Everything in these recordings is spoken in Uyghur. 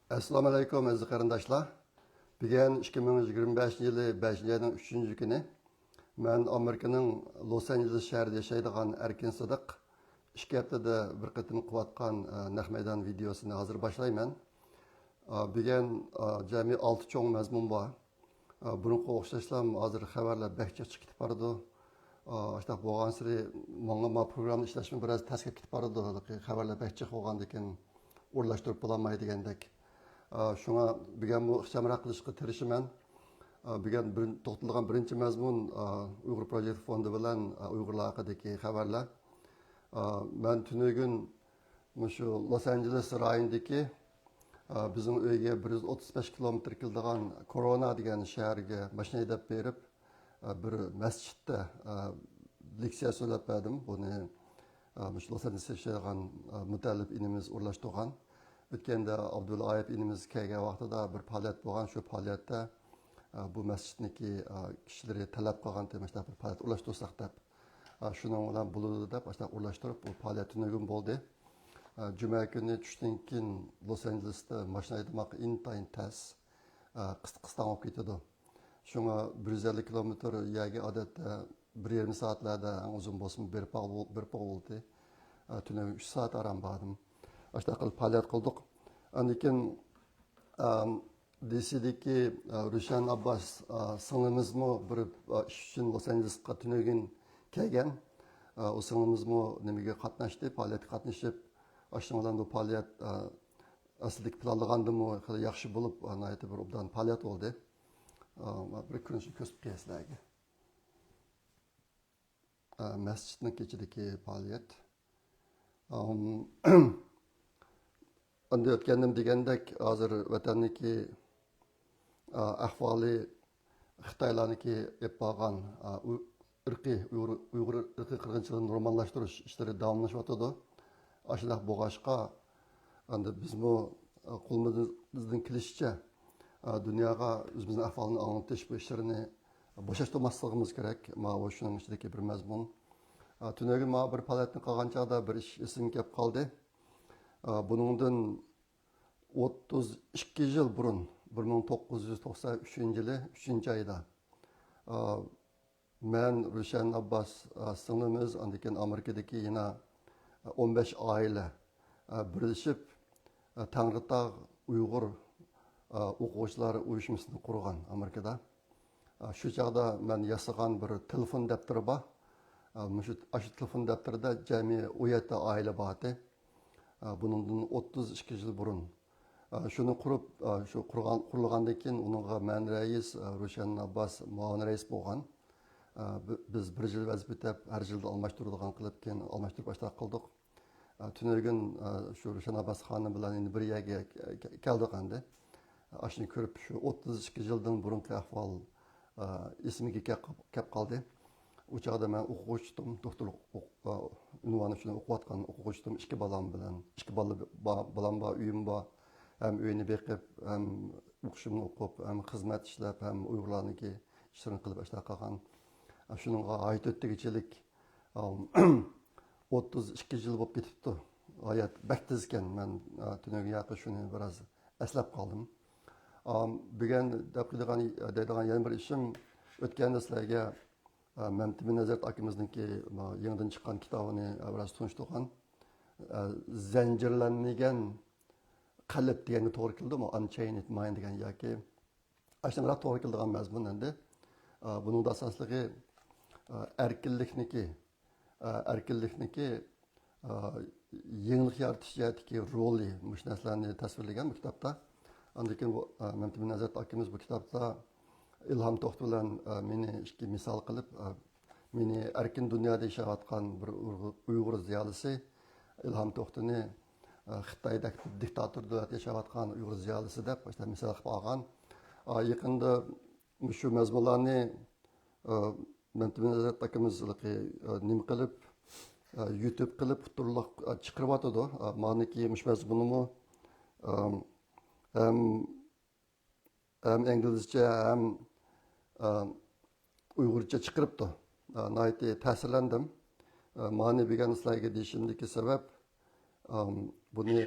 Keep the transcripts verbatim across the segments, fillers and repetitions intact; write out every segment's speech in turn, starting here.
ئەسسالامۇ ئەلەيكۇم، ئەزىز قېرىنداشلار. بۈگۈن ئىككى مىڭ يىگىرمە بەشىنچى يىلى بەشىنچى ئاينىڭ ئۈچىنچى كۈنى. مەن ئامېرىكىنىڭ لوس ئانژېلېس شەھىرىدە ياشايدىغان ئەركىن سىدىق. ئىككى ھەپتىدە بىر قېتىم قىلىۋاتقان، ئە، نەق مەيدان ۋىدېئوسىنى ھازىر باشلايمەن. ئە، بۈگۈن، ئە، جەمئىي ئالتە چوڭ مەزمۇن بار. ئە، بۇرۇنقىغا ئوخشاشلا ھازىر خەۋەرلەر بەك جىق چىقىپ كېتىپ بارىدۇ. ئە، ئاشۇنداق بولغانسېرى ماڭا ما پروگراممىنى ئىشلەشمۇ بىراز تەسكە كېتىپ بارىدۇ. ھېلىقى خەۋەرلەر بەك جىق بولغاندىكىن ئورۇنلاشتۇرۇپ بولالماي دېگەندەك. ئە، شۇڭا بۈگۈن بۇ ئىخچامراق قىلىشقا تىرىشىمەن. ئە، بۈگۈن بىرىن-، توختىلىدىغان بىرىنچى مەزمۇن، ئە، ئۇيغۇر پروجېكت فوندى بىلەن، ئە، ئۇيغۇرلار ھەققىدىكى خەۋەرلەر. ئە، مەن تۈنۈگۈن مۇشۇ لوس ئانژېلېس رايونىدىكى، ئە، بىزنىڭ ئۆيگە بىر يۈز ئوتتۇز بەش كىلومېتىر كېلىدىغان كورونا دېگەن شەھەرگە ماشىنا ھەيدەپ بېرىپ، ئە، بىر مەسچىتتە، ئە، لېكسىيە سۆزلەپ بەردىم. بۇنى، ئە، مۇشۇ لوس ئانژېلېستا ياشايدىغان، ئە، مۇتەللىپ ئىنىمىز ئورۇنلاشتۇرغان. ئۆتكەندە ئابدۇللا ئايۇپ ئىنىمىز كەلگەن ۋاقتىدا بىر پائالىيەت بولغان، شۇ پائالىيەتتە، ئە، بۇ مەسچىتنىڭكى، ئە، كىشىلىرى تەلەپ قىلغانتى، مۇشۇنداق بىر پائالىيەت ئورۇنلاشتۇرساق دەپ. ئە، شۇنىڭ بىلەن بولىدۇ دەپ، ئاشۇنداق ئورۇنلاشتۇرۇپ، بۇ پائالىيەت تۈنۈگۈن بولدى. ئە، جۈمە كۈنى چۈشتىن كېيىن لوس ئانژېلېستا ماشىنا ھەيدىماق ئىنتايىن تەس، ئە، قىس-، قىستاڭ بولۇپ كېتىدۇ. شۇڭا بىر يۈز ئەللىك كىلومېتىر يەرگە ئادەتتە بىر يېرىم سائەتلەردە، ئەڭ ئۇزۇن بولسىمۇ بېرىپ باغ-، بېرىپ باغ بولدى. ئە، تۈنۈگۈن ئۈچ سائەت ئاران باردىم. ئاشۇنداق قىلىپ پائالىيەت قىلدۇق. ئاندىن كېيىن، ئەم، دىسىدىكى، ئە، روشەن ئابباس، ئە، سىڭلىمىزمۇ بىر، ئە، ئىش ئۈچۈن لوس ئانژېلېسقا تۈنۈگۈن كەلگەن. ئە، ئۇ سىڭلىمىزمۇ نېمىگە قاتناشتى، پائالىيەتكە قاتنىشىپ، ئاشۇنىڭ بىلەن بۇ پائالىيەت، ئە، ئەسلىدىكى پىلانلىغاندىنمۇ خېلى ياخشى بولۇپ، ئە، ناھايىتى بىر ئوبدان پائالىيەت بولدى. ئە، بىر كۆرۈنۈشنى كۆرسىتىپ قوياي سىلەرگە. ئە، مەسچىتنىڭ ئىچىدىكى پائالىيەت. ئەم، ئەمدى ئۆتكەندىمۇ دېگەندەك، ھازىر ۋەتەننىڭكى، ئە، ئەھۋالى خىتايلارنىڭكى ئېلىپ بارغان، ئە، ئۇ-، ئىرقىي، ئۇيغۇر، ئۇيغۇر ئىرقىي قىرغىنچىلىقىنى نورماللاشتۇرۇش ئىشلىرى داۋاملىشىۋاتىدۇ. ئاشۇنداق بولغاچقا، ئەمدى بىزمۇ، ئە، قولىمىزدىن كېلىشىچە، ئە، دۇنياغا ئۆزىمىزنىڭ ئەھۋالىنى ئاڭلىتىش بۇ ئىشلىرىنى بوشاشتۇرماسلىقىمىز كېرەك. ماۋۇ شۇنىڭ ئىچىدىكى بىر مەزمۇن. ئە، تۈنۈگۈن ماۋۇ بىر پائالىيەتنى قىلغان چاغدا بىر ئىش ئېسىمگە كەپ قالدى. ئە، بۇنىڭدىن ئوتتۇز ئىككى يىل بۇرۇن، بىر مىڭ توققۇز يۈز توقسان ئۈچىنچى يىلى ئۈچىنچى ئايدا، ئە، مەن، روشەن ئابباس، ئە، سىڭلىمىز، ئاندىن كېيىن ئامېرىكىدىكى يەنە ئون بەش ئائىلە، ئە، بىرلىشىپ، ئە، تەڭرىتاغ ئۇيغۇر، ئە، ئوقۇغۇچىلار ئۇيۇشمىسىنى قۇرغان ئامېرىكىدا. ئە، شۇ چاغدا مەن ياسىغان بىر تېلېفون دەپتىرى بار. ئە، مۇشۇ، ئاشۇ تېلېفون دەپتىرىدە جەمئىي ئون يەتتە ئائىلە بار ئىدى. ئە، بۇنىڭدىن ئوتتۇز ئىككى يىل بۇرۇن. ئە، شۇنى قۇرۇپ، ئە، شۇ قۇرغان، قۇرۇلغاندىن كېيىن ئۇنىڭغا مەن رەئىس، ئە، روشەن ئابباس مۇئاۋىن رەئىس بولغان. ئە، بى-، بىز بىر يىل ۋەزىپە ئۆتەپ، ھەر يىلدا ئالماشتۇرىدىغان قىلىپ، كېيىن ئالماشتۇرۇپ ئاشۇنداق قىلدۇق. ئە، تۈنۈگۈن، ئە، شۇ روشەن ئابباس خانىم بىلەن يەنە بىر يەرگە كە-، كە-، كەلدۇق ئەمدى. ئاشۇنى كۆرۈپ، شۇ ئوتتۇز ئىككى يىلدىن بۇرۇنقى ئەھۋال، ئە، ئېسىمگە كەپ، كەپ قالدى. ئۇ چاغدا مەن ئوقۇغۇچى ئىدىم، دوكتورلۇق ئوق-، ئە، ئۇنۋانى ئۈچۈن ئوقۇۋاتقان ئوقۇغۇچى ئىدىم. ئىككى بالام بىلەن، ئىككى بالا با-، بالام بار، ئۆيۈم بار. ھەم ئۆينى بېقىپ، ھەم ئوقۇشۇمنى ئوقۇپ، ھەم خىزمەت ئىشلەپ، ھەم ئۇيغۇرلارنىڭكى ئىشلىرىنى قىلىپ ئاشۇنداق قىلغان. شۇنىڭغا ھايات ئۆتتىگىچىلىك، ئام، ئوتتۇز ئىككى يىل بولۇپ كېتىپتۇ. ھايات بەك تېزكەن. مەن، ئا، تۈنۈگۈن ياقى شۇنى بىراز ئەسلەپ قالدىم. ئام، بۈگۈن دەپ قىلىدىغان، دەيدىغان يەنە بىر ئىشىم، ئۆتكەندە سىلەرگە، ئا، مەمتىمىن ھەزرەت ئاكىمىزنىڭكى، ئا، يېڭىدىن چىققان كىتابىنى، ئا، بىراز تونۇشتۇرغان. ئا، زەنجىرلەنمىگەن قەلب دېگەنگە توغرا كېلىدۇ، ئانچەينىد مايند دېگەن ياكى ئاشۇنداقراق توغرا كېلىدىغان مەزمۇن ئەمدى. ئا، بۇنىڭدا ئاساسلىقى، ئا، ئەركىنلىكنىكى، ئا، ئەركىنلىكنىكى، ئا، يېڭىلىق يارىتىش جەھەتتىكى رولى، مۇشۇ نەرسىلەرنى تەسۋىرلىگەن بۇ كىتابتا. ئاندىن كېيىن بۇ، ئا، مەمتىمىن ھەزرەت ئاكىمىز بۇ كىتابتا ئىلھام توختى بىلەن، ئا، مېنى ئىككى مىسال قىلىپ، ئا، مېنى ئەركىن دۇنيادا ياشاۋاتقان بىر ئۇيغۇر، ئۇيغۇر زىيالىيسى ئىلھام توختىنى، ئە، خىتايدەك بىر دىكتاتور دۆلەتتە ياشاۋاتقان ئۇيغۇر زىيالىيسى دەپ ئاشۇنداق مىسال قىلىپ ئالغان. ئا، يېقىندا مۇشۇ مەزمۇنلارنى، ئە، مەمتىمىن ھەزرەت ئاكىمىز ھېلىقى، ئە، نېمە قىلىپ، ئە، يۇتۇب قىلىپ ئۇتتۇرىلىق، ئە، چىقىرىۋاتىدۇ. ئە، مانىكى مۇشۇ مەزمۇنىمۇ، ئە، ھەم ھەم ئىنگلىزچە، ھەم، ئە، ئۇيغۇرچە چىقىرىپتۇ. ئە، ناھايىتى تەسىرلەندىم. ئە، مانى بۈگۈن سىلەرگە دېيىشىمدىكى سەۋەب، ئە، بۇنى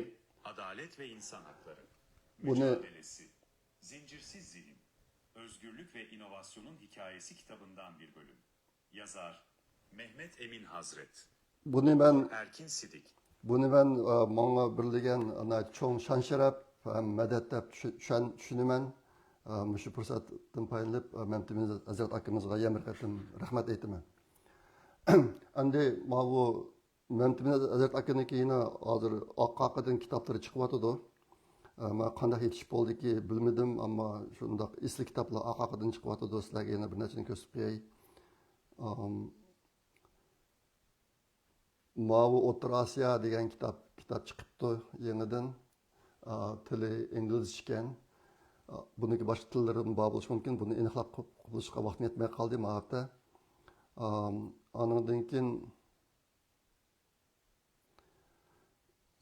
ئادالەت ۋە ئىنسان ھەقلىرى. بۇنى Mücadelesi. Zincirsiz Zihin. Özgürlük ve inovasyonun hikayesi kitabından bir bölüm. Yazar: Mehmet Emin Hazret. بۇنى مەن Erkin Sidik. بۇنى مەن ئا، ماڭا بېرىلگەن ناھايىتى چوڭ شان-شەرەپ ھەم مەدەت دەپ چۈشە- چۈشەن- چۈشىنىمەن. ئا، مۇشۇ پۇرسەتتىن پايدىلىنىپ، ئا، مەمتىمىن ھەزرەت ئاكىمىزغا يەنە بىر قېتىم رەھمەت ئېيتىمەن. ئەمدى ماۋۇ مەمتىمىن ھەزرەت ئاكىنىڭكى يەنە ھازىر ئارقا-ئارقىدىن كىتابلىرى چىقىۋاتىدۇ. ئە، ماڭا قانداق يېتىشىپ بولدىكى بىلمىدىم، ئەمما شۇنداق ئېسىل كىتابلار ئارقا-ئارقىدىن چىقىۋاتىدۇ. سىلەرگە يەنە بىر نەرسىنى كۆرسىتىپ قوياي. ئام، ماۋۇ ئوتتۇرا ئاسىيا دېگەن كىتاب، كىتاب چىقىپتۇ يېڭىدىن. ئا، تىلى ئىنگلىزچە ئىكەن. ئا، بۇنىڭكى باشقا تىللىرىمۇ بار بولۇشى مۇمكىن. بۇنى ئېنىقلاپ قىلىشقا ۋاقتىم يەتمەي قالدى ماۋۇ ھەپتە. ئام، ئانىڭدىن كېيىن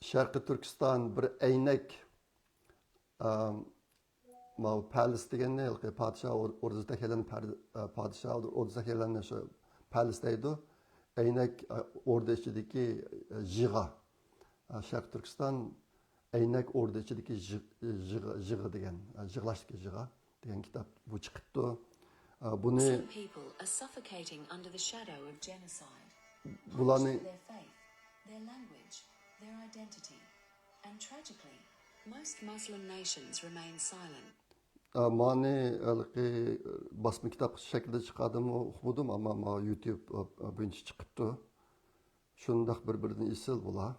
شەرقىي تۈركىستان بىر ئەينەك، ئام، ماۋۇ پەلىس دېگەننى ھېلىقى پادىشاھ ئور-، ئوردىسىدا كەلگەن پەر-، ئە، پادىشاھ ئوردىسىدا كەلگەننى شۇ پەلىس دەيدۇ. ئەينەك، ئە، ئوردا ئىچىدىكى، ئە، يىغا. ئە، شەرقىي تۈركىستان ئەينەك ئوردا ئىچىدىكى يىغ-، يىغا، يىغا دېگەن، ئە، يىغلاشتىكى يىغا دېگەن كىتاب بۇ چىقىپتۇ. ئە، بۇنى Some people are suffocating under the shadow of genocide. بۇلارنى Punished for their faith, their language, their identity. And tragically, most Muslim nations remain silent. ئە، مانى ھېلىقى باسما كىتاب شەكلىدە چىقاردىمۇ ئۇقمىدىم، ئەمما ما يۇتيۇب، ئە، بويىچە چىقىپتۇ. شۇنداق بىر-بىرىدىن ئېسىل بۇلار.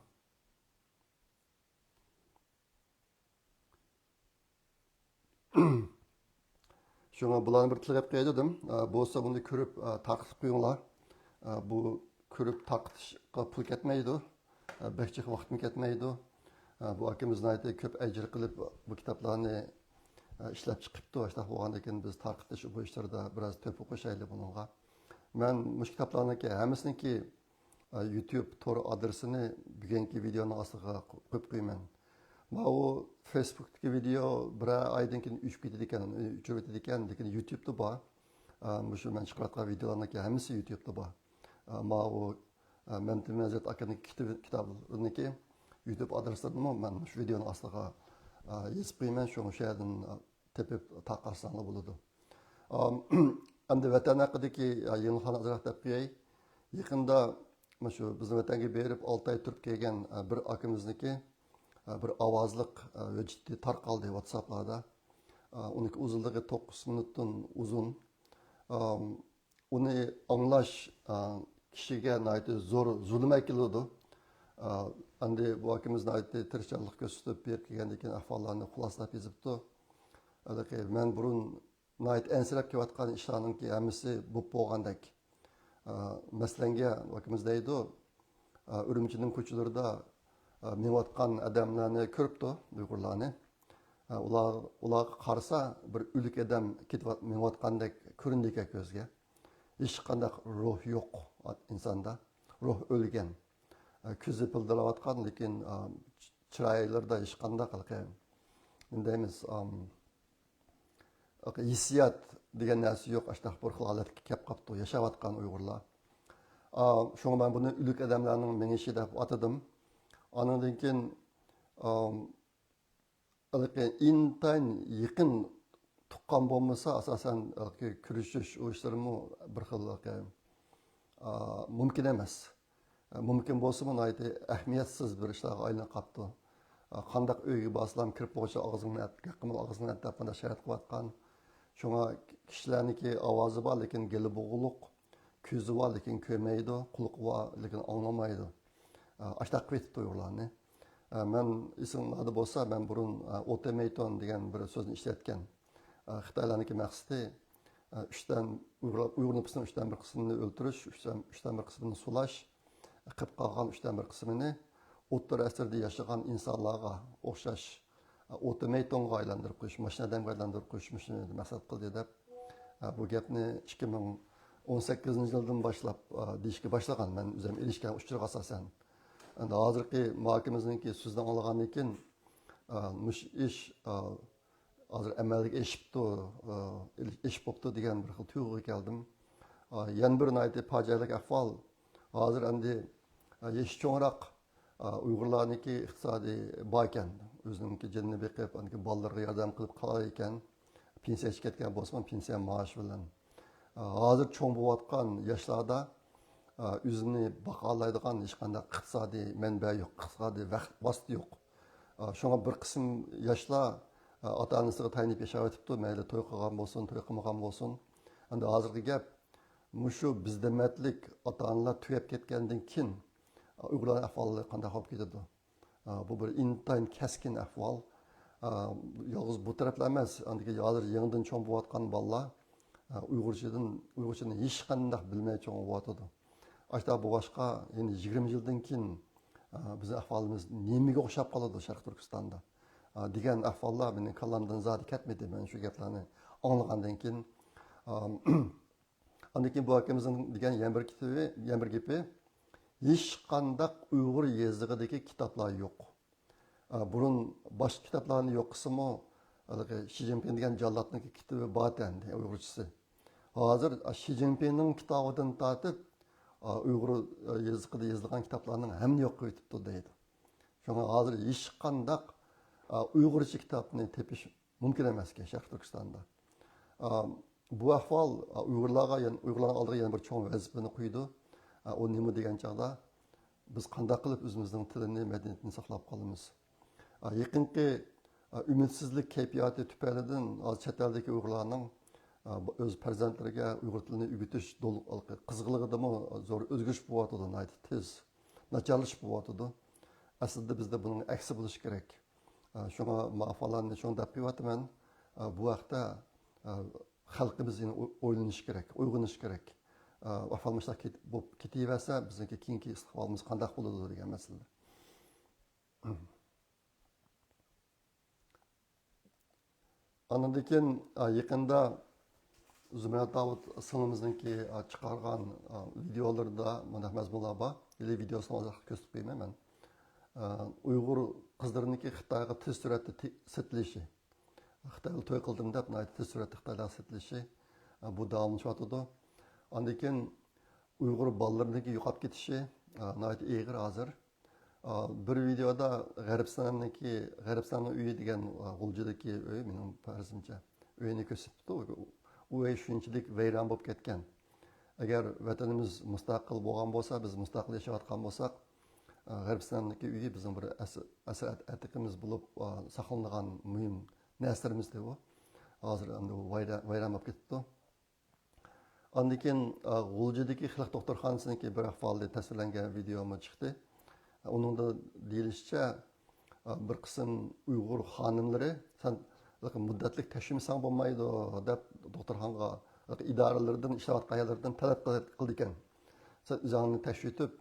شۇڭا بۇلارنى بىر تىلغا ئېلىپ قوياي دېدىم. ئە، بولسا بۇنى كۆرۈپ، ئە، تارقىتىپ قويۇڭلار. ئە، بۇ كۆرۈپ تارقىتىشقا پۇل كەتمەيدۇ. ئە، بەك جىق ۋاقىتمۇ كەتمەيدۇ. ئە، بۇ ئاكىمىز ناھايىتى كۆپ ئەجىر قىلىپ بۇ كىتابلارنى، ئە، ئىشلەپ چىقىپتۇ. شۇنداق بولغاندىكىن بىز تارقىتىش بۇ ئىشلىرىدا بىراز تۆھپە قوشايلى بۇنىڭغا. مەن مۇشۇ كىتابلارنىڭكى ھەممىسىنىڭكى، ئە، يۇتيۇب تور ئادرېسىنى بۈگۈنكى ۋىدېئونىڭ ئاستىغا قويۇپ قويىمەن. ماۋۇ فېيسبۇكتىكى ۋىدېئو بىرەر ئايدىن كېيىن ئۆچۈپ كېتىدىكەن، ئۆچۈرۈۋېتىدىكەن، لېكىن يۇتيۇبتا بار. ئە، مۇشۇ مەن چىقىرىۋاتقان ۋىدېئولارنىڭكى ھەممىسى يۇتيۇبتا بار. ئە، ماۋۇ، ئە، مەمتىمىن ھەزرەت ئاكىنىڭ كىتابى، كىتابلىرىنىڭكى يۇتيۇب ئادرېسلىرىنىمۇ مەن مۇشۇ ۋىدېئونىڭ ئاستىغا، ئە، يېزىپ قويىمەن، شۇڭا شۇ يەردىن، ئە، تېپىپ تارقاتساڭلار بولىدۇ. ئەم، ئەمدى ۋەتەن ھەققىدىكى، ئە، يېڭىلىقلارنى ئازراق دەپ قوياي. يېقىندا مۇشۇ بىزنىڭ ۋەتەنگە بېرىپ ئالتە ئاي تۇرۇپ كەلگەن، ئە، بىر ئاكىمىزنىڭكى، ئە، بىر ئاۋازلىق، ئە، ھۆججىتى تارقالدى ۋاتساپلاردا. ئە، ئۇنىڭكى ئۇزۇنلۇقى توققۇز مىنۇتتىن ئۇزۇن. ئەم، ئۇنى ئاڭلاش، ئە، كىشىگە ناھايىتى زور زۇلۇم ئەكېلىدۇ. ئە، ئەمدى بۇ ئاكىمىز ناھايىتى تىرىشچانلىق كۆرسىتىپ بېرىپ كەلگەندىن كېيىن ئەھۋاللارنى خۇلاسىلاپ يېزىپتۇ. ھېلىقى مەن بۇرۇن ناھايىتى ئەنسىرەپ كېلىۋاتقان ئىشلارنىڭكى ھەممىسى بولۇپ بولغاندەك. ئە، مەسىلەنگە، ئاكىمىز دەيدۇ، ئە، ئۈرۈمچىنىڭ كوچىلىرىدا، ئە، مېڭىۋاتقان ئادەملەرنى كۆرۈپتۇ، ئۇيغۇرلارنى. ئە، ئۇلار، ئۇلارغا قارىسا، بىر ئۆلۈك ئادەم كېتىۋات-، مېڭىۋاتقاندەك كۆرۈنىدىكەن كۆزگە. ھېچقانداق روھ يوق ئىنساندا. روھ ئۆلگەن. ئە، كۆزى پىلدىراۋاتقان، لېكىن، ئە، چىرايلىرىدا ھېچقانداق ھېلىقى، نېمە دەيمىز، ئام، ھېسسىيات دېگەن نەرسە يوق، ئاشۇنداق بىر خىل ھالەتكە كەپ قاپتۇ ياشاۋاتقان ئۇيغۇرلار. ئا، شۇڭا مەن بۇنى ئۆلۈك ئادەملەرنىڭ مېڭىشى دەپ ئاتىدىم. ئانىڭدىن كېيىن، ئام، ھېلىقى ئىنتايىن يېقىن تۇغقان بولمىسا، ئاساسەن، ھېلىقى كۆرۈشۈش ئۇ ئىشلىرىمۇ بىر خىل ھېلىقى، ئا، مۇمكىن ئەمەس. مۇمكىن بولسىمۇ، ناھايىتى ئەھمىيەتسىز بىر ئىشلارغا ئايلىنىپ قاپتۇ. قانداق ئۆيگە بارسىلام، كىرىپ بولغۇچە ئاغزىڭنى ئەت، گەپ قىلما، ئاغزىڭنى ئەت دەپ مۇنداق شارايەت قىلىۋاتقان. شۇڭا كىشىلەرنىڭكى ئاۋازى بار، لېكىن گېلى بوغۇقلۇق، كۆزى بار، لېكىن كۆرمەيدۇ، قۇلىقى بار، لېكىن ئاڭلىمايدۇ. ئاشۇنداق قىلىۋېتىپتۇ ئۇيغۇرلارنى. مەن ئېسىڭلاردا بولسا، مەن بۇرۇن ئوتومەيتون دېگەن بىر سۆزنى ئىشلەتكەن. خىتايلارنىڭكى مەقسىتى، ئۈچتىن، ئۇيغۇر، ئۇيغۇر نوپۇسىنىڭ ئۈچتىن بىر قىسمىنى ئۆلتۈرۈش، ئۈچتىن، ئۈچتىن بىر قىسمىنى سولاش، قېلىپ قالغان ئۈچتىن بىر قىسمىنى ئوتتۇرا ئەسىردە ياشىغان ئىنسانلارغا ئوخشاش، ئوتومەيتونغا ئايلاندۇرۇپ قويۇش، ماشىنا ئادەمگە ئايلاندۇرۇپ قويۇش، مۇشۇنى مەقسەت قىلدى دەپ، بۇ گەپنى ئىككى مىڭ ئون سەككىزىنچى يىلدىن باشلاپ دېيىشكە باشلىغان، مەن ئۆزۈم ئېرىشكەن ئۇچۇرغا ئاساسەن. ئەمدى ھازىرقى مۇھاكىمىمىزنىڭكى سۆزىنى ئاڭلىغاندىن كېيىن، مۇشۇ ئىش ھازىر ئەمەلگە ئېشىپتۇ، ئېشىپ بوپتۇ دېگەن بىر خىل تۇيغۇغا كەلدىم. يەنە بىر ناھايىتى پاجىئەلىك ئەھۋال. ھازىر ئەمدى يېشى چوڭراق ئۇيغۇرلارنىڭكى ئىقتىسادى بار ئىكەن، ئۆزىنىڭكى جېنىنى بېقىپ، ئاندىكى بالىلىرىغا ياردەم قىلىپ قالالايدىكەن. پېنسىيە چىقىپ كەتكەن بولسىمۇ، پېنسىيە مائاش بىلەن. ھازىر چوڭ بولۇۋاتقان ياشلاردا ئۆزىنى باقالايدىغان ھېچقانداق ئىقتىسادىي مەنبە يوق، ئىقتىسادىي ۋەخ-، ۋاسىتە يوق. شۇڭا بىر قىسىم ياشلار ئاتا-ئانىسىغا تايىنىپ ياشاۋېتىپتۇ، مەيلى توي قىلغان بولسۇن، توي قىلمىغان بولسۇن. ئەمدى ھازىرقى گەپ، مۇشۇ بىزدىمەتلىك ئاتا-ئانىلار تۈگەپ كەتكەندىن كېيىن ئۇيغۇرلارنىڭ ئەھۋالى قانداق بولۇپ كېتىدۇ؟ بۇ بىر ئىنتايىن كەسكىن ئەھۋال. يالغۇز بۇ تەرەپلا ئەمەس، ئاندىكى ھازىر يېڭىدىن چوڭ بولۇۋاتقان بالىلار ئۇيغۇرچىدىن، ئۇيغۇرچىنى ھېچقانداق بىلمەي چوڭ بولۇۋاتىدۇ. ئاشۇنداق بولغاچقا، يەنە يىگىرمە يىلدىن كېيىن بىزنىڭ ئەھۋالىمىز نېمىگە ئوخشاپ قالىدۇ شەرقىي تۈركىستاندا دېگەن ئەھۋاللار مېنىڭ كاللامدىن زادى كەتمىدى. مەن شۇ گەپلەرنى ئاڭلىغاندىن كېيىن، ئاندىن كېيىن بۇ ئاكىمىزنىڭ دېگەن يەنە بىر كىتابى، يەنە بىر گېپى، ھېچقانداق ئۇيغۇر يېزىقىدىكى كىتابلار يوق. ئا، بۇرۇن باشقا كىتابلارنى يوق قىلسىمۇ، ھېلىقى شى جىنپىڭ دېگەن جاللاتنىڭكى كىتابى بارتەن، ئۇيغۇرچىسى. ھازىر شى جىنپىڭنىڭ كىتابىدىن تارتىپ، ئا، ئۇيغۇر، ئا، يېزىقىدا يېزىلغان كىتابلارنىڭ ھەممىنى يوق قىلىۋېتىپتۇ دەيدۇ. شۇڭا ھازىر ھېچقانداق، ئا، ئۇيغۇرچە كىتابنى تېپىش مۇمكىن ئەمەسكەن شەرقىي تۈركىستاندا. ئا، بۇ ئەھۋال، ئا، ئۇيغۇرلارغا يەنە، ئۇيغۇرلارنىڭ ئالدىغا يەنە بىر چوڭ ۋەزىپىنى قويىدۇ. ئا، ئۇ نېمە دېگەن چاغدا، بىز قانداق قىلىپ ئۆزىمىزنىڭ تىلىنى، مەدەنىيىتىنى ساقلاپ قالىمىز؟ ئا، يېقىنقى، ئا، ئۈمىدسىزلىك كەيپىياتى تۈپەيلىدىن ھازىر چەت ئەلدىكى ئۇيغۇرلارنىڭ، ئا، ئۆز پەرزەنتلىرىگە ئۇيغۇر تىلىنى ئۆگىتىش دول-، قىزغىنلىقىدىمۇ زور ئۆزگىرىش بولۇۋاتىدۇ، ناھايىتى تېز ناچارلىشىپ بولۇۋاتىدۇ. ئەسلىدە بىزدە بۇنىڭ ئەكسى بولۇشى كېرەك. ئا، شۇڭا مۇئەللىپلارنى شۇڭا دەپ قويۇۋاتىمەن. ئا، بۇ ھەقتە، ئا، خەلقىمىز يەنە ئو-، ئويلىنىشى كېرەك، ئويغىنىشى كېرەك. ئا، ئەھۋال مۇشۇنداق كېت-، بولۇپ كېتىۋەرسە، بىزنىڭكى كېيىنكى ئىستىقبالىمىز قانداق بولىدۇ دېگەن مەسىلە. ئاندىن كېيىن، ئا، يېقىندا زۇمرەت داۋۇت سىڭلىمىزنىڭكى، ئا، چىقارغان، ئا، ۋىدېئولىرىدا مۇنداق مەزمۇنلار بار. ھېلى ۋىدېئوسىنى ھازىر كۆرسىتىپ قويىمەن مەن. ئا، ئۇيغۇر قىزلىرىنىڭكى خىتايغا تېز سۈرئەتتە تې-، سېتىلىشى. خىتايغا توي قىلدىم دەپ، ناھايىتى تېز سۈرئەتتە خىتايلارغا سېتىلىشى، ئا، بۇ داۋاملىشىۋاتىدۇ. ئاندىن كېيىن ئۇيغۇر بالىلىرىنىڭكى يوقاپ كېتىشى، ئا، ناھايىتى ئېغىر ھازىر. ئا، بىر ۋىدېئودا غەربىستاننىڭكى، غەربىستاننىڭ ئۆيى دېگەن، ئا، غۇلجىدىكى ئۆي، مېنىڭ پەرىزىمچە، ئۆينى كۆرسىتىپتۇ. ئۇ ئۆي شۇنچىلىك ۋەيران بولۇپ كەتكەن. ئەگەر ۋەتىنىمىز مۇستەقىل بولغان بولسا، بىز مۇستەقىل ياشاۋاتقان بولساق، ئا، غەربىستاندىكى ئۆيى بىزنىڭ بىر ئەس-، ئەسەر ئەتىقىمىز بولۇپ، ئا، ساقلىنىدىغان مۇھىم نەرسىلىرىمىزدى ئۇ. ھازىر ئەمدى ئۇ ۋەيران، ۋەيران بولۇپ كېتىپتۇ. ئاندىن كېيىن، ئا، غۇلجىدىكى خەلق دوختۇرخانىسىنىڭكى بىر ئەھۋالى تەسۋىرلەنگەن ۋىدېئومۇ چىقتى. ئۇنىڭدا دېيىلىشىچە، ئا، بىر قىسىم ئۇيغۇر خانىملىرى، «سەن مۇددەتلىك تەكشۈرمىسەڭ بولمايدۇ» دەپ، دوختۇرخانىغا، ئىدارىلىرىدىن، ئىشلەۋاتقان يەرلىرىدىن تەلەپ قىل-، قىلىدىكەن. «سەن ئۆزۈڭنى تەكشۈرتۈپ،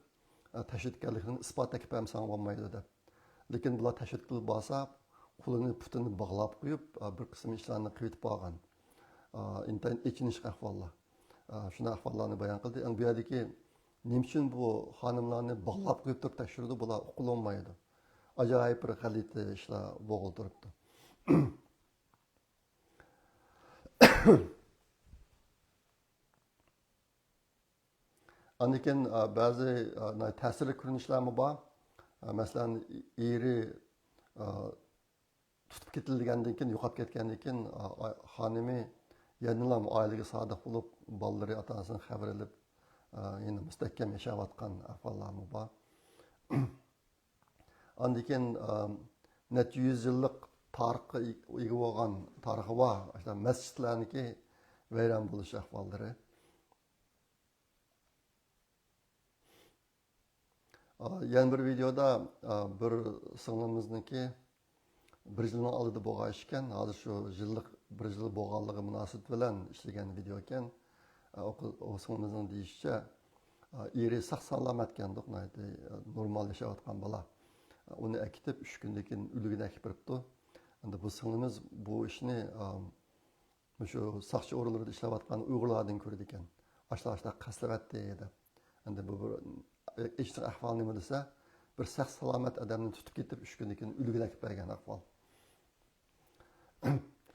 ئا، تەكشۈرتكەنلىكىڭنى ئىسپات ئەكىپ بەرمىسەڭ بولمايدۇ» دەپ. لېكىن بۇلار تەشۋىق قىلىپ بارسا، قولىنى پۇتىنى باغلاپ قويۇپ، بىر قىسىم ئىشلارنى قىلىۋېتىپ بارغان. ئىنتايىن ئېچىنىشلىق ئەھۋاللار. شۇنداق ئەھۋاللارنى بايان قىلدى. ئەمدى بۇ يەردىكى نېمە ئۈچۈن بۇ خانىملارنى باغلاپ قويۇپ تۇرۇپ تەكشۈرىدۇ، بۇلار ئۇققىلى بولمايدۇ. ئاجايىپ بىر غەلىتە ئىشلار بولغىلى تۇرۇپتۇ. ئاندىن كېيىن، ئا، بەزى، ئا، ناھايىتى تەسىرلىك كۆرۈنۈشلەرمۇ بار. ئا، مەسىلەن، ئېرى، ئا، تۇتۇپ كېتىلگەندىن كېيىن، يوقاپ كەتكەندىن كېيىن، ئا، ئا، خانىمى يەنىلا ئائىلىگە سادىق بولۇپ، بالىلىرى، ئاتا-ئانىسىدىن خەۋەر ئېلىپ، ئا، يەنە مۇستەھكەم ياشاۋاتقان ئەھۋاللارمۇ بار. ئاندىن كېيىن، ئا، نەچچە يۈز يىللىق تارىخقا ئىگە بولغان، تارىخى بار، ئاشۇنداق مەسچىتلەرنىڭكى ۋەيران بولۇش ئەھۋاللىرى. ئا، يەنە بىر ۋىدېودا، ئا، بىر سىڭلىمىزنىڭكى بىر يىلنىڭ ئالدىدا بولغان ئىش ئىكەن. ھازىر شۇ يىللىق، بىر يىل بولغانلىقى مۇناسىۋىتى بىلەن ئىشلىگەن ۋىدېو ئىكەن. ئا، ئۇ قىز، ئۇ سىڭلىمىزنىڭ دېيىشىچە، ئا، ئېرى ساق-سالامەتكەندۇق، ناھايىتى، ئا، نورمال ياشاۋاتقان بالا. ئا، ئۇنى ئەكېتىپ، ئۈچ كۈندىن كېيىن ئۆلۈگىنى ئەكېتىپ بېرىپتۇ. ئەمدى بۇ سىڭلىمىز بۇ ئىشنى، ئا، مۇشۇ ساقچى ئورۇنلىرىدا ئىشلەۋاتقان ئۇيغۇرلاردىن كۆرىدىكەن. ئاشۇلار ئاشۇنداق قەستلەۋەتتى دەپ. ئەمدى بۇ بىر ئېچىنىشلىق ئەھۋال نېمە دېسە، بىر ساق-سالامەت ئادەمنى تۇتۇپ كېتىپ، ئۈچ كۈندىن كېيىن ئۆلۈگىنى ئەكېلىپ بەرگەن ئەھۋال.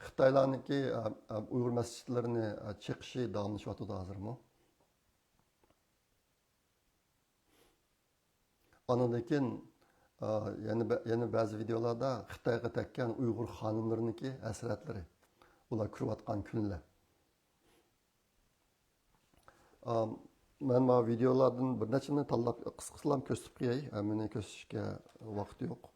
خىتايلارنىڭكى، ئە، ئە، ئۇيغۇر مەسچىتلىرىنى، ئە، چېقىشى داۋاملىشىۋاتىدۇ ھازىرمۇ. ئاندىن كېيىن، ئا، يەنە بە-، يەنە بەزى ۋىدېئولاردا خىتايغا تەگكەن ئۇيغۇر خانىملىرىنىڭكى ھەسرەتلىرى، ئۇلار كۆرۈۋاتقان كۈنلەر. ئا، مەن ماۋۇ ۋىدېئولاردىن بىر نەچچىنى تاللاپ، قىسقىسىلام كۆرسىتىپ قوياي. ھەممىنى كۆرسىتىشكە ۋاقىت يوق.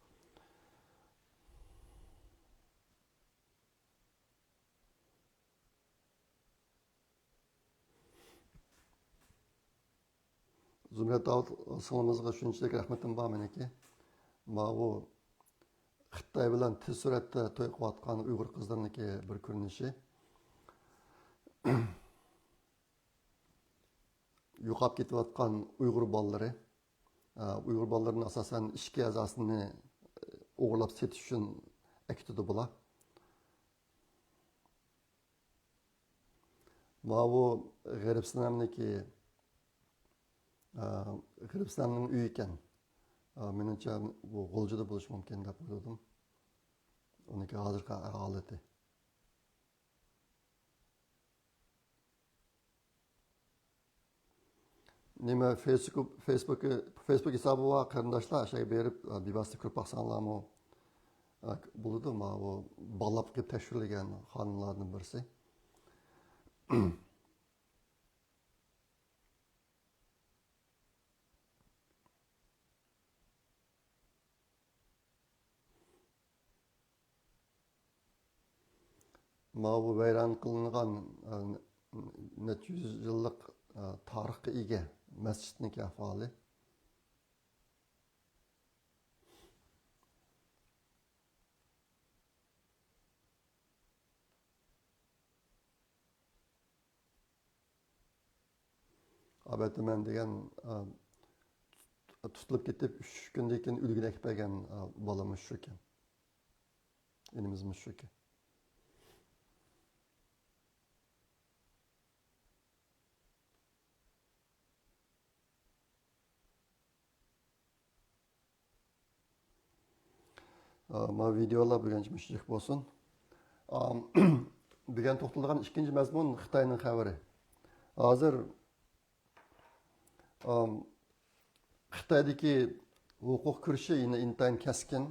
زۇمرەت داۋۇت سىڭلىمىزغا شۇنچىلىك رەھمىتىم بار مېنىڭكى. ماۋۇ خىتاي بىلەن تېز سۈرئەتتە توي قىلىۋاتقان ئۇيغۇر قىزلىرىنىڭكى بىر كۆرۈنۈشى. يوقاپ كېتىۋاتقان ئۇيغۇر بالىلىرى. ئۇيغۇر بالىلىرىنىڭ ئاساسەن ئىچكى ئەزاسىنى ئوغرىلاپ سېتىش ئۈچۈن ئەكېتىدۇ بۇلار. ماۋۇ غېرىبسىنەمنىكى، ئا، غېرىبسىنەمنىڭ ئۆيى ئىكەن. ئا، مېنىڭچە بۇ غۇلجىدا بولۇشى مۇمكىن دەپ ئويلىدىم. ئۇنىڭكى ھازىرقى ھالىتى. نېمە، فېيسبۇك، فېيسبۇك، فېيسبۇك ھېسابى بار قېرىنداشلار، شۇ يەرگە بېرىپ، ئا، بىۋاسىتە كۆرۈپ باقساڭلارمۇ، ئا، بولىدۇ. ماۋۇ باغلاپ قېلىپ تەكشۈرۈلگەن خانىملاردىن بىرسى. ماۋۇ ۋەيران قىلىنغان، ئە، نەچچە يۈز يىللىق، ئە، تارىخقا ئىگە مەسچىتنىڭكى ئەھۋالى. ئابەتىمەن دېگەن، ئا، تۇتۇلۇپ كېتىپ، ئۈچ كۈندىن كېيىن ئۆلگىنى ئەكىپ بەرگەن، ئا، بالىمىز شۇكەن. ئىنىمىز مۇشۇكەن. ئا، ما ۋىدېئولار بۈگۈنچە مۇشۇنچىلىك بولسۇن. ئام، بۈگۈن توختىلىدىغان ئىككىنچى مەزمۇن خىتاينىڭ خەۋىرى. ھازىر، ئام، خىتايدىكى ھوقۇق كۈرىشى يەنە ئىنتايىن كەسكىن.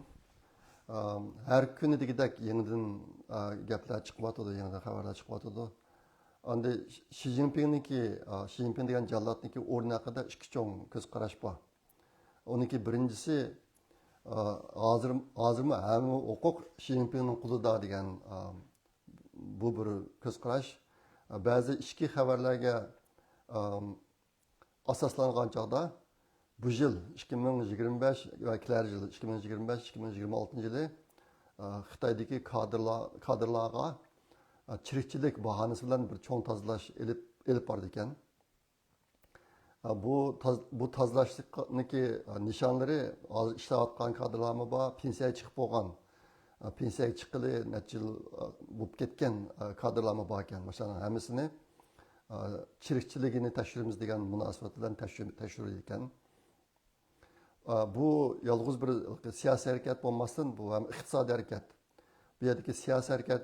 ئام، ھەر كۈنى دېگۈدەك يېڭىدىن، ئا، گەپلەر چىقىۋاتىدۇ، يېڭىدىن خەۋەرلەر چىقىۋاتىدۇ. ئاندىن شى جىنپىڭنىڭكى، ئا، شى جىنپىڭ دېگەن جاللاتنىڭكى ئورنى ھەققىدە ئىككى چوڭ كۆز قاراش بار. ئۇنىڭكى بىرىنچىسى، ئا، ھازىر، ھازىرمۇ ھەممە ھوقۇق شى جىنپىڭنىڭ قولىدا دېگەن، ئا، بۇ بىر كۆز قاراش. ئا، بەزى ئىچكى خەۋەرلەرگە، ئا، ئاساسلانغان چاغدا، بۇ يىل ئىككى مىڭ يىگىرمە بەش ۋە كېلەر يىل ئىككى مىڭ يىگىرمە بەش، ئىككى مىڭ يىگىرمە ئالتىنچى يىلى، ئا، خىتايدىكى كادىرلار، كادىرلارغا، ئا، چىرىكچىلىك باھانىسى بىلەن بىر چوڭ تازىلاش ئېلىپ، ئېلىپ بارىدىكەن. بۇ تاز-، بۇ تازىلاشنىڭكى نىشانلىرى ھازىر ئىشلەۋاتقان كادىرلارمۇ بار، پېنسىيەگە چىقىپ بولغان، پېنسىيەگە چىققىلى نەچچە يىل بولۇپ كەتكەن كادىرلارمۇ بار ئىكەن. مۇشۇلارنىڭ ھەممىسىنى چىرىكچىلىكىنى تەكشۈرىمىز دېگەن مۇناسىۋەت بىلەن تەكشۈر-، تەكشۈرىدىكەن. ئا، بۇ يالغۇز بىر سىياسىي ھەرىكەت بولماستىن، بۇ ھەم ئىقتىسادىي ھەرىكەت. بۇ يەردىكى سىياسىي ھەرىكەت،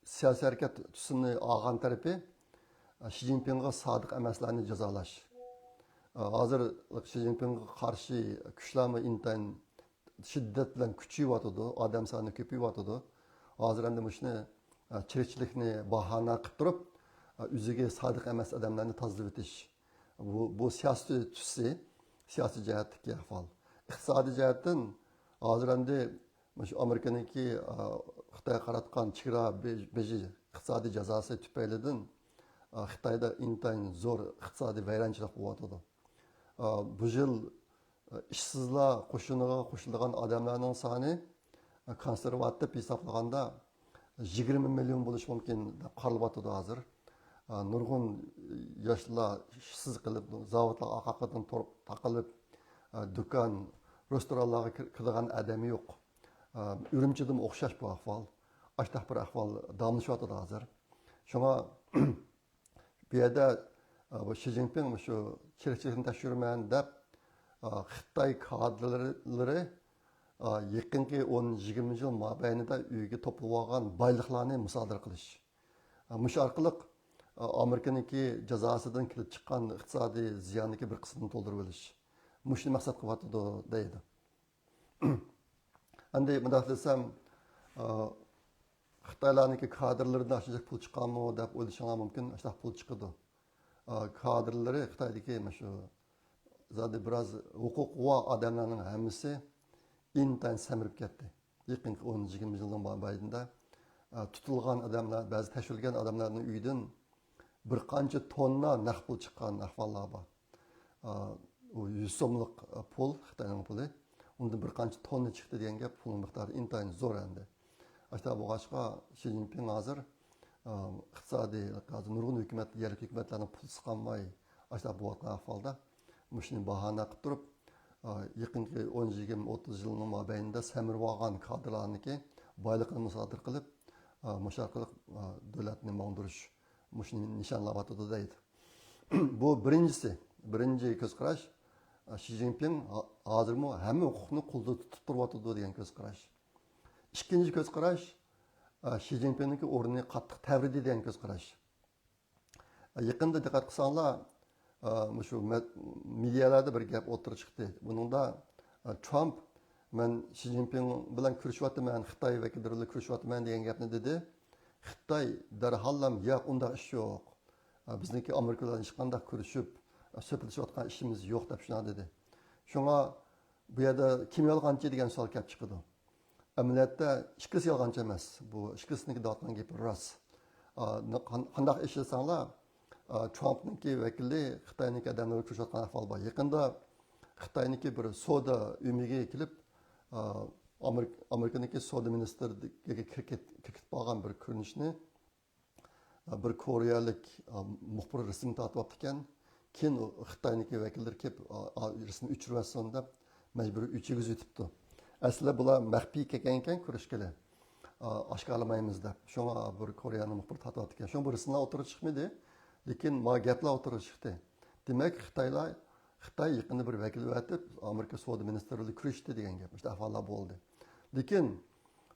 سىياسىي ھەرىكەت تۈسىنى ئالغان تەرىپى، ئا، شى جىنپىڭغا سادىق ئەمەسلەرنى جازالاش. ئا، ھازىر شى جىنپىڭغا قارشى كۈچلەرمۇ ئىنتايىن شىددەت بىلەن كۈچىيىۋاتىدۇ، ئادەم سانى كۆپىيىۋاتىدۇ. ھازىر ئەمدى مۇشۇنى، ئا، چىرىكچىلىكنى باھانە قىلىپ تۇرۇپ، ئا، ئۆزىگە سادىق ئەمەس ئادەملەرنى تازىلىۋېتىش. بۇ، بۇ سىياسىي تۈسى، سىياسىي جەھەتتىكى ئەھۋال. ئىقتىسادىي جەھەتتىن ھازىر ئەمدى مۇشۇ ئامېرىكىنىڭكى، ئا، خىتايغا قاراتقان چېگرا بېج-، بېجى ئىقتىسادىي جازاسى تۈپەيلىدىن، ئا، خىتايدا ئىنتايىن زور ئىقتىسادىي ۋەيرانچىلىق بولۇۋاتىدۇ. ئا، بۇ يىل ئىشسىزلار قوشۇنىغا قوشۇلىدىغان ئادەملەرنىڭ سانى، كونسېرۋاتىپ ھېسابلىغاندا، يىگىرمە مىليون بولۇشى مۇمكىن دەپ قارىلىۋاتىدۇ ھازىر. نۇرغۇن ياشلار ئىشسىز قېلىپ، زاۋۇتلار ئارقا-ئارقىدىن تور-، تاقىلىپ، دۇكان، رېستورانلارغا كىر-، كىرىدىغان ئادەم يوق. ئۈرۈمچىدىمۇ ئوخشاش بۇ ئەھۋال. ئاشۇنداق بىر ئەھۋال داۋاملىشىۋاتىدۇ ھازىر. شۇڭا بۇ يەردە، ئا، بۇ شى جىنپىڭ مۇشۇ چىرىكچىلىكنى تەكشۈرىمەن دەپ، ئا، خىتاي كادىرلىرى، ئا، يېقىنقى ئون يىگىرمە يىل مابەينىدە ئۆيگە توپلىۋالغان بايلىقلارنى مۇسادىرە قىلىش. ئا، مۇشۇ ئارقىلىق، ئا، ئامېرىكىنىڭكى جازاسىدىن كېلىپ چىققان ئىقتىسادىي زىياننىڭكى بىر قىسمىنى تولدۇرۇۋېلىش. مۇشۇنى مەقسەت قىلىۋاتىدۇ دەيدۇ. ئەمدى مۇنداق دېسەم، ئا، خىتايلارنىڭكى كادىرلىرىدىن ئاشۇنچە پۇل چىقارمۇ دەپ ئويلىشىڭلار مۇمكىن. ئاشۇنداق پۇل چىقىدۇ. ئا، كادىرلىرى خىتايدىكى مۇشۇ زادى بىراز ھوقۇقى بار ئادەملەرنىڭ ھەممىسى ئىنتايىن سەمرىپ كەتتى. يېقىنقى ئون يىگىرمە يىلنىڭ مابەينىدە، ئا، تۇتۇلغان ئادەملەر، بەزى تەكشۈرۈلگەن ئادەملەرنىڭ ئۆيىدىن بىر قانچە توننا نەق پۇل چىققان ئەھۋاللار بار. ئا، ئۇ يۈز سوملۇق، ئا، پۇل، خىتاينىڭ پۇلى. ئۇندىن بىر قانچە توننا چىقتى دېگەن گەپ، پۇلنىڭ مىقدارى ئىنتايىن زور ئەمدى. ئاشۇنداق بولغاچقا، شى جىنپىڭ ھازىر، ئا، ئىقتىسادىي، ھازىر نۇرغۇن ھۆكۈمەت، يەرلىك ھۆكۈمەتلەرنىڭ پۇلى قالماي، ئاشۇنداق بولۇۋاتقان ئەھۋالدا، مۇشۇنى باھانە قىلىپ تۇرۇپ، ئا، يېقىنقى ئون، يىگىرمە، ئوتتۇز يىلنىڭ مابەينىدە سەمرىۋالغان كادىرلارنىڭكى بايلىقىنى مۇسادىرە قىلىپ، ئا، مۇشۇ ئارقىلىق، ئا، دۆلەتنى ماڭدۇرۇش مۇشۇنى نىشانلاۋاتىدۇ دەيدۇ. بۇ بىرىنچىسى، بىرىنچى كۆز قاراش، ئا، شى جىنپىڭ ھا-، ھازىرمۇ ھەممە ھوقۇقنى قولدا تۇتۇپ تۇرۇۋاتىدۇ دېگەن كۆز قاراش. ئىككىنچى كۆز قاراش، ئا، شى جىنپىڭنىڭكى ئورنىنى قاتتىق تەۋرىدى دېگەن كۆز قاراش. يېقىندا دىققەت قىلساڭلار، ئا، مۇشۇ مە-، مېدىيالاردا بىر گەپ ئوتتۇرىغا چىقتى. بۇنىڭدا، ئا، ترامپ، «مەن شى جىنپىڭ بىلەن كۆرۈشۈۋاتىمەن، خىتاي ۋەكىللىرى بىلەن كۆرۈشۈۋاتىمەن» دېگەن گەپنى دېدى. خىتاي دەرھاللا، «ياق، ئۇنداق ئىش يوق. ئا، بىزنىڭكى ئامېرىكا بىلەن ھېچقانداق كۆرۈشۈپ، ئا، سۆھبەتلىشىۋاتقان ئىشىمىز يوق» دەپ شۇنداق دېدى. شۇڭا بۇ يەردە كىم يالغانچى دېگەن سوئال كەپ چىقىدۇ. ئەمەلىيەتتە ئىككىسى يالغانچى ئەمەس. بۇ ئىككىسىنىڭكى دەۋاتقان گېپى راست. ئا، ن-، قان-، قانداق ئىش دېسەڭلار، ئا، ترامپنىڭكى ۋەكىلى خىتاينىڭكى ئادەملىرى كۆرۈشۈۋاتقان ئەھۋال بار. يېقىندا خىتاينىڭكى بىر سودا ئۆمىكى كېلىپ، ئا، ئامېرىك-، ئامېرىكىنىڭكى سودا مىنىستىرىگە كىركىت-، كىركىتىپ قالغان بىر كۆرۈنۈشنى بىر كورېيەلىك، ئا، مۇخبىر رەسىم تارتىۋاپتىكەن. كېيىن ئۇ خىتاينىڭكى ۋەكىللىرى كېلىپ، ئا، ئا، رەسىمنى ئۆچۈرۈۋەتسۇن دەپ، مەجبۇرىي ئۆچۈرگۈزۈۋېتىپتۇ. ئەسلى بۇلار مەخپىي كەلگەنىكەن كۆرۈشكىلى. ئا، ئاشكارىلىمايمىز دەپ. شۇڭا بىر كورېيەنىڭ مۇخبىرى تارتىۋاتىدىكەن. شۇڭا بۇ رەسىملەر ئوتتۇرىغا چىقمىدى. لېكىن ما گەپلەر ئوتتۇرىغا چىقتى. دېمەك، خىتايلار، خىتاي يېقىندا بىر ۋەكىل ئەۋەتىپ، ئامېرىكا سودا مىنىستىرى بىلەن كۆرۈشتى دېگەن گەپ. مۇشۇنداق ئەھۋاللار بولدى. لېكىن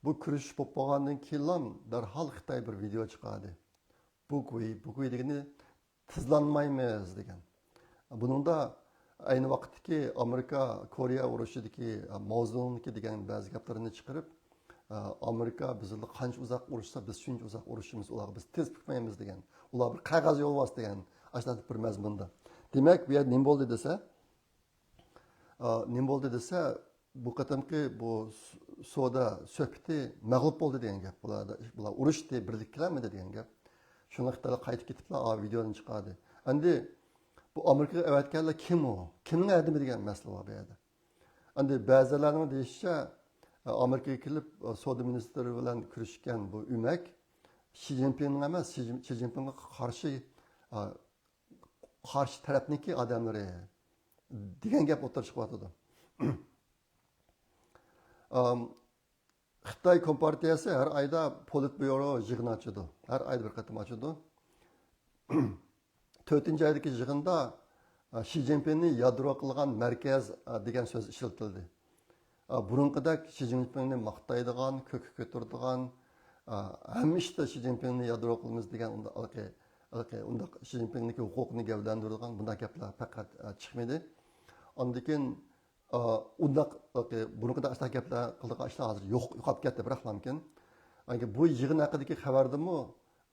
بۇ كۆرۈشۈش بولۇپ بولغاندىن كېيىنلا دەرھال خىتاي بىر ۋىدېئو چىقاردى. بۇگۇي، بۇگۇي دېگىنى تىزلانمايمىز دېگەن. بۇنىڭدا ئەينى ۋاقىتتىكى ئامېرىكا كورېيە ئۇرۇشىدىكى ماۋزېدۇڭنىڭكى دېگەن بەزى گەپلىرىنى چىقىرىپ، ئامېرىكا بىز بىلەن قانچە ئۇزاق ئۇرۇشسا، بىز شۇنچە ئۇزاق ئۇرۇشىمىز، ئۇلارغا بىز تىز پۈكمەيمىز دېگەن. ئۇلار بىر قەغەز يولۋاس دېگەن ئاشۇنداق بىر مەزمۇندا. دېمەك، بۇ يەردە نېمە بولدى دېسە، ئا، نېمە بولدى دېسە، بۇ قېتىمقى بۇ س-، سودا سۆھبىتى مەغلۇپ بولدى دېگەن گەپ. بۇلار، بۇلار ئۇرۇشتى، بىرلىككە كېلەلمىدى دېگەن گەپ. شۇڭا خىتايلار قايتىپ كېتىپلا، ئا، ۋىدېونى چىقاردى. ئەمدى بۇ ئامېرىكىغا ئەۋەتكەنلەر كىم ئۇ؟ كىمنىڭ ئەدىمى دېگەن مەسىلە بار بۇ يەردە. ئەمدى بەزىلەرنىڭ دېيىشىچە، ئامېرىكىغا كېلىپ، سودا مىنىستىرى بىلەن كۆرۈشكەن بۇ ئۆمەك شى جىنپىڭنىڭ ئەمەس، شى جىن-، شى جىنپىڭغا قارشى، قارشى تەرەپنىڭكى ئادەملىرى دېگەن گەپ ئوتتۇرىغا چىقىۋاتىدۇ. ئام، خىتاي كومپارتىيەسى ھەر ئايدا پولىتبيۇرو يىغىنى ئاچىدۇ. ھەر ئايدا بىر قېتىم ئاچىدۇ. تۆتىنچى ئايدىكى يىغىندا، ئا، شى جىنپىڭنى يادرو قىلغان مەركەز، ئا، دېگەن سۆز ئىشلىتىلدى. ئا، بۇرۇنقىدەك شى جىنپىڭنى ماختايدىغان، كۆككە كۆتۈرىدىغان، ئا، ھەممە ئىشتا شى جىنپىڭنى يادرو قىلىمىز دېگەن ئۇنداق، ئۇنداق شى جىنپىڭنىڭكى ھوقۇقىنى گەۋدىلەندۈرىدىغان بۇنداق گەپلەر پەقەت، ئا، چىقمىدى. ئاندىن كېيىن، ئا، ئۇنداق، ئا، بۇرۇنقىدەك ئاشۇنداق گەپلەر قىلىدىغان ئىشلار ھازىر يوق، يوقاپ كەتتى، بىراقلامكىن. ئەگەر بۇ يىغىن ھەققىدىكى خەۋەردىمۇ،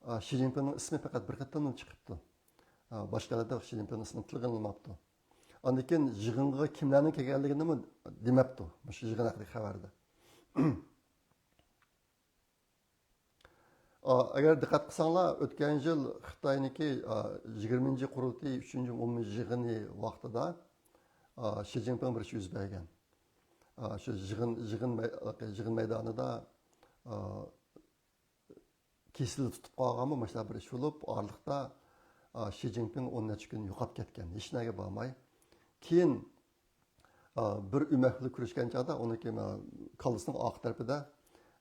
ئا، شى جىنپىڭنىڭ ئىسمى پەقەت بىر قېتىملا چىقىپتۇ. ئا، باشقا يەردە شى جىنپىڭنىڭ ئىسمى تىلغا ئېلىنماپتۇ. ئاندىن كېيىن يىغىنغا كىملەرنىڭ كەلگەنلىكىنىمۇ دېمەپتۇ، مۇشۇ يىغىن ھەققىدىكى خەۋەردە. ئا، ئەگەر دىققەت قىلساڭلار، ئۆتكەن يىل خىتاينىڭكى، ئا، يىگىرمىنچى قۇرۇلتىيى، ئۈچىنچى ئومۇمىي يىغىنى ۋاقتىدا، ئا، شى جىنپىڭ بىر ئىش يۈز بەرگەن. ئا، شۇ يىغىن، يىغىن مەي-، يىغىن مەيدانىدا، ئا، كېسىلى تۇتۇپ قالغانمۇ، مۇشۇنداق بىر ئىش بولۇپ، ئارىلىقتا، ئا، شى جىنپىڭ ئون نەچچە كۈن يوقاپ كەتكەن، ھېچ نەگە بارماي. كېيىن، ئا، بىر ئۆمەك بىلەن كۆرۈشكەن چاغدا، ئۇنىڭكى، ئا، كاللىسىنىڭ ئارقا تەرىپىدە،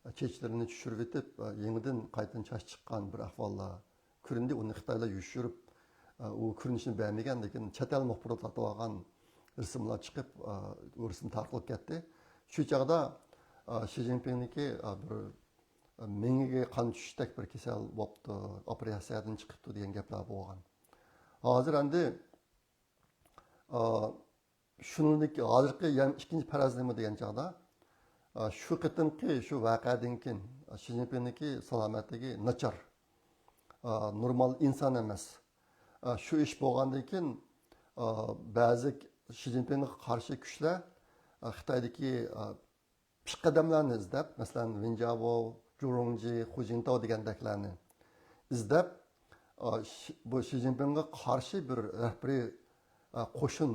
ئا، چېچلىرىنى چۈشۈرۈۋېتىپ، ئا، يېڭىدىن قايتىدىن چاچ چىققان بىر ئەھۋاللار كۆرۈندى. ئۇنى خىتايلار يوشۇرۇپ، ئا، ئۇ كۆرۈنۈشىنى بەرمىگەن، لېكىن چەت ئەل مۇخبىرلىرى تارتىۋالغان رەسىملەر چىقىپ، ئا، ئۇ رەسىم تارقىلىپ كەتتى. شۇ چاغدا، ئا، شى جىنپىڭنىڭكى، ئا، بىر، ئا، مېڭىگە قان چۈشۈشتەك بىر كېسەل بوپتۇ، ئوپېراتسىيەدىن چىقىپتۇ دېگەن گەپلەر بولغان. ھازىر ئەمدى، ئا، شۇنىڭدىكى ھازىرقى يەنە ئىككىنچى پەرەز نېمە دېگەن چاغدا، ئا، شۇ قېتىمقى شۇ ۋەقەدىن كېيىن، ئا، شى جىنپىڭنىڭكى سالامەتلىكى ناچار. ئا، نورمال ئىنسان ئەمەس. ئا، شۇ ئىش بولغاندىن كېيىن، ئا، بەزى شى جىنپىڭغا قارشى كۈچلەر، ئا، خىتايدىكى، ئا، پېشقەدەملەرنى ئىزدەپ، مەسىلەن، ۋېن جياباۋ، جۇ رۇڭجى، خۇ جىنتاۋ دېگەندەكلەرنى ئىزدەپ، ئا، شى-، بۇ شى جىنپىڭغا قارشى بىر رەھبىرىي، ئا، قوشۇن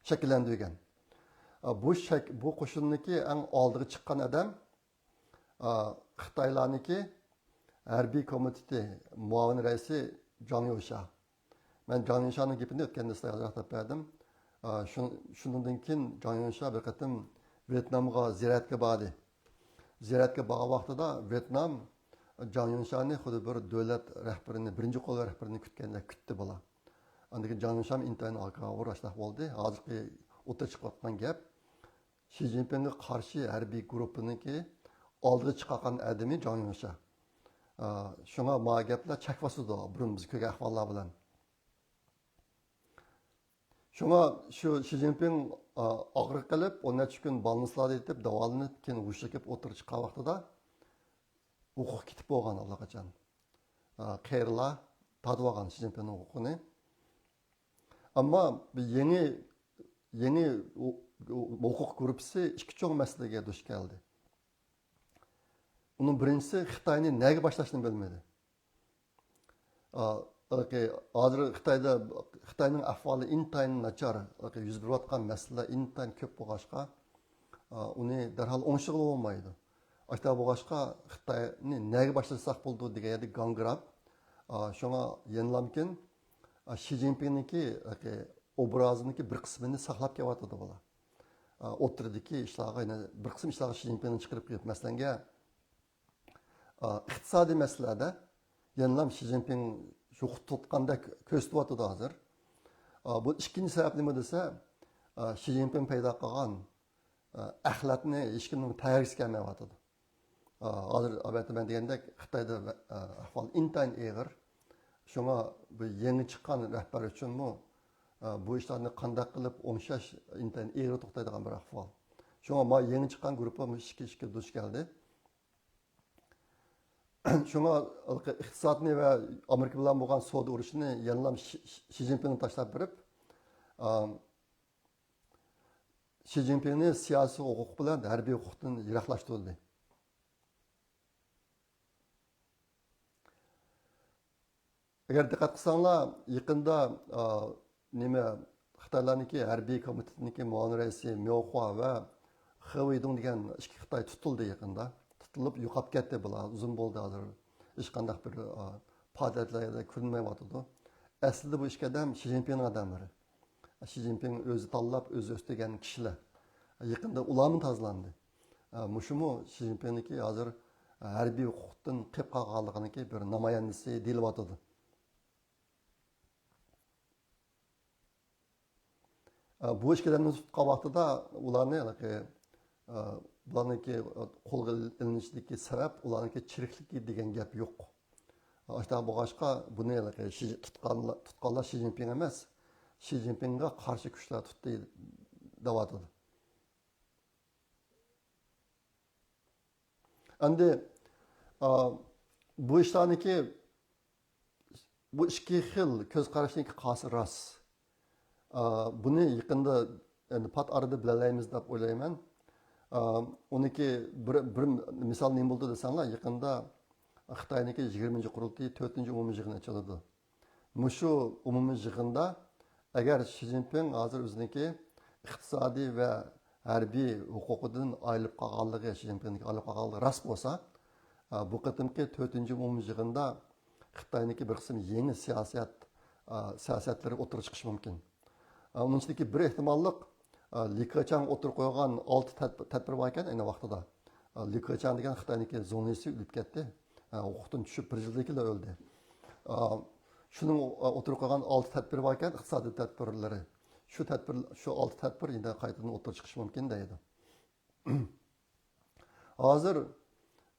شەكىللەندۈرگەن. ئا، بۇ شەك-، بۇ قوشۇننىڭكى ئەڭ ئالدىغا چىققان ئادەم، ئا، خىتايلارنىڭكى ھەربىي كومىتېتى مۇئاۋىن رەئىسى جاڭ يۇشا. مەن جاڭ يۇشانىڭ گېپىنى ئۆتكەندە سىلەرگە ئازراق دەپ بەردىم. ئا، شۇ-، شۇنىڭدىن كېيىن جاڭ يۇشا بىر قېتىم ۋيېتنامغا زىيارەتكە باردى. زىيارەتكە بارغان ۋاقتىدا ۋيېتنام جاڭ يۇشانى خۇددى بىر دۆلەت رەھبىرىنى، بىرىنچى قول رەھبىرىنى كۈتكەندەك كۈتتى بۇلار. ئاندىن كېيىن جاڭ يۇشام ئىنتايىن ھاكاۋۇر ئاشۇنداق بولدى. ھازىرقى ئوتتۇرىغا چىقىۋاتقان گەپ، شى جىنپىڭغا قارشى ھەربىي گۇرۇپپىنىڭكى ئالدىغا چىقارغان ئادىمى جاڭ يۇشا. ئا، شۇڭا ما گەپلەر چەك باسىدۇ، بۇرۇن بىز كۆرگەن ئەھۋاللار بىلەن. شۇڭا شۇ شى جىنپىڭ، ئا، ئاغرىق قىلىپ، ئون نەچچە كۈن بالنىسلاردا يېتىپ، داۋالىنىپ، كېيىن ھوشىغا كېلىپ ئوتتۇرىغا چىققان ۋاقتىدا ھوقۇق كېتىپ بولغان ئاللىقاچان. ئا، قېرىلار تارتىۋالغان شى جىنپىڭنىڭ ھوقۇقىنى. ئەمما بۇ يېڭى، يېڭى ھو-، ھوقۇق گۇرۇپپىسى ئىككى چوڭ مەسىلىگە دۇچ كەلدى. ئۇنىڭ بىرىنچىسى خىتاينى نەگە باشلاشنى بىلمىدى. ئا، ھازىر خىتايدا، خىتاينىڭ ئەھۋالى ئىنتايىن ناچار، يۈز بېرىۋاتقان مەسىلىلەر ئىنتايىن كۆپ بولغاچقا، ئا، ئۇنى دەرھال ئوڭشىغىلى بولمايدۇ. ئاشۇنداق بولغاچقا، خىتاينى نەگە باشلىساق بولىدۇ دېگەن يەردە گاڭگىراپ، ئا، شۇڭا يەنىلامكىن، ئا، شى جىنپىڭنىڭكى، ئوبرازىنىڭكى بىر قىسمىنى ساقلاپ كېلىۋاتىدۇ بۇلار. ئا، ئوتتۇرىدىكى ئىشلارغا يەنە بىر قىسىم ئىشلارغا شى جىنپىڭنى چىقىرىپ قويۇپ، مەسىلەنگە، ئا، ئىقتىسادىي مەسىلىلەردە يەنىلا شى جىنپىڭ شۇ خۇت تۇتقاندەك كۆرسىتىۋاتىدۇ ھازىر. ئا، بۇ ئىككىنچى سەۋەب نېمە دېسە، ئا، شى جىنپىڭ پەيدا قىلغان، ئا، ئەخلەتنى ھېچكىمنىڭ تەگىسى كەلمەيۋاتىدۇ. ئا، ھازىر ئەلۋەتتە مەن دېگەندەك خىتايدا، ئا، ئەھۋال ئىنتايىن ئېغىر. شۇڭا بۇ يېڭى چىققان رەھبەر ئۈچۈنمۇ، ئا، بۇ ئىشلارنى قانداق قىلىپ ئوڭشاش ئىنتايىن ئېغىر توختايدىغان بىر ئەھۋال. شۇڭا ما يېڭى چىققان گۇرۇپپا مۇشۇ ئىككى ئىشكە دۇچ كەلدى. شۇڭا ھېلىقى ئىقتىسادنى ۋە ئامېرىكا بىلەن بولغان سودا ئۇرۇشىنى يەنىلا شى، شى، شى جىنپىڭغا تاشلاپ بېرىپ، ئا، شى جىنپىڭنى سىياسىي ھوقۇق بىلەن ھەربىي ھوقۇقتىن يىراقلاشتۇردى. ئەگەر دىققەت قىلساڭلار، يېقىندا، ئا، نېمە، خىتايلارنىڭكى ھەربىي كومىتېتىنىڭكى مۇئاۋىن رەئىسى مياۋخۇا ۋە خې ۋېيدۇڭ دېگەن ئىككى خىتاي تۇتۇلدى يېقىندا. تۇتۇلۇپ يوقاپ كەتتى بۇلار. ئۇزۇن بولدى ھازىر. ھېچقانداق بىر، ئا، پائالىيەتلەردە كۆرۈنمەيۋاتىدۇ. ئەسلىدە بۇ ئىككى ئادەم شى جىنپىڭنىڭ ئادەملىرى. شى جىنپىڭ ئۆزى تاللاپ، ئۆزى ئۆستۈرگەن كىشىلەر. يېقىندا ئۇلارمۇ تازىلاندى. ئا، مۇشۇمۇ شى جىنپىڭنىڭكى ھازىر ھەربىي ھوقۇقتىن قېلىپ قالغانلىقىنىڭكى بىر نامايەندىسى دېيىلىۋاتىدۇ. ئا، بۇ ئىككىلەننى تۇتقان ۋاقتىدا ئۇلارنى، ھېلىقى، ئا، بۇلارنىڭكى قولغا ئېلىنىشىدىكى سەۋەب ئۇلارنىڭكى چىرىكلىكى دېگەن گەپ يوق. ئاشۇنداق بولغاچقا، بۇنى ھېلىقى شى، تۇتقانلار، تۇتقانلار شى جىنپىڭ ئەمەس، شى جىنپىڭغا قارشى كۈچلەر تۇتتى دەۋاتىدۇ. ئەمدى، ئا، بۇ ئىشلارنىڭكى، بۇ ئىككى خىل كۆز قاراشنىڭكى قاسى راست. ئا، بۇنى يېقىندا، ئەمدى پات ئارىدا بىلەلەيمىز دەپ ئويلايمەن. ئا، ئۇنىڭكى بىر، بىر مىسال نېمە بولدى دېسەڭلار، يېقىندا خىتاينىڭكى يىگىرمىنچى قۇرۇلتىيى تۆتىنچى ئومۇمىي يىغىنى ئېچىلىدۇ. مۇشۇ ئومۇمىي يىغىندا ئەگەر شى جىنپىڭ ھازىر ئۆزىنىڭكى ئىقتىسادىي ۋە ھەربىي ھوقۇقىدىن ئايرىلىپ قالغانلىقى، شى جىنپىڭنىڭكى ئايرىلىپ قالغانلىقى راست بولسا، بۇ قېتىمقى تۆتىنچى ئومۇمىي يىغىندا خىتاينىڭكى بىر قىسىم يېڭى سىياسەت، سىياسەتلىرى ئوتتۇرىغا چىقىشى مۇمكىن. ئۇنىڭ ئىچىدىكى بىر ئېھتىماللىق، لى كېچياڭ ئوتتۇرىغا قويغان ئالتە تەدبىر، تەدبىر بار ئىكەن، ئەينى ۋاقتىدا. لى كېچياڭ دېگەن خىتاينىڭكى زۇڭلىسى ئۆلۈپ كەتتى. ھە، ھوقۇقتىن چۈشۈپ، بىر يىلدىن كېيىن ئۆلدى. ئا، شۇنىڭ ئوتتۇرىغا قويغان ئالتە تەدبىرى بار ئىكەن، ئىقتىسادىي تەدبىرلىرى. شۇ تەدبىر، شۇ ئالتە تەدبىر يەنە قايتىدىن ئوتتۇرىغا چىقىشى مۇمكىن دەيدۇ. ھازىر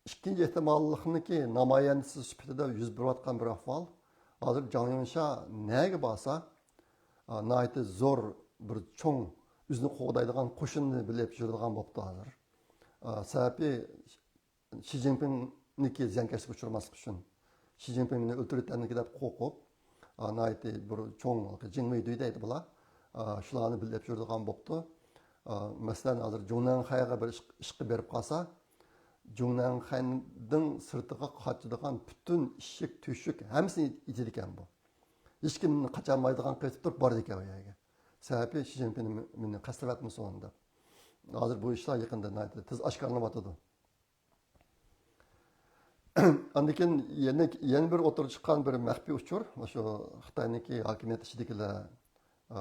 ئىككىنچى ئېھتىماللىقنىڭكى نامايەندىسى سۈپىتىدە يۈز بېرىۋاتقان بىر ئەھۋال. ھازىر جاڭ يۇنشا نەگە بارسا، ئا، ناھايىتى زور بىر چوڭ ئۆزىنى قوغدايدىغان قوشۇننى بىلىپ يۈرىدىغان بوپتۇ ھازىر. ئا، سەۋەبى شى جىنپىڭنىڭكى زىيانكەشلىككە ئۇچرىماسلىق ئۈچۈن، شى جىنپىڭ مېنى ئۆلتۈرۈۋېتەرمىكىن دەپ قورقۇپ، ئا، ناھايىتى بىر چوڭ جىڭۋېيدۈي دەيدۇ بۇلار. ئا، شۇلارنى بىللە ئېلىپ يۈرىدىغان بوپتۇ. ئا، مەسىلەن، ھازىر جۇڭنەنخەيگە بىر ئىش، ئىشقا بېرىپ قالسا، جۇڭنەنخەينىڭ سىرتىغا قاچىدىغان پۈتۈن ئىشىك، تۆشۈك ھەممىسىنى ئېتىدىكەن بۇ. ھېچكىم قاچالمايدىغان قېتىپ تۇرۇپ بارىدىكەن ئۇ يەرگە. سەۋەبى شى جىنپىڭ مېنى قەستلەۋەتمىسۇن دەپ. ھازىر بۇ ئىشلار يېقىندا ناھايىتى تېز ئاشكارىلىنىۋاتىدۇ. ئاندىن كېيىن يەنە، يەنە بىر ئوتتۇرىغا چىققان بىر مەخپىي ئۇچۇر، شۇ خىتاينىڭكى ھاكىمىيەت ئىچىدىكىلەر، ئا،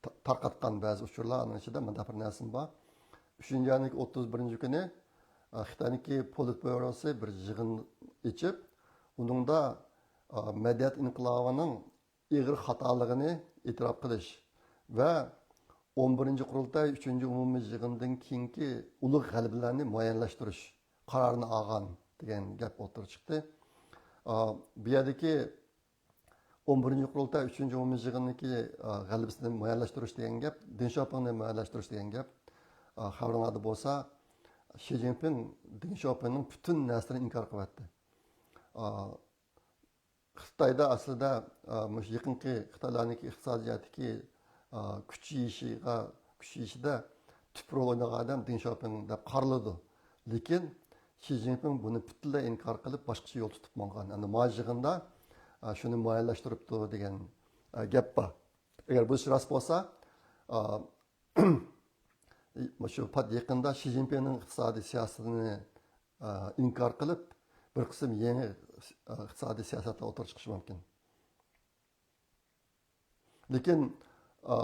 تا-، تارقاتقان بەزى ئۇچۇرلار، ئانىڭ ئىچىدە مۇنداق بىر نەرسىمۇ بار. ئۈچىنچى ئاينىڭ ئوتتۇز بىرىنچى كۈنى، ئا، خىتاينىڭكى پولىتبيۇروسى بىر يىغىن ئېچىپ، ئۇنىڭدا، ئا، مەدەنىيەت ئىنقىلابىنىڭ ئېغىر خاتالىقىنى ئېتىراپ قىلىش ۋە ئون بىرىنچى قۇرۇلتاي ئۈچىنچى ئومۇمىي يىغىندىن كېيىنكى ئۇلۇغ غەلىبىلەرنى مۇئەييەنلەشتۈرۈش قارارىنى ئالغان دېگەن گەپ ئوتتۇرىغا چىقتى. ئا، بۇ يەردىكى ئون بىرىنچى قۇرۇلتاي ئۈچىنچى ئومۇمىي يىغىنىدىكى، ئا، غەلىبىسىنى مۇئەييەنلەشتۈرۈش دېگەن گەپ، دېڭ شياۋپىڭنى مۇئەييەنلەشتۈرۈش دېگەن گەپ. ئا، خەۋىرىڭلاردا بولسا، شى جىنپىڭ دېڭ شياۋپىڭنىڭ پۈتۈن نەرسىلىرىنى ئىنكار قىلىۋەتتى. ئا، خىتايدا ئەسلىدە، ئا، مۇشۇ يېقىنقى خىتايلارنىڭكى ئىقتىسادىي جەھەتتىكى، ئا، كۈچىيىشىغا، كۈچىيىشىدە تۈپ رول ئوينىغان ئادەم دېڭ شياۋپىڭ دەپ قارىلىدۇ. لېكىن شى جىنپىڭ بۇنى پۈتۈنلەي ئىنكار قىلىپ، باشقىچە يول تۇتۇپ ماڭغان. ئەمدى ما يىغىندا، ئا، شۇنى مۇئەييەنلەشتۈرۈپتۇ دېگەن، ئا، گەپ بار. ئەگەر بۇ ئىش راست بولسا، ئا، مۇشۇ پات يېقىندا شى جىنپىڭنىڭ ئىقتىسادىي سىياسىتىنى، ئا، ئىنكار قىلىپ، بىر قىسىم يېڭى، ئا، ئىقتىسادىي سىياسەتلەر ئوتتۇرىغا چىقىشى مۇمكىن. لېكىن، ئا،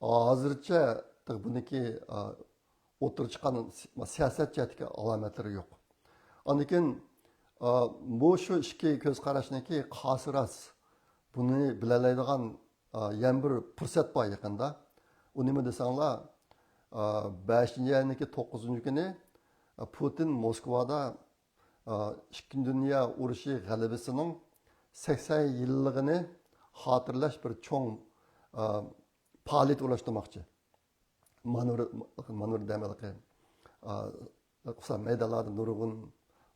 ھازىرچە بۇنىڭكى، ئا، ئوتتۇرىغا چىققان سىياسەت جەھەتتىكى ئالامەتلىرى يوق. ئاندىن كېيىن، ئا، بۇ شۇ ئىككى كۆز قاراشنىڭكى قاسى راست، بۇنى بىلەلەيدىغان، ئا، يەنە بىر پۇرسەت بار يېقىندا. ئۇ نېمە دېسەڭلار، ئا، بەشىنچى ئاينىڭكى توققۇزىنچى كۈنى، ئا، پۇتىن موسكۋادا، ئا، ئىككىنچى دۇنيا ئۇرۇشى غەلىبىسىنىڭ سەكسەن يىللىقىنى خاتىرىلەش بىر چوڭ، ئا، پائالىيەت ئورۇنلاشتۇرماقچى. مانېۋىر، مانېۋىر دەم ھېلىقى، ئا، قۇسا مەيدانلاردا نۇرغۇن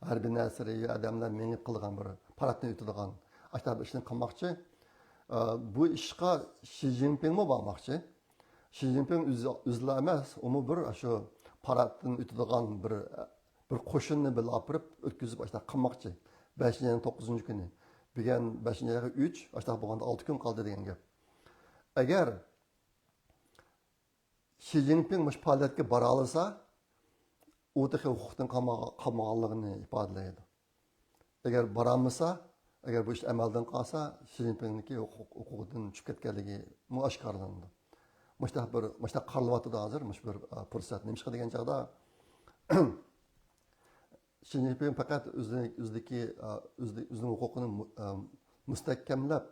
ھەربىي نەرسىلەر، ئادەملەر مېڭىپ قىلىدىغان بىر پاراتتىن ئۆتىدىغان ئاشۇنداق بىر ئىشنى قىلماقچى. ئا، بۇ ئىشقا شى جىنپىڭمۇ بارماقچى. شى جىنپىڭ ئۆزى، ئۆزىلا ئەمەس، ئۇمۇ بىر شۇ پاراتتىن ئۆتىدىغان بىر، بىر قوشۇننى بىللە ئاپىرىپ ئۆتكۈزۈپ ئاشۇنداق قىلماقچى. بەشىنچى ئاينىڭ توققۇزىنچى كۈنى. بۈگۈن بەشىنچى ئايغا ئۈچ، ئاشۇنداق بولغاندا ئالتە كۈن قالدى دېگەن گەپ. ئەگەر شى جىنپىڭ مۇشۇ پائالىيەتكە بارالىسا، ئۇ تېخى ھوقۇقتىن قالمىغا-، قالمىغانلىقىنى ئىپادىلەيدۇ. ئەگەر بارالمىسا، ئەگەر بۇ ئىش ئەمەلدىن قالسا، شى جىنپىڭنىڭكى ھوقۇق-، ھوقۇقىدىن چۈشۈپ كەتكەنلىكىمۇ ئاشكارىلىنىدۇ. مۇشۇنداق بىر، مۇشۇنداق قارىلىۋاتىدۇ ھازىر، مۇشۇ بىر، ئا، پۇرسەت. نېمىشقا دېگەن چاغدا، شى جىنپىڭ پەقەت ئۆزىنى، ئۆزىدىكى، ئا، ئۆزىدە-، ئۆزىنىڭ ھوقۇقىنى مۇ-، ئا، مۇستەھكەملەپ،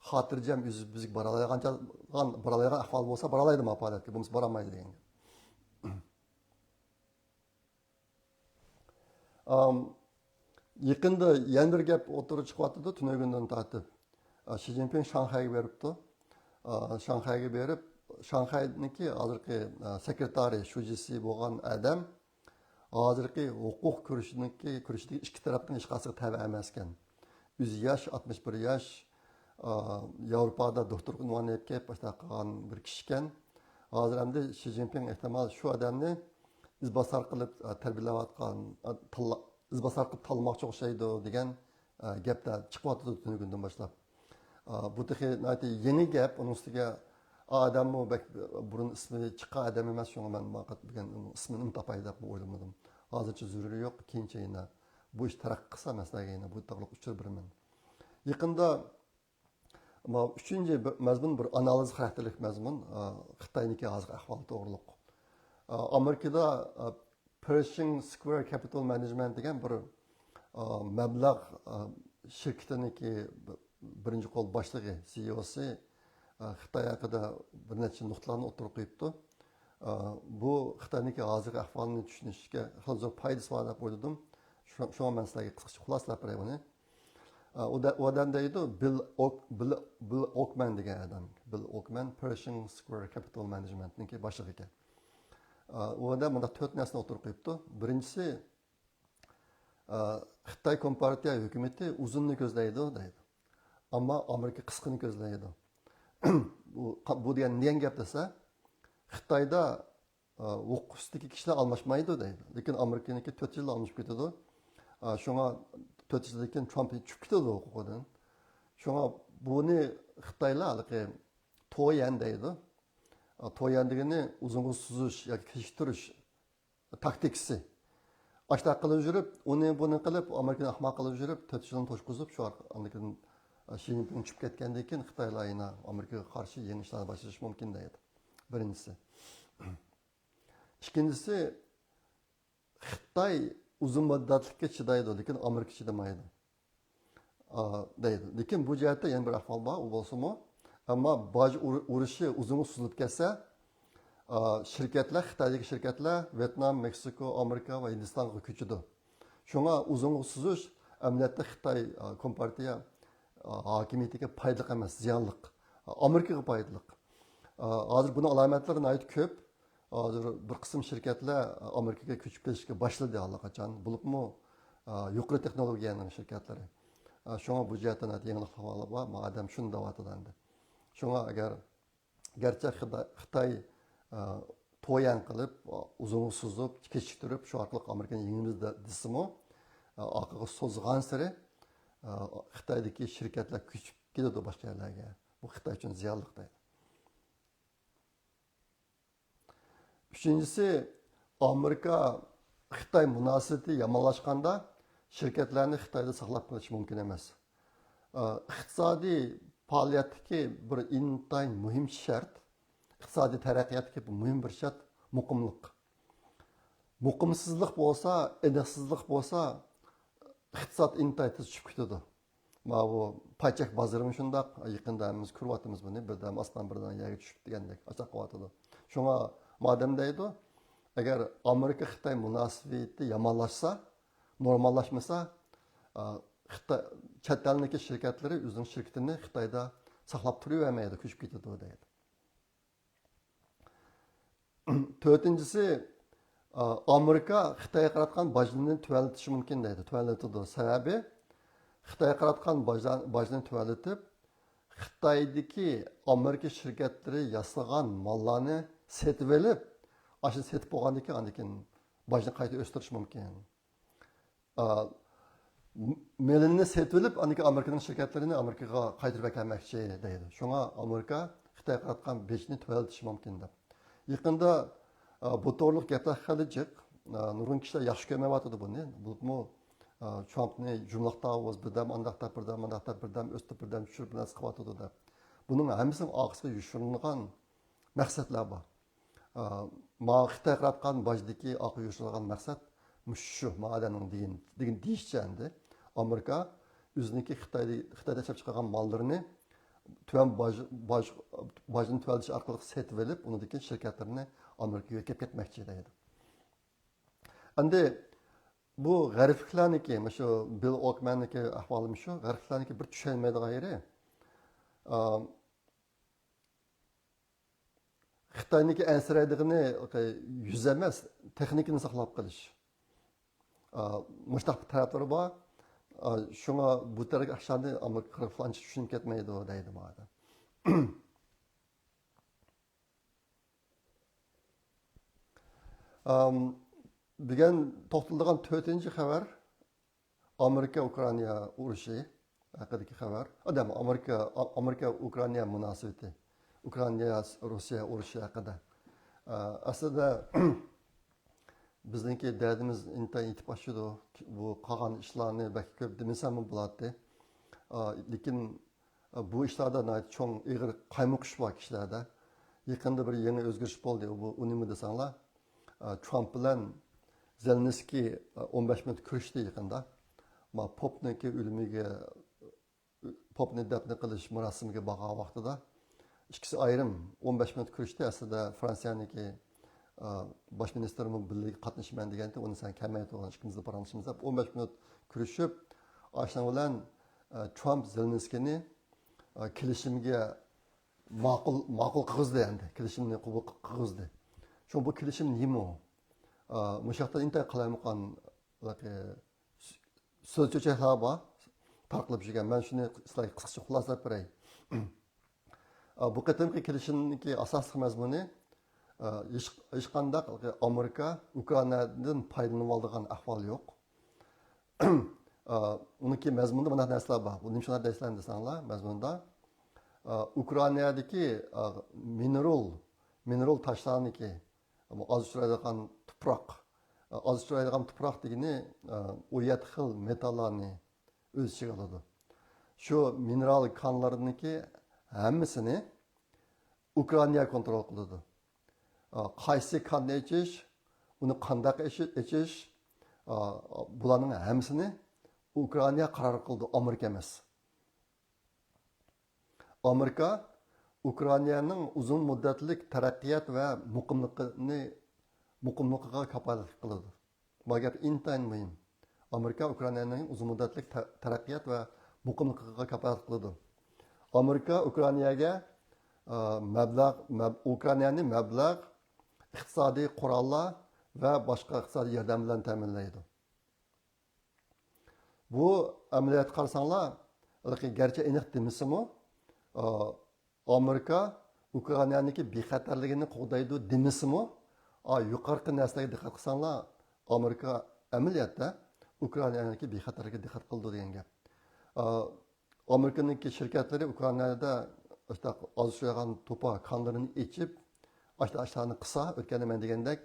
خاتىرجەم ئۆزى بىزگە بارالايدىغان، بارالايدىغان ئەھۋال بولسا، بارالايدۇ ما پائالىيەتكە، بولمىسا بارالمايدۇ دېگەن گەپ. ئام، يېقىندا يەنە بىر گەپ ئوتتۇرىغا چىقىۋاتىدۇ، تۈنۈگۈندىن تارتىپ. ئا، شى جىنپىڭ شاڭخەيگە بېرىپتۇ. ئا، شاڭخەيگە بېرىپ، شاڭخەينىڭكى ھازىرقى، ئا، سېكرېتارى شۇجىسى بولغان ئادەم ھازىرقى ھوقۇق كۈرىشىنىڭكى، كۈرىشىدىكى ئىككى تەرەپنىڭ ھېچقايسىسىغا تەۋە ئەمەسكەن. ئۆزى ياش، ئاتمىش بىر ياش، ئا، ياۋروپادا دوكتورلۇق ئۇنۋانىنى ئېلىپ كېلىپ، باشلاپ قالغان بىر كىشىكەن. ھازىر ئەمدى شى جىنپىڭ ئېھتىمال شۇ ئادەمنى ئىزباسار قىلىپ، ئا، تەربىيەلەۋاتقان، ئا، تاللا-، ئىزباسار قىلىپ تاللىماقچى ئوخشايدۇ دېگەن، ئا، گەپلەر چىقىۋاتىدۇ تۈنۈگۈندىن باشلاپ. ئا، بۇ تېخى ناھايىتى يېڭى گەپ. ئۇنىڭ ئۈستىگە ئادەممۇ بەك بۇرۇن ئىسمى چىققان ئادەم ئەمەس، شۇڭا مەن بۇ بۈگۈن ئۇنىڭ ئىسمىنىمۇ تاپاي دەپمۇ ئويلىمىدىم. ھازىرچە زۆرۈرى يوق، كېيىنچە يەنە بۇ ئىش تەرەققىي قىلسا، مەن سىلەرگە يەنە بۇ توغرىلىق ئۇچۇر بېرىمەن. يېقىندا، ئەمما ئۈچىنچى بىر مەزمۇن بىر ئانالىز خاراكتېرلىك مەزمۇن، ئا، خىتاينىڭكى ھازىرقى ئەھۋالى توغرۇلۇق. ئا، ئامېرىكىدا، ئا، Pershing Square Capital Management دېگەن بىر، ئا، مەبلەغ، ئا، شىركىتىنىڭكى بىرىنچى قول باشلىقى، سىئىئوسى، ئا، خىتاي ھەققىدە بىر نەچچە نۇقتىلارنى ئوتتۇرىغا قويۇپتۇ. ئا، بۇ خىتاينىڭكى ھازىرقى ئەھۋالىنى چۈشىنىشكە خېلى زور پايدىسى بار دەپ ئويلىدىم. شۇ-، شۇڭا مەن سىلەرگە قىسقىچە خۇلاسىلەپ بېرەي بۇنى. ئا، ئۇ دە-، ئۇ ئادەم دەيدۇ، بىل ئوك-، بىل، بىل ئوكمەن دېگەن ئادەم. بىل ئوكمەن Pershing Square Capital Managementنىڭكى باشلىقى ئىكەن. ئۇ يەردە مۇنداق تۆت نەرسىنى ئوتتۇرىغا قويۇپتۇ. بىرىنچىسى، خىتاي كومپارتىيە ھۆكۈمىتى ئۇزۇننى كۆزلەيدۇ دەيدۇ. ئەمما ئامېرىكا قىسقىنى كۆزلەيدۇ. بۇ، بۇ دېگەن، دېگەن گەپ دېسە، خىتايدا ئوقۇش ئۈستىدىكى كىشىلەر ئالماشمايدۇ دەيدۇ. لېكىن ئامېرىكىنىڭكى تۆت يىلدا ئالمىشىپ كېتىدۇ. شۇڭا تۆت يىلدىن كېيىن ترامپ چۈشۈپ كېتىدۇ ھوقۇقىدىن. شۇڭا بۇنى خىتايلار ھېلىقى تويەن دەيدۇ. تويەن دېگىنى ئۇزۇنغا سوزۇش ياكى كېچىكتۈرۈش تاكتىكىسى. ئاشۇنداق قىلىپ يۈرۈپ، ئۇنى بۇنى قىلىپ، ئامېرىكىنى ئاخماق قىلىپ يۈرۈپ، تۆت يىلنى توشقۇزۇپ، شۇ ئارقىلىق ئاندىن كېيىن شى جىنپىڭ چۈشۈپ كەتكەندىن كېيىن خىتايلار يەنە ئامېرىكىغا قارشى يېڭى ئىشلارنى باشلىشى مۇمكىن دەيدۇ. بىرىنچىسى. ئىككىنچىسى، خىتاي ئۇزۇن مۇددەتلىككە چىدايدۇ، لېكىن ئامېرىكا چىدىمايدۇ، ئا، دەيدۇ. لېكىن بۇ جەھەتتە يەنە بىر ئەھۋال بار، ئۇ بولسىمۇ، ئەمما باج ئۇر-، ئۇرۇشى ئۇزۇنغا سوزۇلۇپ كەتسە، ئا، شىركەتلەر، خىتايدىكى شىركەتلەر ۋيېتنام، مېكسىكو، ئامېرىكا ۋە ھىندىستانغا كۆچىدۇ. شۇڭا ئۇزۇنغا سوزۇش ئەمەلىيەتتە خىتاي، ئا، كومپارتىيە، ئا، ھاكىمىيىتىگە پايدىلىق ئەمەس، زىيانلىق. ئامېرىكىغا پايدىلىق. ئا، ھازىر بۇنىڭ ئالامەتلىرى ناھايىتى كۆپ. ھازىر بىر قىسىم شىركەتلەر ئامېرىكىغا كۆچۈپ كېلىشكە باشلىدى ئاللىقاچان. بولۇپمۇ، ئا، يۇقىرى تېخنولوگىيەنىڭ شىركەتلىرى. ئا، شۇڭا بۇ جەھەتتە ناھايىتى يېڭىلىقلار بار. ما ئادەم شۇنى دەۋاتىدۇ ئەمدى. شۇڭا ئەگەر، گەرچە خىدا-، خىتاي، ئا، تويەن قىلىپ، ئۇزۇنغا سوزۇپ، كېچىكتۈرۈپ، شۇ ئارقىلىق ئامېرىكىنى يېڭىمىز دە-، دېسىمۇ، ئا، ئارقىغا سوزغانسېرى، ئا، خىتايدىكى شىركەتلەر كۆچۈپ كېتىدۇ باشقا يەرلەرگە. بۇ خىتاي ئۈچۈن زىيانلىق دەيدۇ. ئۈچىنچىسى، ئامېرىكا خىتاي مۇناسىۋىتى يامانلاشقاندا شىركەتلەرنى خىتايدا ساقلاپ قېلىش مۇمكىن ئەمەس. ئىقتىسادىي پائالىيەتتىكى بىر ئىنتايىن مۇھىم شەرت، ئىقتىسادىي تەرەققىياتتىكى بىر مۇھىم بىر شەرت مۇقىملىق. مۇقىمسىزلىق بولسا، ئېنىقسىزلىق بولسا، ئىقتىساد ئىنتايىن تېز چۈشۈپ كېتىدۇ. ماۋۇ پاي چەك بازىرىمۇ شۇنداق، يېقىندا ھەممىمىز كۆرۈۋاتىمىز بۇنى، بىردەم ئاسمان، بىردەم يەرگە چۈشۈپ دېگەندەك ئاشۇنداق قىلىۋاتىدۇ. شۇڭا مادەم دەيدۇ، ئەگەر ئامېرىكا خىتاي مۇناسىۋىتى يامانلاشسا، نورماللاشمىسا، ئا، خىتاي، چەت ئەلنىڭكى شىركەتلىرى ئۆزىنىڭ شىركىتىنى خىتايدا ساقلاپ تۇرۇۋەرمەيدۇ، كۆچۈپ كېتىدۇ دەيدۇ. تۆتىنچىسى، ئا، ئامېرىكا خىتايغا قاراتقان باجنى تۆۋەنلىتىشى مۇمكىن دەيدۇ. تۆۋەنلىتىدۇ. سەۋەبى، خىتايغا قاراتقان باجا-، باجنى تۆۋەنلىتىپ، خىتايدىكى ئامېرىكا شىركەتلىرى ياسىغان ماللارنى سېتىۋېلىپ، ئاشۇنى سېتىپ بولغاندىن كېيىن، ئاندىن كېيىن باجنى قايتا ئۆستۈرۈشى مۇمكىن. ئا، م-، مېلىنى سېتىۋېلىپ، ئاندىن كېيىن ئامېرىكىنىڭ شىركەتلىرىنى ئامېرىكىغا قايتۇرۇپ ئەكەلمەكچى دەيدۇ. شۇڭا ئامېرىكا خىتايغا قاراتقان بېجىنى تۆۋەنلىتىشى مۇمكىن دەپ. يېقىندا، ئا، بۇ توغرىلىق گەپلەر خېلى جىق. ئا، نۇرغۇن كىشىلەر ياخشى كۆرمەيۋاتىدۇ بۇنى. بولۇپمۇ، ئا، ترامپنى جۇملۇق تاۋۇز بىردەم ئانداق دەپ، بىردەم مانداق دەپ، بىردەم ئۆستۈرۈپ، بىردەم چۈشۈرۈپ، بىر نەرسە قىلىۋاتىدۇ دەپ. بۇنىڭ ھەممىسىنىڭ ئارقىسىغا يوشۇرۇنغان مەقسەتلەر بار. ئا، ماڭا خىتاي قاراتقان باجدىكى ئارقا يوشۇرغان مەقسەت مۇشۇ شۇ، ما ئادەمنىڭ دېگەن، دېگەن دېيىشىچە ئەمدى ئامېرىكا ئۆزىنىڭكى خىتايدا، خىتايدا ئىشلەپ چىقارغان ماللىرىنى تۆۋەن باج، باج، باجنى تۆۋەنلىتىش ئارقىلىق سېتىۋېلىپ، ئۇنىڭدىن كېيىن شىركەتلىرىنى ئامېرىكىغا يۆتكەپ كەتمەكچى دەيدۇ. ئەمدى بۇ غەربلىكلەرنىڭكى، مۇشۇ بىل ئوكمەننىڭكى ئەھۋالى مۇشۇ، غەربلىكلەرنىڭكى بىر چۈشەنمەيدىغان يېرى، ئا، خىتاينىڭكى ئەنسىرەيدىغىنى يۈز ئەمەس، تېخنىكىنى ساقلاپ قېلىش. ئا، مۇشۇنداق بىر تەرەپلىرى بار. ئا، شۇڭا بۇ تەرەپتىكى ئىشلارنى ئامېرىكا قىرغىنلار ئانچە چۈشىنىپ كەتمەيدۇ دەيدۇ مانا. ئام، بۈگۈن توختىلىدىغان تۆتىنچى خەۋەر ئامېرىكا ئۇكرائىنا ئۇرۇشى ھەققىدىكى خەۋەر. ئادەم، ئامېرىكا، ئامېرىكا ئۇكرائىنا مۇناسىۋىتى، ئۇكرائىنا روسىيە ئۇرۇشى ھەققىدە. ئە، ئەسلىدە بىزنىڭكى دەردىمىز ئىنتايىن يېتىپ ئاشىدۇ. بۇ قالغان ئىشلارنى بەك كۆپ دېمىسەممۇ بولاتتى. ئە، لېكىن، ئە، بۇ ئىشلاردا ناھايىتى چوڭ، ئېغىر قايمۇقۇش بار كىشىلەردە. يېقىندا بىر يېڭى ئۆزگىرىش بولدى. بۇ، ئۇ نېمە دېسەڭلار، ئە، ترامپ بىلەن زېلېنسكىي، ئە، ئون بەش مىنۇت كۆرۈشتى يېقىندا. ما پوپنىڭكى ئۆلۈمىگە، پوپنى دەپنە قىلىش مۇراسىمىگە بارغان ۋاقتىدا ئىككىسى ئايرىم ئون بەش مىنۇت كۆرۈشتى. ئەسلىدە فرانسىيەنىڭكى، ئا، باش مىنىستىرىمۇ بىللە قاتنىشىمەن دېگەنتى، ئۇنى سەن كەلمەي تۇرغان، ئىككىمىز پاراڭلىشىمىز دەپ ئون بەش مىنۇت كۆرۈشۈپ، ئاشۇنىڭ بىلەن، ئا، ترامپ زېلېنسكىينى، ئا، كېلىشىمگە ماقۇل، ماقۇل قىلغۇزدى ئەمدى. كېلىشىمنى قوبۇل قىلغۇزدى. شۇڭا بۇ كېلىشىم نېمە ئۇ؟ ئا، مۇشۇ ياقتا ئىنتايىن قالايمىقان، ئە، سۆز چۆچەكلەر بار، تارقىلىپ يۈرگەن. مەن شۇنى سىلەرگە قىسقىچە خۇلاسىلەپ بېرەي. ئا، بۇ قېتىمقى كېلىشىمنىڭكى ئاساسلىق مەزمۇنى، ئا، ھېچ، ھېچقانداق ئامېرىكا ئۇكرائىنادىن پايدىلىنىۋالىدىغان ئەھۋال يوق. ئا، ئۇنىڭكى مەزمۇنىدا مۇنداق نەرسىلەر بار. بۇ نېمىشقا دەيسىلەر دېسەڭلار، مەزمۇندا، ئا، ئۇكرائىنادىكى، ئا، مىنېرال، مىنېرال تاشلارنىڭكى، بۇ ئاز ئۇچرايدىغان تۇپراق. ئاز ئۇچرايدىغان تۇپراق دېگىنى، ئا، ئون يەتتە خىل مېتاللارنى ئۆز ئىچىگە ئالىدۇ. شۇ مىنېرال كانلىرىنىڭكى ھەممىسىنى ئۇكرائىنا كونترول قىلىدۇ. ئا، قايسى كاننى ئېچىش، ئۇنى قانداق ئېشى-، ئېچىش، ئا، بۇلارنىڭ ھەممىسىنى ئۇكرائىنا قارار قىلىدۇ، ئامېرىكا ئەمەس. ئامېرىكا ئۇكرائىنانىڭ ئۇزۇن مۇددەتلىك تەرەققىيات ۋە مۇقىملىقىنى، مۇقىملىقىغا كاپالەتلىك قىلىدۇ. بۇ گەپ ئىنتايىن مۇھىم. ئامېرىكا ئۇكرائىنانىڭ ئۇزۇن مۇددەتلىك تە-، تەرەققىيات ۋە مۇقىملىقىغا كاپالەتلىك قىلىدۇ. ئامېرىكا ئۇكرائىناگە، ئا، مەبلەغ، مەب-، ئۇكرائىنانى مەبلەغ، ئىقتىسادىي قوراللار ۋە باشقا ئىقتىسادىي ياردەم بىلەن تەمىنلەيدۇ. بۇ ئەمەلىيەتتە قارىساڭلار، ھېلىقى گەرچە ئېنىق دېمىسىمۇ، ئا، ئامېرىكا ئۇكرائىنانىڭكى بىخەتەرلىكىنى قوغدايدۇ دېمىسىمۇ، ئا، يۇقىرىقى نەرسىلەرگە دىققەت قىلساڭلار، ئامېرىكا ئەمەلىيەتتە ئۇكرائىنانىڭكى بىخەتەرلىكىگە دىققەت قىلىدۇ دېگەن گەپ. ئا، ئامېرىكىنىڭكى شىركەتلىرى ئۇكرائىنادا ئاشۇنداق ئاز ئۇچرايدىغان توپا كانلىرىنى ئېچىپ، ئاشتا ئاشتانى قىسا، ئۆتكەندە مەن دېگەندەك،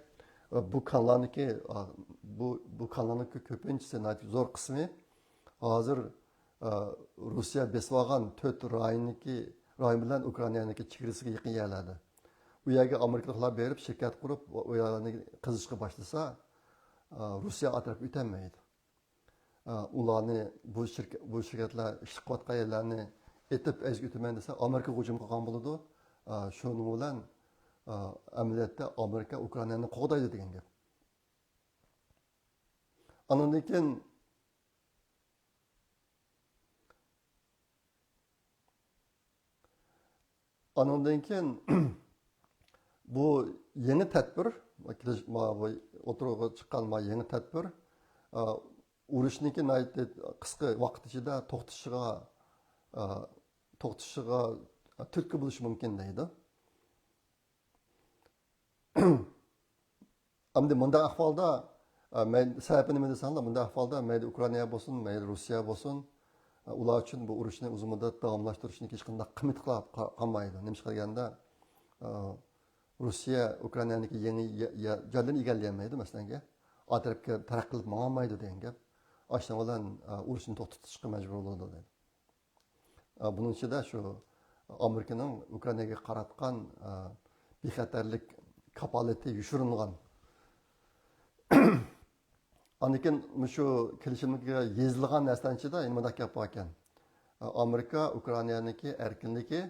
بۇ كانلارنىڭكى، بۇ، بۇ كانلارنىڭكى كۆپىنچىسى، ناھايىتى زور قىسمى ھازىر، روسىيە بېسىۋالغان تۆت رايوننىڭكى، رايون بىلەن ئۇكرائىنانىڭكى چېگرىسىگە يېقىن يەرلەردە. ئۇ يەرگە ئامېرىكىلىقلار بېرىپ، شىركەت قۇرۇپ، ئۇ يەرلەرنى قېزىشقا باشلىسا، روسىيە ئۇ تەرەپكە ئۆتەلمەيدۇ. ئۇلارنى، بۇ شىركە-، بۇ شىركەتلەر ئىشلەپ قىلىۋاتقان يەرلەرنى ئېتىپ ئەزىپ ئۆتىمەن دېسە، ئامېرىكا ھۇجۇم قىلغان بولىدۇ. شۇنىڭ بىلەن ئەمەلىيەتتە ئامېرىكا ئۇكرائىنانى قوغدايدۇ دېگەن گەپ. ئاندىن كېيىن، ئانىڭدىن كېيىن بۇ يېڭى تەدبىر، ما، بۇ ئوتتۇرىغا چىققان ما يېڭى تەدبىر، ئا، ئۇرۇشنىڭكى ناھايىتى قىسقا ۋاقىت ئىچىدە توختىشىغا، ئا، توختىشىغا تۈرتكە بولۇشى مۇمكىن دەيدۇ. ئەمدى مۇنداق ئەھۋالدا، ئە، مەي-، سەۋەبى نېمە دېسەڭلار، مۇنداق ئەھۋالدا مەيلى ئۇكرائىنا بولسۇن، مەيلى روسىيە بولسۇن، ئە، ئۇلار ئۈچۈن بۇ ئۇرۇشنى ئۇزۇن مۇددەت داۋاملاشتۇرۇشنىڭ ھېچقانداق قىممىتى قا-، قا-، قالمايدۇ. نېمىشقا دېگەندە، ئە، روسىيە ئۇكرائىنانىڭكى يېڭى يە-، يە-، جايلىرىنى ئىگىلىيەلمەيدۇ، مەسىلەن، ئا تەرەپكە تەرەققىي قىلىپ ماڭالمايدۇ دېگەن گەپ. ئاشۇنىڭ بىلەن، ئە، ئۇرۇشنى توختىتىشقا مەجبۇر بولىدۇ دەيدۇ. ئا، بۇنىڭ ئىچىدە شۇ ئامېرىكىنىڭ ئۇكرائىناگە قاراتقان، ئا، بىخەتەرلىك كاپالىتى يوشۇرۇنغان. ئاندىن كېيىن مۇشۇ كېلىشىمگە يېزىلغان نەرسىلەرنىڭ ئىچىدە يەنە مۇنداق گەپ بار ئىكەن. ئا، ئامېرىكا ئۇكرائىنانىڭكى ئەركىنلىكى،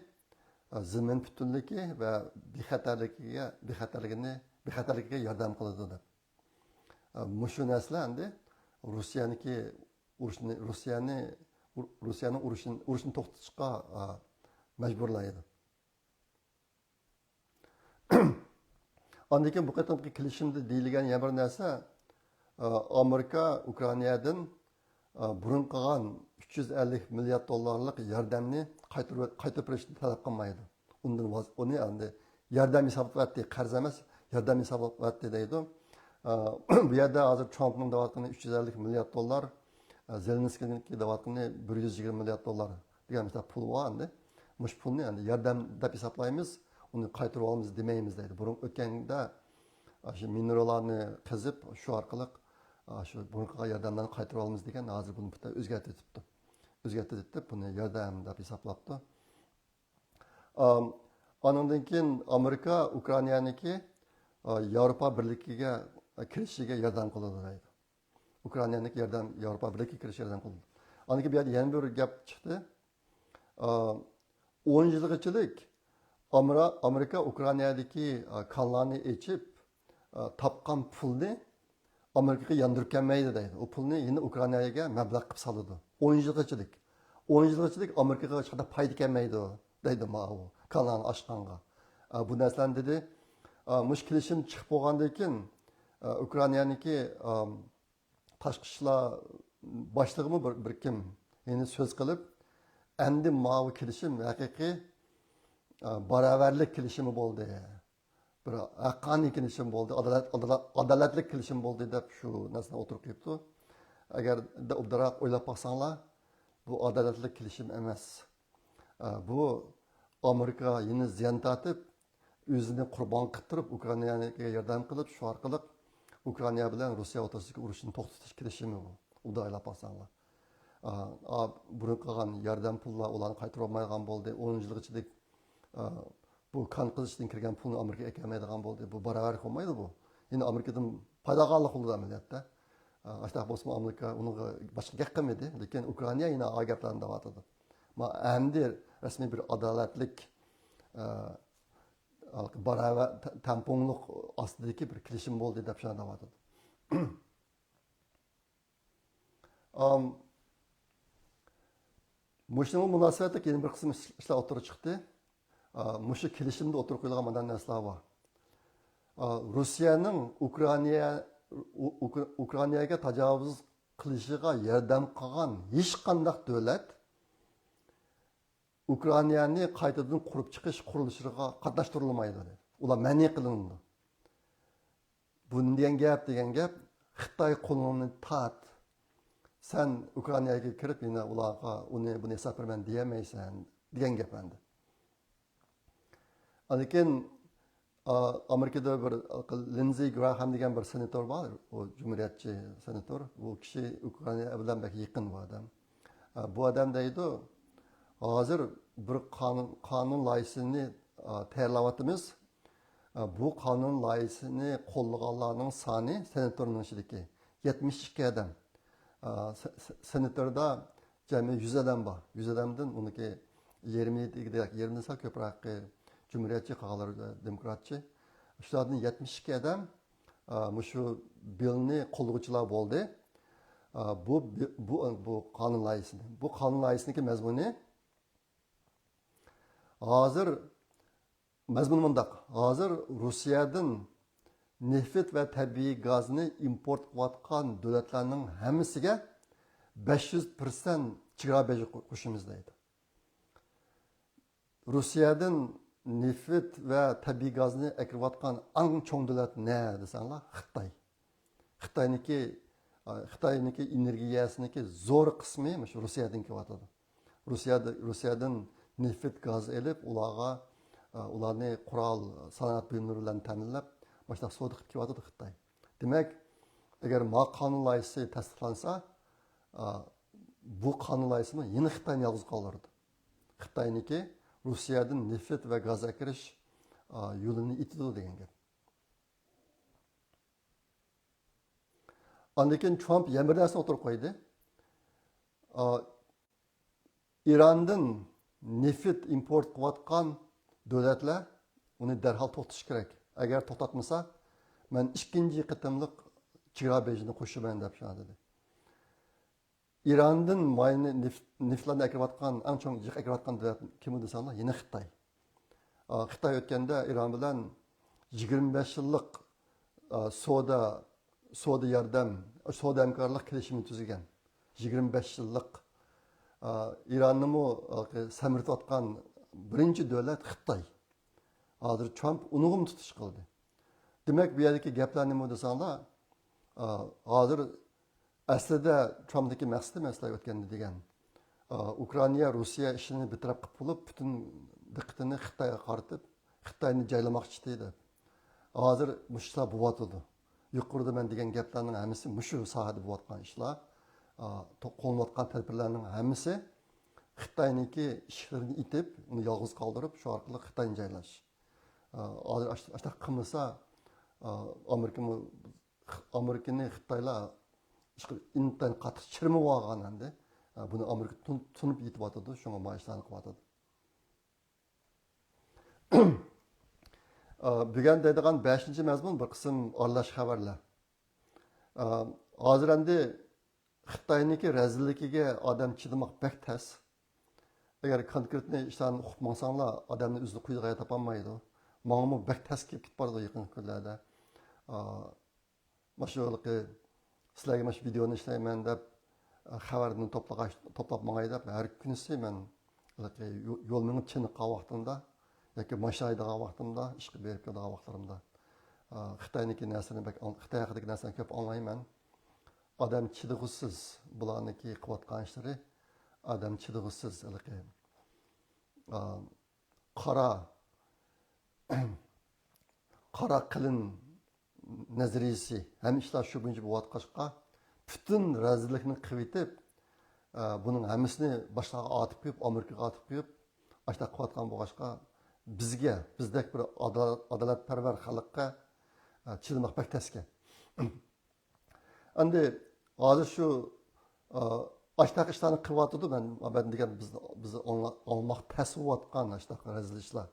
ئا، زېمىن پۈتۈنلۈكى ۋە بىخەتەرلىكىگە، بىخەتەرلىكىنى، بىخەتەرلىكىگە ياردەم قىلىدۇ دەپ. ئا، مۇشۇ نەرسىلەر ئەمدى روسىيەنىڭكى ئۇرۇشنى، روسىيەنى، ئۇر-، روسىيەنىڭ ئۇرۇشىنى، ئۇرۇشنى توختىتىشقا، ئا، مەجبۇرلايدۇ. ئاندىن كېيىن بۇ قېتىمقى كېلىشىمدە دېيىلگەن يەنە بىر نەرسە، ئا، ئامېرىكا ئۇكرائىنادىن، ئا، بۇرۇن قىلغان ئۈچ يۈز ئەللىك مىليارد دوللارلىق ياردەمنى قايتۇرۇپ، قايتۇرۇپ بېرىشنى تەلەپ قىلمايدۇ. ئۇندىن ۋاز-، ئۇنى ئەمدى ياردەم ھېسابلاپ ئەتتى، قەرز ئەمەس، ياردەم ھېسابلاپ ئەتتى دەيدۇ. ئا، بۇ يەردە ھازىر ترامپنىڭ دەۋاتقىنى ئۈچ يۈز ئەللىك مىليارد دوللار، ئا، زېلېنسكىينىڭكى دەۋاتقىنى بىر يۈز يىگىرمە مىليارد دوللار دېگەن مىقدار پۇل بار ئەمدى. مۇشۇ پۇلنى ئەمدى ياردەم دەپ ھېسابلايمىز، ئۇنى قايتۇرۇۋالىمىز دېمەيمىز دەيدۇ. بۇرۇن ئۆتكەندە، ئا، شۇ مىنېراللارنى قېزىپ، شۇ ئارقىلىق، ئا، شۇ بۇرۇن قىلغان ياردەملەرنى قايتۇرۇۋالىمىز دېگەن، ھازىر بۇنى پۈتۈن ئۆزگەرتىۋېتىپتۇ. ئۆزگەرتىۋېتىپ، بۇنى ياردەم دەپ ھېسابلاپتۇ. ئام، ئانىڭدىن كېيىن ئامېرىكا ئۇكرائىنانىڭكى، ئا، ياۋروپا بىرلىكىگە كىرىشىگە ياردەم قىلىدۇ دەيدۇ. ئۇكرائىنانىڭكى ياردەم، ياۋروپا بىرلىكىگە كىرىشىگە ياردەم قىلىدۇ. ئاندىن كېيىن بۇ يەردە يەنە بىر گەپ چىقتى. ئا، ئون يىلغىچىلىك ئامرا-، ئامېرىكا ئۇكرائىنادىكى، ئا، كانلارنى ئېچىپ، ئا، تاپقان پۇلنى ئامېرىكىغا ياندۇرۇپ كەلمەيدۇ دەيدۇ. ئۇ پۇلنى يەنە ئۇكرائىناگە مەبلەغ قىلىپ سالىدۇ. ئون يىلغىچىلىك. ئون يىلغىچىلىك ئامېرىكىغا ھېچقانداق پايدا كەلمەيدۇ دەيدۇ ماۋۇ كانالنى ئاچقانغا. ئە، بۇ نەرسىلەرنى دېدى، ئا، مۇشۇ كېلىشىم چىقىپ بولغاندىن كېيىن، ئا، ئۇكرائىنانىڭكى، ئا، تاشقى ئىشلار باشلىقىمۇ بىر، بىر كىم يەنە سۆز قىلىپ، ئەمدى ماۋۇ كېلىشىم ھەقىقىي، ئا، باراۋەرلىك كېلىشىمى بولدى. بىر ھەققانىي كېلىشىم بولدى، ئادالەت، ئادالەت، ئادالەتلىك كېلىشىم بولدى دەپ شۇ نەرسىنى ئوتتۇرىغا قويۇپتۇ. ئەگەر ئوبدانراق ئويلاپ باقساڭلار، بۇ ئادالەتلىك كېلىشىم ئەمەس. ئە، بۇ ئامېرىكا يەنە زىيان تارتىپ، ئۆزىنى قۇربان قىلىپ تۇرۇپ، ئۇكرائىناغا ياردەم قىلىپ، شۇ ئارقىلىق ئۇكرائىنا بىلەن روسىيە ئوتتۇرىسىدىكى ئۇرۇشنى توختىتىش كېلىشىمى بۇ. ئوبدان ئويلاپ باقساڭلار. ئا، ئا، بۇرۇن قىلغان ياردەم پۇللار ئۇلارنى قايتۇرۇۋالمايدىغان بولدى. ئون يىلغىچىلىك، ئا، بۇ كان قىزىشتىن كىرگەن پۇلنى ئامېرىكا ئەكەلمەيدىغان بولدى. بۇ باراۋەرلىك بولمايدۇ بۇ. يەنە ئامېرىكىدىن پايدا ئالغانلىق بولىدۇ ئەمەلىيەتتە. ئا، ئاشۇنداق بولسىمۇ ئامېرىكا ئۇنىڭغا باشقا گەپ قىلمىدى. لېكىن ئۇكرائىنا يەنە ئا گەپلەرنى دەۋاتىدۇ. ما ئەمدى رەسمىي بىر ئادالەتلىك، ئا، باراۋەر، تە-، تەڭپۇڭلۇق ئاستىدىكى بىر كېلىشىم بولدى دەپ شۇنداق دەۋاتىدۇ. ئام، مۇشۇنىڭغا مۇناسىۋەتلىك يەنە بىر قىسىم ئىش-، ئىشلار ئوتتۇرىغا چىقتى. ئا، مۇشۇ كېلىشىمدە ئوتتۇرىغا قويۇلغان مۇنداق نەرسىلەر بار. ئا، روسىيەنىڭ ئۇكرائىنا، ئۇ-، ئۇكر-، ئۇكرائىناگە تاجاۋۇز قىلىشىغا ياردەم قىلغان ھېچقانداق دۆلەت ئۇكرائىنانى قايتىدىن قۇرۇپ چىقىش قۇرۇلۇشىغا قاتناشتۇرۇلمايدۇ، دەيدۇ. ئۇلار مەنئى قىلىنىدۇ. بۇ نېمە دېگەن گەپ دېگەن گەپ، خىتاي قولۇڭنى تارت. سەن ئۇكرائىناگە كىرىپ يەنە ئۇلارغا ئۇنى بۇنى ھېساب بېرىمەن دېيەلمەيسەن دېگەن گەپ ئەمدى. ئاندىن كېيىن، ئا، ئامېرىكىدا بىر لىنزى گراھام دېگەن بىر سېناتور بار، ئۇ جۇمھۇرىيەتچى سېناتور. بۇ كىشى ئۇكرائىنا بىلەن بەك يېقىن بۇ ئادەم. ئا، بۇ ئادەم دەيدۇ، ھازىر بىر قانۇن، قانۇن لايىھىسىنى، ئا، تەييارلاۋاتىمىز. ئا، بۇ قانۇن لايىھىسىنى قوللىغانلارنىڭ سانى سېناتورنىڭ ئىچىدىكى يەتمىش ئىككى ئادەم. ئا، سې-، سې-، سېناتوردا جەمئىي يۈز ئادەم بار. يۈز ئادەمدىن ئۇنىڭكى يېرىمى دېگۈدەك، يېرىمدىن سەل كۆپرەكى جۇمھۇرىيەتچى، قالغانلىرى دېموكراتچى. شۇلاردىن يەتمىش ئىككى ئادەم، ئا، مۇشۇ بىلنى قوللىغۇچىلار بولدى. ئا، بۇ، بۇ، بۇ قانۇن لايىھىسىنى، بۇ قانۇن لايىھىسىنىڭكى مەزمۇنى ھازىر مەزمۇن مۇنداق، ھازىر روسىيەدىن نېفىت ۋە تەبىئىي گازنى ئىمپورت قىلىۋاتقان دۆلەتلەرنىڭ ھەممىسىگە بەش يۈز پىرسەنت چېگرا بېجى قوشىمىز دەيدۇ. روسىيەدىن نېفىت ۋە تەبىئىي گازنى ئەكىرىۋاتقان ئەڭ چوڭ دۆلەت نە دېسەڭلار، خىتاي. خىتاينىڭكى، خىتاينىڭكى ئېنېرگىيەسىنىڭكى زور قىسمى مۇشۇ روسىيەدىن كېلىۋاتىدۇ. روسىيەدە، روسىيەدىن نېفىت، گاز ئېلىپ، ئۇلارغا، ئۇلارنى قورال، سانائەت بۇيۇملىرى بىلەن تەمىنلەپ، مۇشۇنداق سودا قىلىپ كېلىۋاتىدۇ خىتاي. دېمەك، ئەگەر ما قانۇن لايىھىسى تەستىقلانسا، بۇ قانۇن لايىھىسىمۇ يەنە خىتاينى يالغۇز قالدۇرىدۇ. خىتاينىڭكى روسىيەدىن نېفىت ۋە گاز ئەكىرىش، يولىنى ئېتىدۇ دېگەن گەپ. ئاندىن كېيىن ترامپ يەنە بىر نەرسىنى ئوتتۇرىغا قويدى. ئا، ئىراندىن نېفىت ئىمپورت قىلىۋاتقان دۆلەتلەر ئۇنى دەرھال توختىتىشى كېرەك. ئەگەر توختاتمىسا، مەن ئىككىنچى قېتىملىق چېگرا بېجىنى قوشىمەن دەپ شۇنداق دېدى. ئىراندىن ماينى، نېفىت، نېفىتلارنى ئەكىرىۋاتقان، ئەڭ چوڭ يىغ ئەكىرىۋاتقان دۆلەت كىم دېسەڭلار، يەنە خىتاي. ئا، خىتاي ئۆتكەندە ئىران بىلەن يىگىرمە بەش يىللىق، ئا، سودا، سودا ياردەم، سودا ھەمكارلىق كېلىشىمى تۈزگەن. يىگىرمە بەش يىللىق، ئا، ئىراننىمۇ، ئا، سەمرىتىۋاتقان بىرىنچى دۆلەت خىتاي. ھازىر ترامپ ئۇنىڭغىمۇ تۇتۇش قىلدى. دېمەك، بۇ يەردىكى گەپلەر نېمە دېسەڭلار، ئا، ھازىر ئەسلىدە ترامپنىڭكى مەقسىتى، مەن سىلەرگە ئۆتكەندە دېگەن، ئا، ئۇكرائىنا، روسىيە ئىشىنى بىر تەرەپ قىلىپ بولۇپ، پۈتۈن دىققىتىنى خىتايغا قارىتىپ، خىتاينى جايلىماقچى دەپ. ھازىر مۇشۇ ئىشلار بولۇۋاتىدۇ. يۇقىرىدا مەن دېگەن گەپلەرنىڭ ھەممىسى مۇشۇ ساھەدە بولۇۋاتقان ئىشلار. ئا، تو-، قوللىنىۋاتقان تەدبىرلەرنىڭ ھەممىسى خىتاينىڭكى ئىشىكلىرىنى ئېتىپ، ئۇنى يالغۇز قالدۇرۇپ، شۇ ئارقىلىق خىتاينى جايلاش. ئا، ھازىر ئاش-، ئاشۇنداق قىلمىسا، ئا، ئامېرىكىمۇ، ئامېرىكىنى خىتايلار ئىشقىلىپ ئىنتايىن قاتتىق چىرمىۋالغان ئەمدى. ئا، بۇنى ئامېرىكا تون-، تونۇپ يېتىۋاتىدۇ، شۇڭا ما ئىشلارنى قىلىۋاتىدۇ. ئا، بۈگۈن دەيدىغان بەشىنچى مەزمۇن بىر قىسىم ئارىلاش خەۋەرلەر. ئا، ھازىر ئەمدى خىتاينىڭكى رەزىللىكىگە ئادەم چىدىماق بەك تەس. ئەگەر كونكرېتنى ئىشلارنى ئۇقۇپ ماڭساڭلار، ئادەمنى ئۆزىنى قويىدىغان يەر تاپالمايدۇ. ماڭىمۇ بەك تەس كېلىپ كېتىپ بارىدۇ يېقىنقى كۈنلەردە. ئا، ماشۇ ھېلىقى سىلەرگە ماشۇ ۋىدېئونى ئىشلەيمەن دەپ، ئا، خەۋەرنى توپلىغاچ-، توپلاپ ماڭاي دەپ، ھەر كۈنىسى مەن ھېلىقى يو-، يول مېڭىپ چېنىققان ۋاقتىمدا ياكى ماشىنا ھەيدىغان ۋاقتىمدا، ئىشقا بېرىپ كېلىدىغان ۋاقىتلىرىمدا، ئا، خىتاينىڭكى نەرسىنى بەك ئاڭ-، خىتاي ھەققىدىكى نەرسىلەرنى كۆپ ئاڭلايمەن. ئادەم چىدىغۇسىز، بۇلارنىڭكى قىلىۋاتقان ئىشلىرى ئادەم چىدىغۇسىز ھېلىقى. ئا، قارا، قارا قېلىن نەزەرىيىسى، ھەممە ئىشلار شۇ بويىچە بولۇۋاتقاچقا، پۈتۈن رەزىللىكنى قىلىۋېتىپ، ئا، بۇنىڭ ھەممىسىنى باشقىلارغا ئارتىپ قويۇپ، ئامېرىكىغا ئارتىپ قويۇپ، ئاشۇنداق قىلىۋاتقان بولغاچقا، بىزگە، بىزدەك بىر ئادالەت، ئادالەتپەرۋەر خەلققە، ئا، چىدىماق بەك تەسكەن. ئەمدى ھازىر شۇ، ئا، ئاشتاق ئىشلارنى قىلىۋاتىدۇ. مەن، مەن دېگەن بىز، بىز ئاڭلا-، ئاڭلىماق تەس بولۇۋاتقان ئاشتاق رەزىل ئىشلار.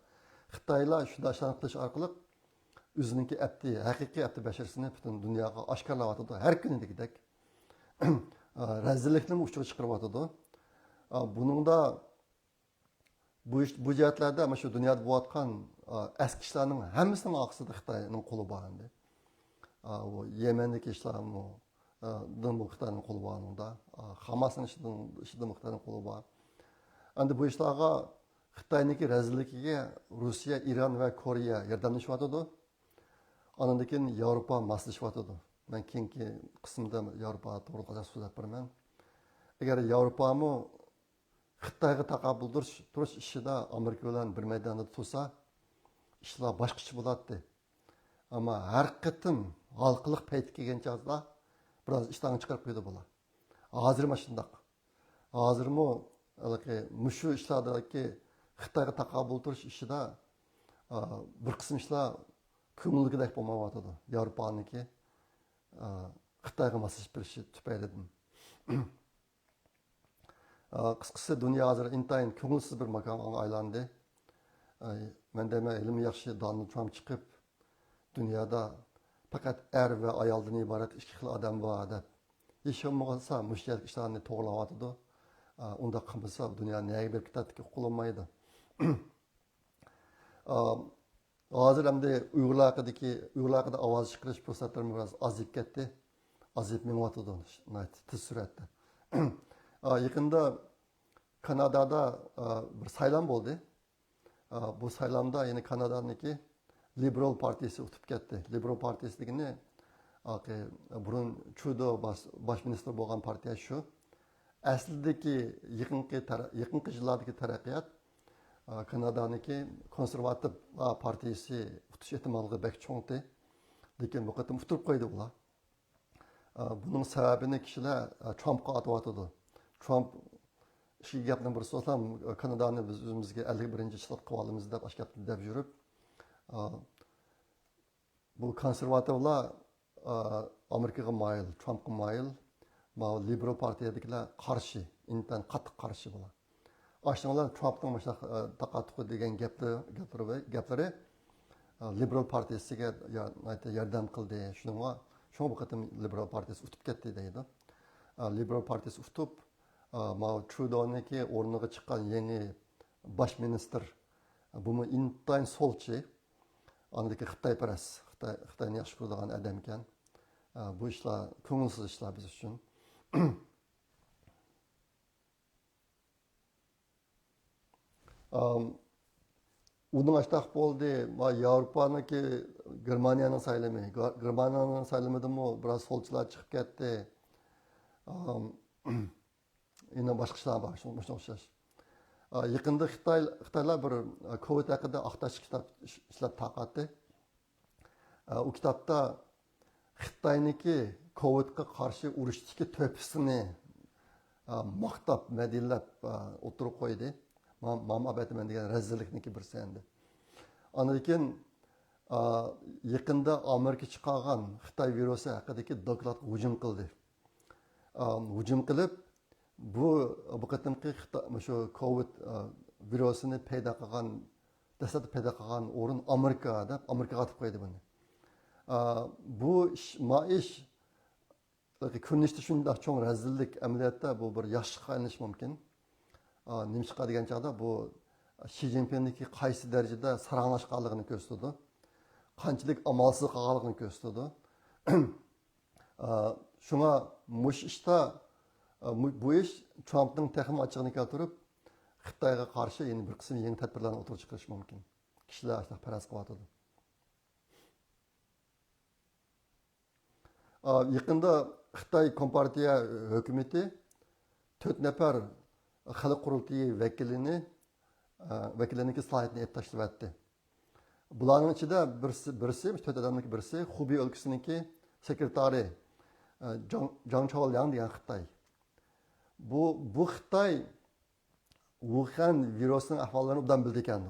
خىتايلار شۇنداق ئىشلارنى قىلىش ئارقىلىق ئۆزىنىڭكى ئەپتى، ھەقىقىي ئەپتى بەشىرىسىنى پۈتۈن دۇنياغا ئاشكارىلاۋاتىدۇ. ھەر كۈنىدىكىدەك. ئا، رەزىللىكنىمۇ ئۇچىغا چىقىرىۋاتىدۇ. ئا، بۇنىڭدا بۇ ئىش، بۇ جەھەتلەردە مانا شۇ دۇنيادا بولۇۋاتقان، ئا، ئەسكى ئىشلارنىڭ ھەممىسىنىڭ ئارقىسىدا خىتاينىڭ قولى بار ئەمدى. ئا، بۇ يەمەندىكى ئىشلارمۇ، ئا، دىنمۇ خىتاينىڭ قولى بار ئۇنىڭدا. ئا، خاماسنىڭ ئىشىدىن، ئىشىدىمۇ خىتاينىڭ قولى بار. ئەمدى بۇ ئىشلارغا خىتاينىڭكى رەزىللىكىگە روسىيە، ئىران ۋە كورېيە ياردەملىشىۋاتىدۇ. ئاندىن كېيىن ياۋروپا ماسلىشىۋاتىدۇ. مەن كېيىنكى قىسىمدا ياۋروپا توغرىلىق ئازراق سۆزلەپ بېرىمەن. ئەگەر ياۋروپامۇ خىتايغا تاقابىل تۇرۇش، تۇرۇش ئىشىدا ئامېرىكا بىلەن بىر مەيداندا تۇرسا، ئىشلار باشقىچە بولاتتى. ئەمما ھەر قېتىم ھالقىلىق پەيتى كەلگەن چاغدا بىراز ئىشتانغا چىقىرىپ قويىدۇ بۇلار. ھازىرمۇ شۇنداق. ھازىرمۇ ھېلىقى مۇشۇ ئىشلاردىكى خىتايغا تاقابىل تۇرۇش ئىشىدا، ئا، بىر قىسىم ئىشلار كۆڭۈلدىكىدەك بولمايۋاتىدۇ. ياۋروپانىڭكى، ئا، خىتايغا ماسلىشىپ بېرىشى تۈپەيلىدىن. ئا، قىسقىسى، دۇنيا ھازىر ئىنتايىن كۆڭۈلسىز بىر ماكانغا ئايلاندى. ئاي، مەن دەيمەن، ھېلىمۇ ياخشى دونالد ترامپ چىقىپ، دۇنيادا پەقەت ئەر ۋە ئايالدىن ئىبارەت ئىككى خىل ئادەم بار دەپ. ھېچ بولمىغانسا مۇشۇ يەردىكى ئىشلارنى توغرىلاۋاتىدۇ. ئا، ئۇنداق قىلمىسا دۇنيا نەگە بېرىپ كېتەتتىكى ئۇقۇلمايدۇ. ئا، ھازىر ئەمدى ئۇيغۇرلار ھەققىدىكى، ئۇيغۇرلار ھەققىدە ئاۋاز چىقىرىش پۇرسەتلىرىمۇ بىراز ئازىيىپ كەتتى. ئازىيىپ مېڭىۋاتىدۇ ناھايىتى تېز سۈرئەتتە. ئا، يېقىندا كانادادا، ئا، بىر سايلام بولدى. ئا، بۇ سايلامدا يەنە كانادانىڭكى لىبېرال پارتىيىسى ئۇتۇپ كەتتى. لىبېرال پارتىيىسى دېگىنى، ئاقى، بۇرۇن ترۇدو باش، باش مىنىستىر بولغان پارتىيە شۇ. ئەسلىدىكى يېقىنقى تەر-، يېقىنقى يىللاردىكى تەرەققىيات، ئا، كانادانىڭكى كونسېرۋاتىپ پارتىيىسى ئۇتۇش ئېھتىماللىقى بەك چوڭتى. لېكىن بۇ قېتىم ئۇتتۇرۇپ قويدى ئۇلار. ئا، بۇنىڭ سەۋەبىنى كىشىلەر، ئا، ترامپقا ئاتىۋاتىدۇ. ترامپ، ئىككى گەپنىڭ بىرسى بولسا، كانادانى بىز ئۆزىمىزگە ئەللىك بىرىنچى ئىشلىق قىلىۋالىمىز دەپ ئاشۇ گەپنى دەپ يۈرۈپ، ئا، بۇ كونسېرۋاتىۋلار، ئا، ئامېرىكىغا مايىل، ترامپقا مايىل، ماۋۇ لىبېرال پارتىيەدىكىلەر قارشى، ئىنتايىن قاتتىق قارشى بۇلار. ئاشۇنىڭ بىلەن ترامپنىڭ مۇشۇنداق، ئا، تاقا-تۇقا دېگەن گەپلىرى، گەپلىرى، گەپلىرى، ئا، لىبېرال پارتىيىسىگە يا-، ناھايىتى ياردەم قىلدى. شۇنىڭغا، شۇڭا بۇ قېتىم لىبېرال پارتىيىسى ئۇتۇپ كەتتى دەيدۇ. ئا، لىبېرال پارتىيىسى ئۇتۇپ، ئا، ماۋۇ ترۇدونىڭكى ئورنىغا چىققان يېڭى باش مىنىستىر، بۇمۇ ئىنتايىن سولچى. ئاندىكى خىتايپەرەس، خىتاي، خىتاينى ياخشى كۆرىدىغان ئادەمكەن. ئا، بۇ ئىشلار كۆڭۈلسىز ئىشلار بىز ئۈچۈن. ئام، ئۇنىڭ ئاشتاق بولدى، ما ياۋروپانىڭكى، گېرمانىيەنىڭ سايلىمى. گا-، گېرمانىيەنىڭ سايلىمىدىمۇ بىراز سولچىلار چىقىپ كەتتى. ئام، يەنە باشقا ئىشلار بار، شۇ-، مۇشۇنىڭغا ئوخشاش. ئا، يېقىندا خىتاي، خىتايلار بىر، ئا، كوۋىد ھەققىدە ئاختاش كىتاب ئىش-، ئىشلەپ تارقاتتى. ئا، ئۇ كىتابتا خىتاينىڭكى كوۋىدقا قارشى ئۇرۇشتىكى تۆھپىسىنى، ئا، ماختاپ، مەدھىيەلەپ، ئا، ئوتتۇرىغا قويدى. ما-، ماما ئەۋەتىمەن دېگەن رەزىللىكنىڭكى بىرسى ئەمدى. ئاندىن كېيىن، ئا، يېقىندا ئامېرىكا چىقارغان خىتاي ۋىرۇسى ھەققىدىكى دوكلاتقا ھۇجۇم قىلدى. ئا، ھۇجۇم قىلىپ، بۇ، بۇ قېتىمقى خىتا-، مۇشۇ كوۋىد، ئا، ۋىرۇسىنى پەيدا قىلغان، دەسلەپتە پەيدا قىلغان ئورۇن ئامېرىكا دەپ، ئامېرىكىغا ئاتىپ قويدى بۇنى. ئا، بۇ ئىش، ما ئىش، كۆرۈنۈشتە شۇنداق چوڭ رەزىللىك، ئەمەلىيەتتە بۇ بىر ياخشىلىققا ئايلىنىشى مۇمكىن. ئا، نېمىشقا دېگەن چاغدا بۇ، شى جىنپىڭنىڭكى قايسى دەرىجىدە ساراڭلاشقانلىقىنى كۆرسىتىدۇ، قانچىلىك ئامالسىز قالغانلىقىنى كۆرسىتىدۇ. ئا، شۇڭا مۇشۇ ئىشتا، ئا، مۇ-، بۇ ئىش ترامپنىڭ تېخىمۇ ئاچچىقىنى كەلتۈرۈپ، خىتايغا قارشى يەنە بىر قىسىم يېڭى تەدبىرلەرنى ئوتتۇرىغا چىقىرىشى مۇمكىن. كىشىلەر ئاشۇنداق پەرەز قىلىۋاتىدۇ. ئا، يېقىندا خىتاي كومپارتىيە ھۆكۈمىتى تۆت نەپەر خەلق قۇرۇلتىيى ۋەكىلىنى، ئا، ۋەكىللىرىنىڭكى سالاھىيىتىنى ئېلىپ تاشلىۋەتتى. بۇلارنىڭ ئىچىدە بىرسى، بىرسى، مۇشۇ تۆت ئادەمنىڭكى بىرسى خۇبېي ئۆلكىسىنىڭكى سېكرېتارى، ئا، جاڭ، جاڭ چاۋلياڭ دېگەن خىتاي. بۇ، بۇ خىتاي ۋۇخەن ۋىرۇسىنىڭ ئەھۋاللىرىنى ئوبدان بىلىدىكەن.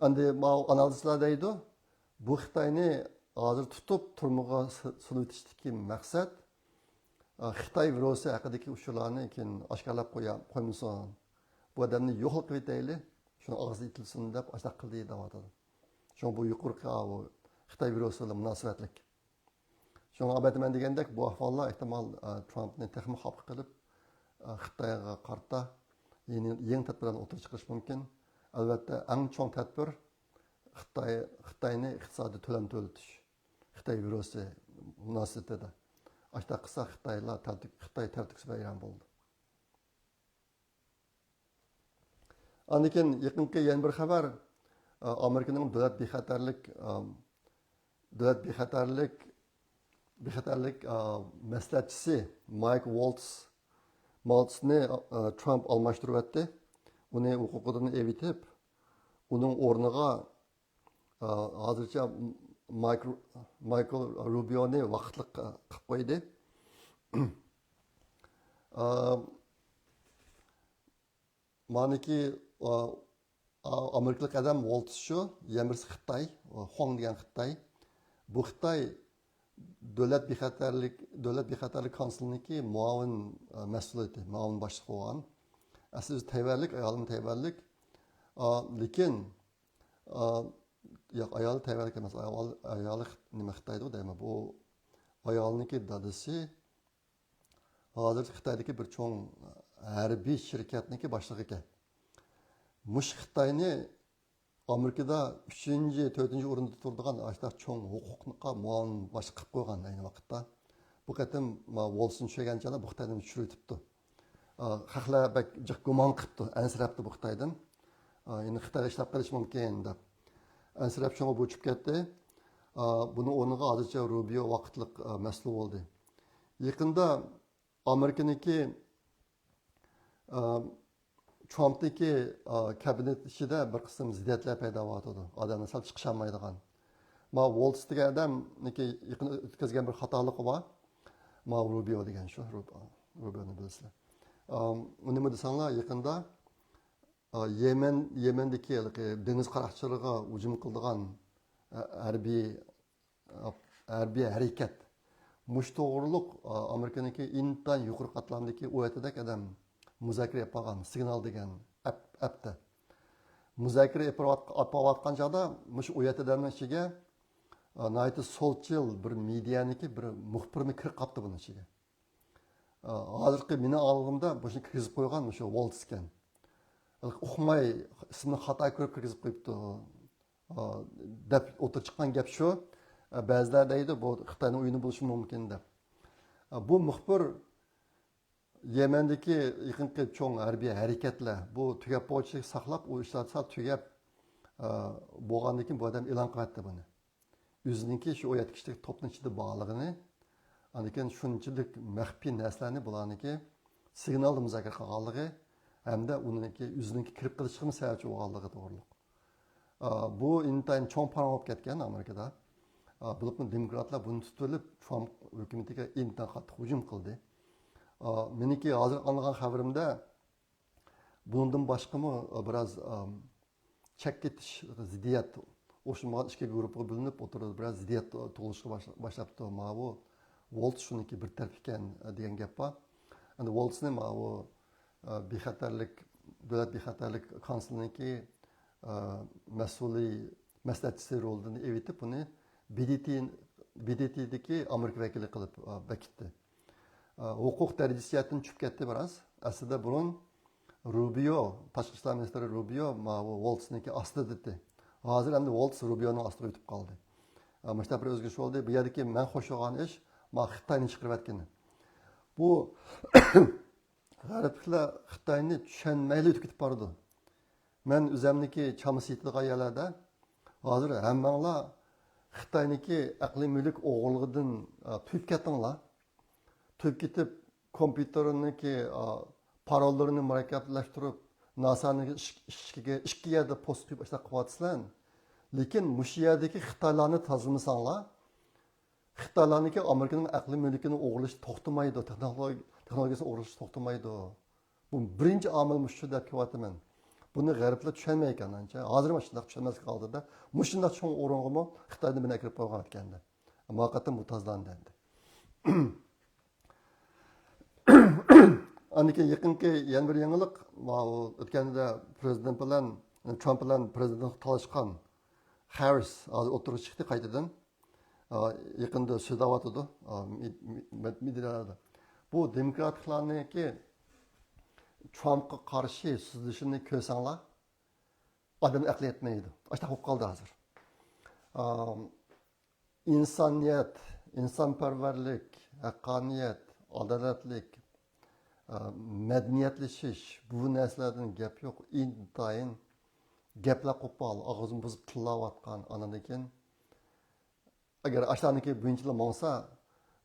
ئەمدى ماۋۇ ئانالىزچىلار دەيدۇ، بۇ خىتاينى ھازىر تۇتۇپ تۈرمىگە س-، سولىۋېتىشتىكى مەقسەت، ئا، خىتاي ۋىرۇسى ھەققىدىكى ئۇچۇرلارنى كېيىن ئاشكارىلاپ قويا-، قويمىسۇن. بۇ ئادەمنى يوقلاپ قويۇۋېتەيلى، شۇنىڭ ئاغزى ئېتىلسۇن دەپ ئاشۇنداق قىلدى دەۋاتىدۇ. شۇڭا بۇ يۇقىرىقى، ئاۋۇ خىتاي ۋىرۇسى بىلەن مۇناسىۋەتلىك. شۇڭا ئەلۋەتتە مەن دېگەندەك بۇ ئەھۋاللار ئېھتىمال، ئە، ترامپنى تېخىمۇ خاپا قىلىپ، ئە، خىتايغا قارىتا يېڭى، يېڭى تەدبىرلەرنى ئوتتۇرىغا چىقىرىشى مۇمكىن. ئەلۋەتتە ئەڭ چوڭ تەدبىر خىتاي، خىتاينى ئىقتىسادىي تۆلەم تۆلىتىش. خىتاي ۋىرۇسى مۇناسىۋىتىدە. ئاشۇنداق قىلسا خىتايلار تەلتۆك-، خىتاي تەلتۆكۈس ۋەيران بولىدۇ. ئاندىن كېيىن يېقىنقى يەنە بىر خەۋەر، ئامېرىكىنىڭ دۆلەت بىخەتەرلىك، دۆلەت بىخەتەرلىك، بىخەتەرلىك، مەسلىھەتچىسى مايك ۋولتس، مالتسنى، ترامپ ئالماشتۇرۇۋەتتى. ئۇنى ھوقۇقىدىن ئېۋىتىپ، ئۇنىڭ ئورنىغا، ھازىرچە مايكل، مايكل روبىيونى ۋاقىتلىق قىلىپ قويدى. مانىكى، ئامېرىكىلىق ئادەم ۋولتس شۇ، يەنە بىرسى خىتاي، خۇاڭ دېگەن خىتاي. بۇ خىتاي دۆلەت بىخەتەرلىك، دۆلەت بىخەتەرلىك كونسۇلىنىڭكى مۇئاۋىن، مەسئۇلى، مۇئاۋىن باشلىقى بولغان. ئەسلى ئۆزى تەيۋەنلىك، ئايالىمۇ تەيۋەنلىك. لېكىن، ياق، ئايالى تەيۋەنلىك ئەمەس، ئايال-، ئايالى خىت-، نېمە، خىتايدىغۇ دەيمەن. بۇ ئايالنىڭكى دادىسى ھازىر خىتايدىكى بىر چوڭ ھەربىي شىركەتنىڭكى باشلىقى ئىكەن. مۇشۇ خىتاينى ئامېرىكىدا ئۈچىنچى، تۆتىنچى ئورۇندا تۇرىدىغان ئاشۇنداق چوڭ ھوقۇققا مۇئاۋىن باشلىق قىلىپ قويغان ئەينى ۋاقىتتا. بۇ قېتىم ما ۋولتسنى چۈشۈرگەنچە بۇ خىتاينى چۈشۈرۈۋېتىپتۇ. ئا، خەقلەر بەك جىق گۇمان قىپتۇ، ئەنسىرەپتۇ بۇ خىتايدىن. ئا، يەنە خىتايغا ئىشلەپ قېلىشى مۇمكىن دەپ. ئەنسىرەپ شۇڭا بۇ چۈشۈپ كەتتى. ئا، بۇنىڭ ئورنىغا ھازىرچە روبىيو ۋاقىتلىق، ئا، مەسئۇل بولدى. يېقىندا ئامېرىكىنىڭكى، ئا، ترامپنىڭكى، ئا، كابىنېت ئىچىدە بىر قىسىم زىددىيەتلەر پەيدا بولۇۋاتىدۇ. ئادەملەر سەل چىقىشالمايدىغان. ما ۋولتس دېگەن ئادەمنىڭكى يېقىندا ئۆتكۈزگەن بىر خاتالىقى بار. ما روبىيو دېگەن شۇ، روب-، روبىيونى بىلىسىلەر. ئا، ئۇ نېمە دېسەڭلار، يېقىندا، ئا، يېمەن، يېمەندىكى ھېلىقى دېڭىز قاراقچىلىرىغا ھۇجۇم قىلىدىغان، ئا، ھەربىي ھەربىي ھەرىكەت. مۇشۇ توغرۇلۇق، ئا، ئامېرىكىنىڭكى ئىنتايىن يۇقىرى قاتلامدىكى ئۇ يەتتىدەك ئادەم مۇزاكىرە ئېلىپ بارغان، سىگنال دېگەن ئەپ-، ئەپتە. مۇزاكىرە ئېلىپ بارىۋات-، ئېلىپ بارىۋاتقان چاغدا مۇشۇ ئۇ يەتتە ئادەمنىڭ ئىچىگە، ئا، ناھايىتى سولچىل بىر مېدىيانىڭكى بىر مۇخبىرمۇ كىرىپ قاپتۇ بۇنىڭ ئىچىگە. ئا، ھازىرقى مېنىڭ ئاڭلىغىنىمدا مۇشۇنى كىرگۈزۈپ قويغان مۇشۇ ۋولتس ئىكەن. ئۇقماي، ئىسمىنى خاتا كۆرۈپ كىرگۈزۈپ قويۇپتۇ، ئا، دەپ ئوتتۇرىغا چىققان گەپ شۇ. ئا، بەزىلەر دەيدۇ، بۇ خىتاينىڭ ئويۇنى بولۇشى مۇمكىن دەپ. ئا، بۇ مۇخبىر يەمەندىكى يېقىنقى چوڭ ھەربىي ھەرىكەتلەر، بۇ تۈگەپ بولغۇچىلىك ساقلاپ، ئۇ ئىشلار سەل تۈگەپ، ئا، بولغاندىن كېيىن بۇ ئادەم ئېلان قىلىۋەتتى بۇنى. ئۆزىنىڭكى شۇ ئون يەتتە كىشىلىك توپنىڭ ئىچىدە بارلىقىنى، ئاندىن كېيىن شۇنچىلىك مەخپىي نەرسىلەرنى بۇلارنىڭكى سىگنالدا مۇزاكىرە قىلغانلىقى ھەمدە ئۇنىڭكى ئۆزىنىڭكى كىرىپ قېلىشىغىمۇ سەۋەبچى بولغانلىقى توغرۇلۇق. ئا، بۇ ئىنتايىن چوڭ پاراڭ بولۇپ كەتكەن ئامېرىكىدا. ئا، بولۇپمۇ دېموكراتلار بۇنى تۇتۇۋېلىپ، ترامپ ھۆكۈمىتىگە ئىنتايىن قاتتىق ھۇجۇم قىلدى. ئا، مېنىڭكى ھازىر ئاڭلىغان خەۋىرىمدە، بۇنىڭدىن باشقىمۇ، ئا، بىراز، ئام، چەككە كېتىش، زىددىيەت، ئوخشىمىغان ئىككى گۇرۇپپىغا بۆلۈنۈپ، ئوتتۇرىدا بىراز زىددىيەت تۇغۇلۇشقا باشلا-، باشلاپتۇ. ماۋۇ ۋولتس شۇنىڭكى بىر تەرىپى ئىكەن، ئا، دېگەن گەپ بار. ئەمدى ۋولتسنى ماۋۇ، ئا، بىخەتەرلىك، دۆلەت بىخەتەرلىك كونسۇلىنىڭكى، ئا، مەسئۇلى، مەسلىھەتچىسى رولىدىن ئېۋىتىپ، ئۇنى بى دى تى، بى دى تىدىكى ئامېرىكا ۋەكىلى قىلىپ، ئا، بېكىتتى. ئا، ھوقۇق دەرىجىسى جەھەتتىن چۈشۈپ كەتتى بىراز. ئەسلىدە بۇرۇن روبىيو، تاشقى ئىشلار مىنىستىرى روبىيو ماۋۇ ۋولتسنىڭكى ئاستىدا ئىدى. ھازىر ئەمدى ۋولتس روبىيونىڭ ئاستىغا ئۆتۈپ قالدى. ئە، مۇشۇنداق بىر ئۆزگىرىش بولدى. بۇ يەردىكى مەن خوش بولغان ئىش، ما خىتاينى چىقىرىۋەتكىنى. بۇ غەربلىكلەر خىتاينى چۈشەنمەيلا ئۆتۈپ كېتىپ بارىدۇ. مەن ئۆزەمنىكى چامىسى يېتىدىغان يەرلەردە ھازىر ھەممەڭلار خىتاينىكى ئەقلىي مۈلۈك ئوغرىلىقىدىن، ئە، تويۇپ كەتتىڭلار. تويۇپ كېتىپ، كومپيۇتېرنىڭكى، ئا، پاروللىرىنى مۇرەككەپلەشتۈرۈپ، ناسانىڭ ئىش-، ئىشىكىگە ئىككى يەردە پوست قويۇپ ئاشۇنداق قىلىۋاتىسىلەر. لېكىن مۇشۇ يەردىكى خىتايلارنى تازىلىمىساڭلار، خىتايلارنىڭكى ئامېرىكىنىڭ ئەقلىي مۈلكىنى ئوغرىلىشى توختىمايدۇ، تېخنولوگىيە، تېخنولوگىيىسىنى ئوغرىلىشى توختىمايدۇ. بۇ بىرىنچى ئامىل مۇشۇ دەپ كېلىۋاتىمەن. بۇنى غەربلەر چۈشەنمەيدىكەن ئانچە. ھازىرمۇ شۇنداق چۈشەنمەسلىك ھالىتىدە، مۇشۇنداق چوڭ ئورۇنغىمۇ خىتايدىن بىرنى ئەكىرىپ قويغان ئىكەندە. ھەقىقەتەن بۇ تازىلاندى ئەمدى. ئاندىن كېيىن يېقىنقى يەنە بىر يېڭىلىق، ماۋۇ ئۆتكەندە پرېزىدېنت بىلەن، ترامپ بىلەن پرېزىدېنت تالاشقان خاررىس ھازىر ئوتتۇرىغا چىقتى قايتىدىن. ئا، يېقىندا سۆزلەۋاتىدۇ. ئا، مې-، مې-، مېدىيالاردا. بۇ دېموكراتلارنىڭكى ترامپقا قارشى سۆزلىشىنى كۆرسەڭلار، ئادەم ئەقلى يەتمەيدۇ. ئاشۇنداق بولۇپ قالدى ھازىر. ئا، ئىنسانىيەت، ئىنسانپەرۋەرلىك، ھەققانىيەت، ئادالەتلىك، ئا، مەدەنىيەتلىشىش، بۇ نەرسىلەردىن گەپ يوق. ئىنتايىن گەپلەر قوپال، ئاغزىنى بۇزۇپ تىللاۋاتقان. ئانىدىن كېيىن ئەگەر ئاشۇلارنىڭكى بويىچىلا ماڭسا،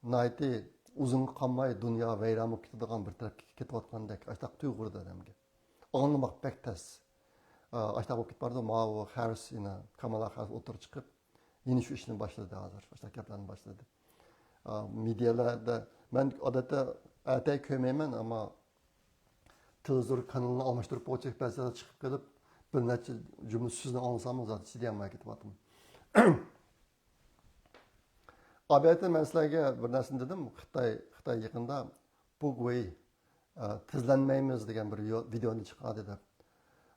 ناھايىتى ئۇزۇنغا قالماي دۇنيا ۋەيران بولۇپ كېتىدىغان بىر تەرەپكە كېتىۋاتقاندەك ئاشۇنداق تۇيغۇ بېرىدۇ ئادەمگە. ئاڭلىماق بەك تەس. ئا، ئاشۇنداق بولۇپ كېتىپ بارىدۇ. ماۋۇ خاررىس يەنە، كامالا خاررىس ئوتتۇرىغا چىقىپ، يەنە شۇ ئىشنى باشلىدى ھازىر. ئاشۇنداق گەپلەرنى باشلىدى. ئا، مېدىيالاردا، مەن ئادەتتە ئەتە كۆرمەيمەن، ئەمما تېلېۋىزور كانىلىنى ئالماشتۇرۇپ بولغۇچە بەزىدە چىقىپ قېلىپ، بىر نەچچە جۈملە سۆزنى ئاڭلىساممۇ زادى چىدىيالماي كېتىۋاتىمەن. ئابەتتە مەن سىلەرگە بىر نەرسىنى دېدىم، خىتاي، خىتاي يېقىندا بۇ گۇي، ئە، تىزلانمايمىز دېگەن بىر يو-، ۋىدېونى چىقاردى دەپ.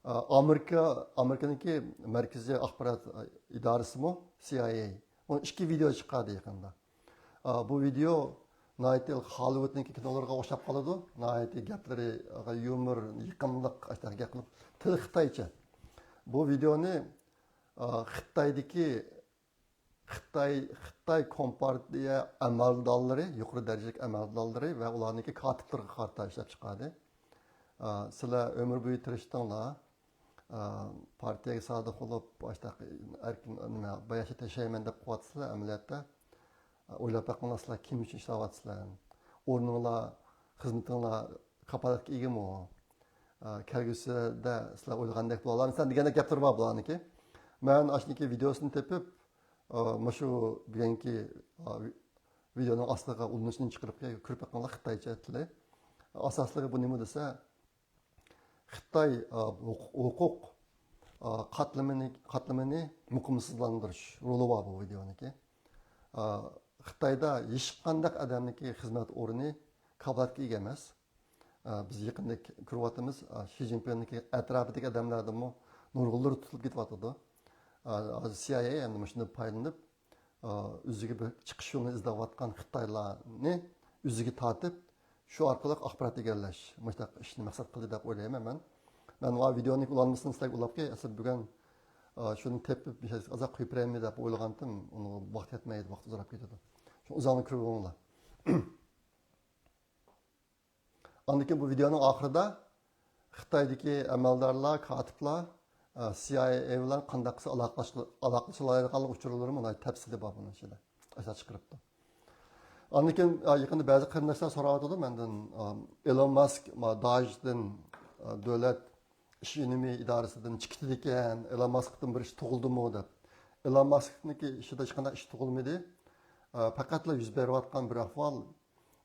ئە، ئامېرىكا، ئامېرىكىنىڭكى مەركىزىي ئاخبارات، ئە، ئىدارىسىمۇ، سى ئاي ئەي، ئۇ ئىككى ۋىدېو چىقاردى يېقىندا. ئە، بۇ ۋىدېو ناھايىتى ھاللىۋۇدنىڭكى كىنولىرىغا ئوخشاپ قالىدۇ. ناھايىتى گەپلىرى يۇمۇر، يېقىملىق، ئاشۇنداق گەپ قىلىپ، تىل خىتايچە. بۇ ۋىدېونى، ئە، خىتايدىكى خىتاي، خىتاي كومپارتىيە ئەمەلدارلىرى، يۇقىرى دەرىجىلىك ئەمەلدارلىرى ۋە ئۇلارنىڭكى كاتىپلىرىغا قارىتا ئىشلەپ چىقاردى. ئا، سىلەر ئۆمۈر بويى تىرىشتىڭلار، ئا، پارتىيەگە سادىق بولۇپ، ئاشۇنداق ئەركىن، نېمە، باياشات ياشايمەن دەپ قىلىۋاتىسىلەر، ئەمەلىيەتتە، ئا، ئويلاپ بېقىڭلار، سىلەر كىم ئۈچۈن ئىشلەۋاتىسىلەر؟ ئورنۇڭلار، خىزمىتىڭلار كاپالەتكە ئىگىمۇ؟ ئا، كەلگۈسىدە سىلەر ئويلىغاندەك بولالامسەن دېگەندەك گەپلىرى بار بۇلارنىڭكى. مەن ئاشۇنىڭكى ۋىدېوسىنى تېپىپ، ئا، مۇشۇ بۈگۈنكى، ئا، ۋىدېونىڭ ئاستىغا ئۇلىنىشنى چىقىرىپ كۆرۈپ بېقىڭلار، خىتايچە تىلى. ئاساسلىقى بۇ نېمە دېسە، خىتاي، ئا، ھوقۇق، ھوقۇق، ئا، قاتلىمىنى، قاتلىمىنى مۇقىمسىزلاندۇرۇش رولى بار بۇ ۋىدېونىڭكى. ئا، خىتايدا ھېچقانداق ئادەمنىڭكى خىزمەت ئورنى كاپالەتكە ئىگە ئەمەس. ئا، بىز يېقىندا كۆرۈۋاتىمىز، ئا، شى جىنپىڭنىڭكى ئەتراپىدىكى ئادەملەردىنمۇ نۇرغۇنلىرى تۇتۇلۇپ كېتىۋاتىدۇ. ئا، ھازىر سى ئاي ئەي ئەمدى مۇشۇندىن پايدىلىنىپ، ئا، ئۆزىگە بىر چىقىش يولىنى ئىزدەۋاتقان خىتايلارنى ئۆزىگە تارتىپ، شۇ ئارقىلىق ئاخبارات ئىگىلەش، مۇشۇنداق ئىشنى مەقسەت قىلدى دەپ ئويلايمەن مەن. مەن ۋا ۋىدېونىڭ ئۇلانمىسىنى سىلەرگە ئۇلاپ كەي، ئەسلى بۈگۈن، ئا، شۇنى تېپىپ، ئازراق قويۇپ بېرەيمۇ دەپ ئويلىغانتىم، ئۇنىڭغا ۋاقىت يەتمەيدۇ، ۋاقىت ئۇزاراپ كېتىدۇ. شۇ ئۇزاقنى كۆرۈۋېلىڭلار. ئاندىن كېيىن بۇ ۋىدېونىڭ ئاخىرىدا خىتايدىكى ئەمەلدارلار، كاتىپلار، ئە، سى ئاي ئەي بىلەن قانداق قىلسا ئالاقىلىشىپ، ئالاقىلىشالايدىغانلىق ئۇچۇرلىرىمۇ ناھايىتى تەپسىلىي بار بۇنىڭ ئىچىدە. ئاشۇنداق چىقىرىپتۇ. ئاندىن كېيىن، ئا، يېقىندا بەزى قېرىنداشلار سوراۋاتىدۇ مەندىن، ئا، ئېلون ماسك، ما، داژدىن، ئا، دۆلەت ئىش ئۈنۈمى ئىدارىسىدىن چىقىۋېتىدىكەن، ئېلون ماسكتىن بىر ئىش تۇغۇلدىمۇ دەپ. ئېلون ماسكنىڭكى ئىشىدا ھېچقانداق ئىش تۇغۇلمىدى. ئا، پەقەتلا يۈز بېرىۋاتقان بىر ئەھۋال،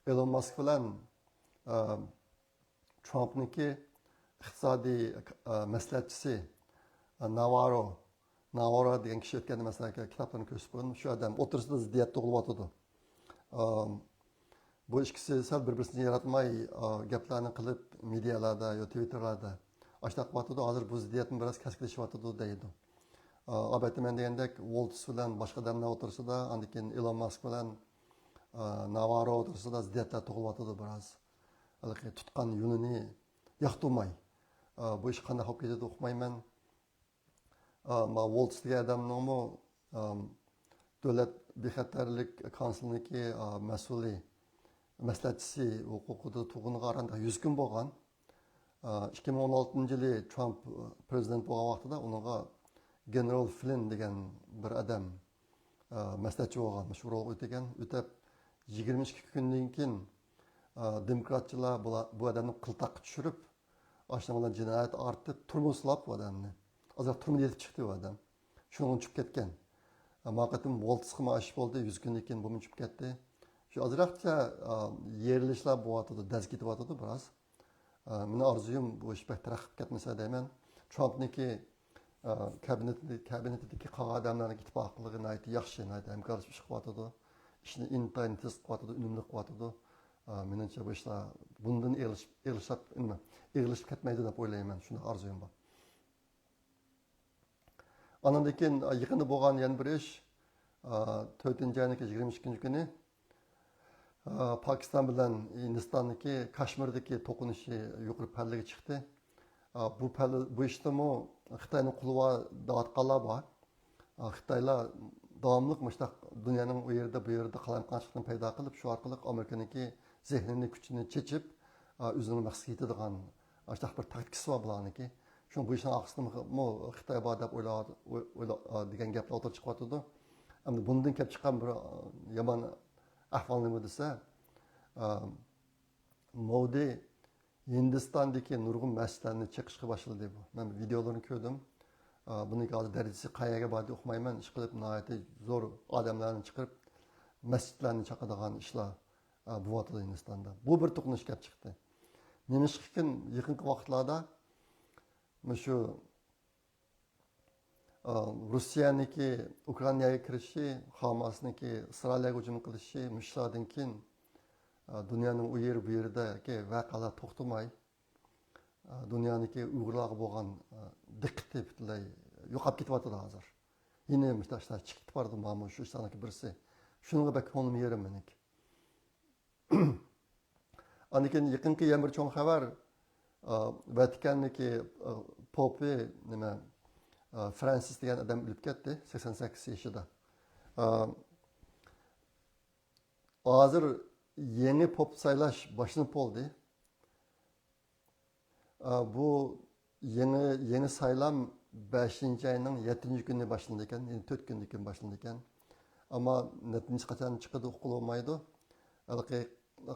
ئېلون ماسك بىلەن، ئا، ترامپنىڭكى ئىقتىسادىي، ئا، مەسلىھەتچىسى، ئا، ناۋارو، ناۋارو دېگەن كىشى ئۆتكەندە مەسىلەن كىتابلارنى كۆرسىتىپ قويدۇم. شۇ ئادەم ئوتتۇرىسىدا زىددىيەت تۇغۇلۇۋاتىدۇ. ئا، بۇ ئىككىسى سەل بىر-بىرسىنى ياراتماي، ئا، گەپلەرنى قىلىپ، مېدىيالاردا يا تىۋىتتېرلاردا ئاشۇنداق قىلىۋاتىدۇ. ھازىر بۇ زىددىيەتمۇ بىراز كەسكىنلىشىۋاتىدۇ دەيدۇ. ئا، ئەلۋەتتە مەن دېگەندەك ۋولتس بىلەن باشقا ئادەملەر ئوتتۇرىسىدا، ئاندىن كېيىن ئېلون ماسك بىلەن، ئا، ناۋارو ئوتتۇرىسىدا زىددىيەتلەر تۇغۇلۇۋاتىدۇ بىراز. ھېلىقى تۇتقان يولىنى ياقتۇرماي، ئا، بۇ ئىش قانداق بولۇپ كېتىدۇ ئۇقمايمەن. ئا، ما ۋولتس دېگەن ئادەمنىڭمۇ، ئا، دۆلەت بىخەتەرلىك كونسۇلىنىڭكى، ئا، مەسئۇلى، مەسلىھەتچىسى ھوقۇقىدا تۇرغىنىغا ئاران يۈز كۈن بولغان. ئا، ئىككى مىڭ ئون ئالتىنچى يىلى ترامپ پرېزىدېنت بولغان ۋاقتىدا ئۇنىڭغا گېنېرال فلىن دېگەن بىر ئادەم، ئا، مەسلىھەتچى بولغان، مۇشۇ رولغا ئۆتىگەن. ئۆتەپ يىگىرمە ئىككى كۈندىن كېيىن، ئا، دېموكراتچىلار بۇلا-، بۇ ئادەمنى قىلتاققا چۈشۈرۈپ، ئاشۇنىڭ بىلەن جىنايەت ئارتىپ، تۈرمىگە سولاپ بۇ ئادەمنى. ئازراق تۈرمىدە يېتىپ چىقتى بۇ ئادەم. شۇنىڭ چۈشۈپ كەتكەن. ما قېتىم ۋولتسقىمۇ ئاش بولدى، يۈز كۈندىن كېيىن بۇمۇ چۈشۈپ كەتتى. شۇ ئازراقچە، ئا، يېرىلىشلار بولۇۋاتىدۇ، دەز كېتىۋاتىدۇ بىراز. ئا، مېنىڭ ئارزۇيۇم بۇ ئىش بەك تەرەققىي قىلىپ كەتمىسە دەيمەن. ترامپنىڭكى، ئا، كابىنېتىدە-، كابىنېتىدىكى قالغان ئادەملەرنىڭ ئىتتىپاقلىقى ناھايىتى ياخشى، ناھايىتى ھەمكارلىشىپ ئىش قىلىۋاتىدۇ. ئىشنى ئىنتايىن تېز قىلىۋاتىدۇ، ئۈنۈملۈك قىلىۋاتىدۇ. ئا، مېنىڭچە بۇ ئىشلار بۇندىن ئېغىرلىشىپ، ئېغىرلىشىپ، نېمە، ئېغىرلىشىپ كەتمەيدۇ دەپ ئويلايمەن، شۇنداق ئارزۇيۇم بار. ئاندىن كېيىن، ئا، يېقىندا بولغان يەنە بىر ئىش، ئا، تۆتىنچى ئاينىڭ يىگىرمە ئىككىنچى كۈنى، ئا، پاكىستان بىلەن ھىندىستاندىكى كاشمىردىكى توقۇنۇشى يۇقىرى پەللىگە چىقتى. ئا، بۇ پەل-، بۇ ئىشتىمۇ خىتاينىڭ قولى بار دەۋاتقانلار بار. ئا، خىتايلار داۋاملىق مۇشۇنداق دۇنيانىڭ ئۇ يېرىدە، بۇ يېرىدە قالايمىقانچىلىقنى پەيدا قىلىپ، شۇ ئارقىلىق ئامېرىكىنىڭكى زېھنىنى، كۈچىنى چېچىپ، ئا، ئۆزىنىڭ مەقسىتىگە يېتىدىغان ئاشۇنداق بىر تاكتىكىسى بار بۇلارنىڭكى. شۇڭا بۇ ئىشنىڭ ئارقىسىدىمۇ خىتاي بار دەپ ئويلا-، ئويلا-، دېگەن گەپلەر ئوتتۇرىغا چىقىۋاتىدۇ. ئەمدى بۇندىن كېلىپ چىققان بىر، ئا، يامان ئەھۋال نېمە دېسە، ئا، مودى ھىندىستاندىكى نۇرغۇن مەسچىتلەرنى چېقىشقا باشلىدى بۇ. مەن ۋىدېئولىرىنى كۆردۈم. ئا، بۇنىڭكى ھازىر دەرىجىسى قەيەرگە باردى ئۇقمايمەن. ئىشقىلىپ ناھايىتى زور ئادەملەرنى چىقىرىپ، مەسچىتلەرنى چاقىدىغان ئىشلار، ئا، بولۇۋاتىدۇ ھىندىستاندا. بۇ بىر توقۇنۇش كەپ چىقتى. نېمىشقىكىن يېقىنقى ۋاقىتلاردا مۇشۇ، ئا، روسىيەنىڭكى ئۇكرائىناغا كىرىشى، خاماسنىڭكى ئىسرائىلىيەگە ھۇجۇم قىلىشى، مۇشۇلاردىن كېيىن، ئا، دۇنيانىڭ ئۇ يېرى بۇ يېرىدىكى ۋەقەلەر توختىماي، ئا، دۇنيانىڭكى ئۇيغۇرلارغا بولغان، ئا، دىققىتى پۈتۈنلەي يوقاپ كېتىۋاتىدۇ ھازىر. يەنە مۇشۇنداق ئىشلار چىقىپ بارىدۇ، مانا شۇ ئىشلارنىڭكى بىرسى. شۇنىڭغا بەك كۆڭلۈم يېرىم مېنىڭكى. ئاندىن كېيىن يېقىنقى يەنە بىر چوڭ خەۋەر، ئا، ۋاتىكاندىكى، ئا، پوپى، نېمە، ئا، فرانسىس دېگەن ئادەم ئۆلۈپ كەتتى، سەكسەن سەككىز يېشىدا. ئا، ھازىر يېڭى پوپ سايلاش باشلىنىپ بولدى. ئا، بۇ يېڭى، يېڭى سايلام بەشىنچى ئاينىڭ يەتتىنچى كۈنى باشلىنىدىكەن، يەنى تۆت كۈندىن كېيىن باشلىنىدىكەن. ئەمما نەتىجىسى قاچان چىقىدۇ ئۇققىلى بولمايدۇ. ھېلىقى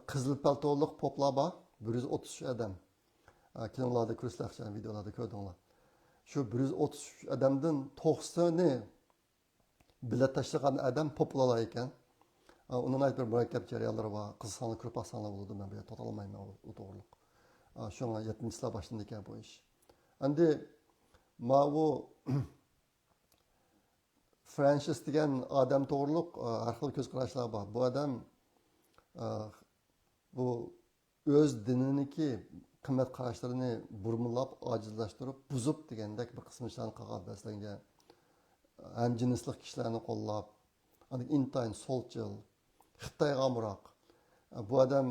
قىزىل پالتولۇق پوپلار بار، بىر يۈز ئوتتۇز ئۈچ ئادەم. ئا، كىنولاردا كۆرسىلەر، ۋىدېئولاردا كۆردۈڭلار. شۇ بىر يۈز ئوتتۇز ئۈچ ئادەمدىن توقسىنى بېلەت تاشلىغان ئادەم پوپ بولالايدىكەن. ئۇنىڭ ناھايىتى بىر مۇرەككەپ جەريانلىرى بار. قىزىقساڭلار كۆرۈپ باقساڭلار بولىدۇ، مەن بۇ يەردە توختالمايمەن ئۇ، ئۇ توغرىلىق. شۇڭا يەتتىنچى چىسلا باشلىنىدىكەن بۇ ئىش. ئەمدى ماۋۇ فرانسىس دېگەن ئادەم توغرىلىق ھەر خىل كۆز قاراشلار بار. بۇ ئادەم، بۇ ئۆز دىنىنىڭكى قىممەت قاراشلىرىنى بۇرمىلاپ، ئاجىزلاشتۇرۇپ، بۇزۇپ دېگەندەك بىر قىسىم ئىشلارنى قىلغان. مەسىلەن، ھەمجىنسلىق كىشىلەرنى قوللاپ، ئاندىن ئىنتايىن سولچىل، خىتايغا ئامراق. بۇ ئادەم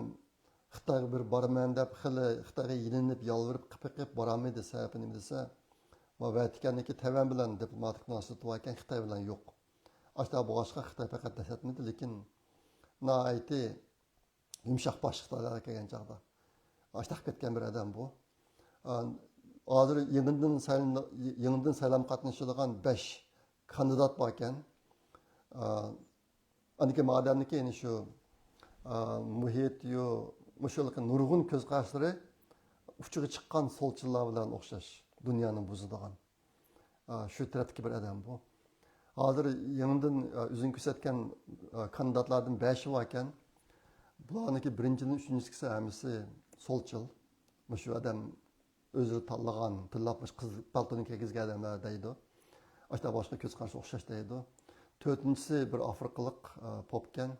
خىتايغا بىر بارىمەن دەپ، خېلى خىتايغا يېلىنىپ، يالۋۇرۇپ، قېقىپ بارالمىدى. سەۋەبى نېمە دېسە، ۋاتىكاندىكى تەيۋەن بىلەن دىپلوماتىك مۇناسىۋىتى باركەن، خىتاي بىلەن يوق. ئاشۇنداق بولغاچقا خىتاي پەقەت دەسسەتمىدى، لېكىن ناھايىتى يۇمشاق باشلىقلار كەلگەن چاغدا. ئاشتاق كەتكەن بىر ئادەم بۇ. ئا، ھازىر يېڭىدىن سايلىن-، يېڭىدىن سايلامغا قاتنىشىدىغان بەش كاندىدات باركەن. ئا، ئاندىكى مادەمدىكى يەنە شۇ، ئا، مۇھىت يۇ، مۇشۇ نۇرغۇن كۆز قاراشلىرى ئۇچىغا چىققان سولچىلار بىلەن ئوخشاش، دۇنيانى بۇزىدىغان. ئا، شۇ تەرەپتىكى بىر ئادەم بۇ. ھازىر يېڭىدىن، ئا، ئۆزىنى كۆرسەتكەن، ئا، كاندىداتلاردىن بەشى باركەن. بۇلارنىڭكى بىرىنچىدىن ئۈچىنچىسىگىچە ھەممىسى سولچىل. مۇشۇ ئادەم ئۆزى تاللىغان، تىللاپ مۇشۇ قىزىل پالتونى كىيگۈزگەن ئادەملەر دەيدۇ. ئاشۇنداق باشقا كۆز قارىشى ئوخشاش دەيدۇ. تۆتىنچىسى بىر ئافرىقىلىق، ئا، پوپكەن.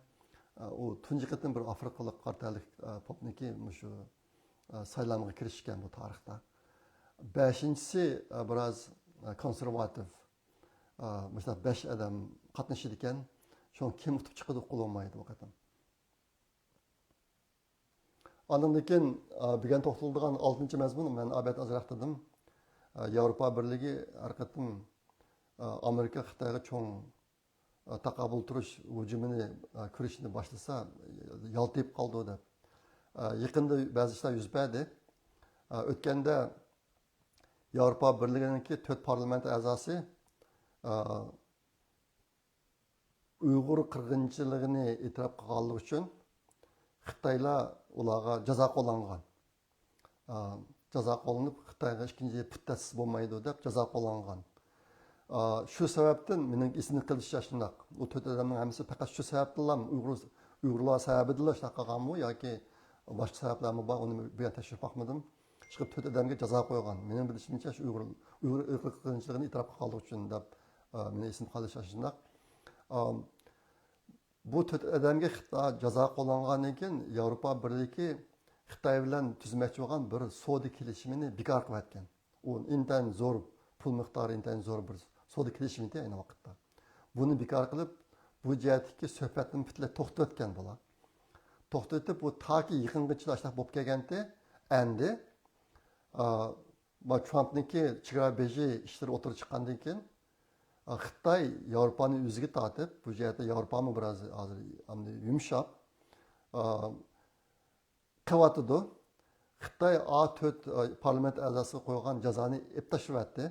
ئا، ئۇ تۇنجى قېتىم بىر ئافرىقىلىق قارا تەنلىك، ئا، پوپنىكى مۇشۇ، ئا، سايلامغا كىرىشكەن بۇ تارىختا. بەشىنچىسى، ئا، بىراز، ئا، كونسېرۋاتىپ. ئا، مۇشۇنداق بەش ئادەم قاتنىشىدىكەن. شۇڭا كىم ئۇتۇپ چىقىدۇ ئۇققىلى بولمايدۇ بۇ قېتىم. ئاندىن كېيىن، ئا، بۈگۈن توختىلىدىغان ئالتىنچى مەزمۇن، مەن ئابەت ئازراق دېدىم. ئا، ياۋروپا بىرلىكى ھەر قېتىم، ئا، ئامېرىكا خىتايغا چوڭ، ئا، تاقابىل تۇرۇش ھۇجۇمىنى، ئا، كۈرىشىنى باشلىسا، يالتىيىپ قالىدۇ دەپ. ئا، يېقىندا بەزى ئىشلار يۈز بەردى. ئا، ئۆتكەندە ياۋروپا بىرلىكىنىڭكى تۆت پارلامېنت ئەزاسى، ئا، ئۇيغۇر قىرغىنچىلىقىنى ئېتىراپ قىلغانلىقى ئۈچۈن خىتايلار ئۇلارغا جازا قوللانغان. ئا، جازا قوللىنىپ، خىتايغا ئىككىنچى پۇت تەسىس بولمايدۇ دەپ جازا قوللانغان. ئا، شۇ سەۋەبتىن مېنىڭ ئېسىمدە قېلىشى شۇنداق. ئۇ تۆت ئادەمنىڭ ھەممىسى پەقەت شۇ سەۋەبتىنلا ئۇيغۇر، ئۇيغۇرلار سەۋەبىدىنلا شۇنداق قىلغانمۇ ياكى باشقا سەۋەبلەرمۇ بار، ئۇنى بۇ يەردە تەكشۈرۈپ باقمىدىم. ئىشقىلىپ تۆت ئادەمگە جازا قويغان. مېنىڭ بىلىشىمچە شۇ ئۇيغۇر، ئۇيغۇر ئىرقىي قىرغىنچىلىقىنى ئېتىراپ قىلغانلىقى ئۈچۈن دەپ، ئا، مېنىڭ ئېسىمدە قېلىشى شۇنداق. ئا، بۇ تۆت ئادەمگە خىتاي جازا قوللانغاندىن كېيىن ياۋروپا بىرلىكى خىتاي بىلەن تۈزمەكچى بولغان بىر سودا كېلىشىمىنى بىكار قىلىۋەتكەن. ئۇ ئىنتايىن زور، پۇل مىقدارى ئىنتايىن زور بىر سودا كېلىشىمى ئىدى ئەينى ۋاقىتتا. بۇنى بىكار قىلىپ، بۇ جەھەتتىكى سۆھبەتنى پۈتۈنلەي توختىتىۋەتكەن بۇلار. توختىتىپ، بۇ تاكى يېقىنغىچە ئاشۇنداق بولۇپ كەلگەنتى. ئەندى، ئا، ما ترامپنىڭكى چېگرا بېجى ئىشلىرى ئوتتۇرىغا چىققاندىن كېيىن، ئا، خىتاي ياۋروپانى ئۆزىگە تارتىپ، بۇ جەھەتتە ياۋروپامۇ بىراز ھازىر ئەمدى يۇمشاپ، ئا، قىلىۋاتىدۇ. خىتاي ئا تۆت، ئا، پارلامېنت ئەزاسىغا قويغان جازانى ئېلىپ تاشلىۋەتتى.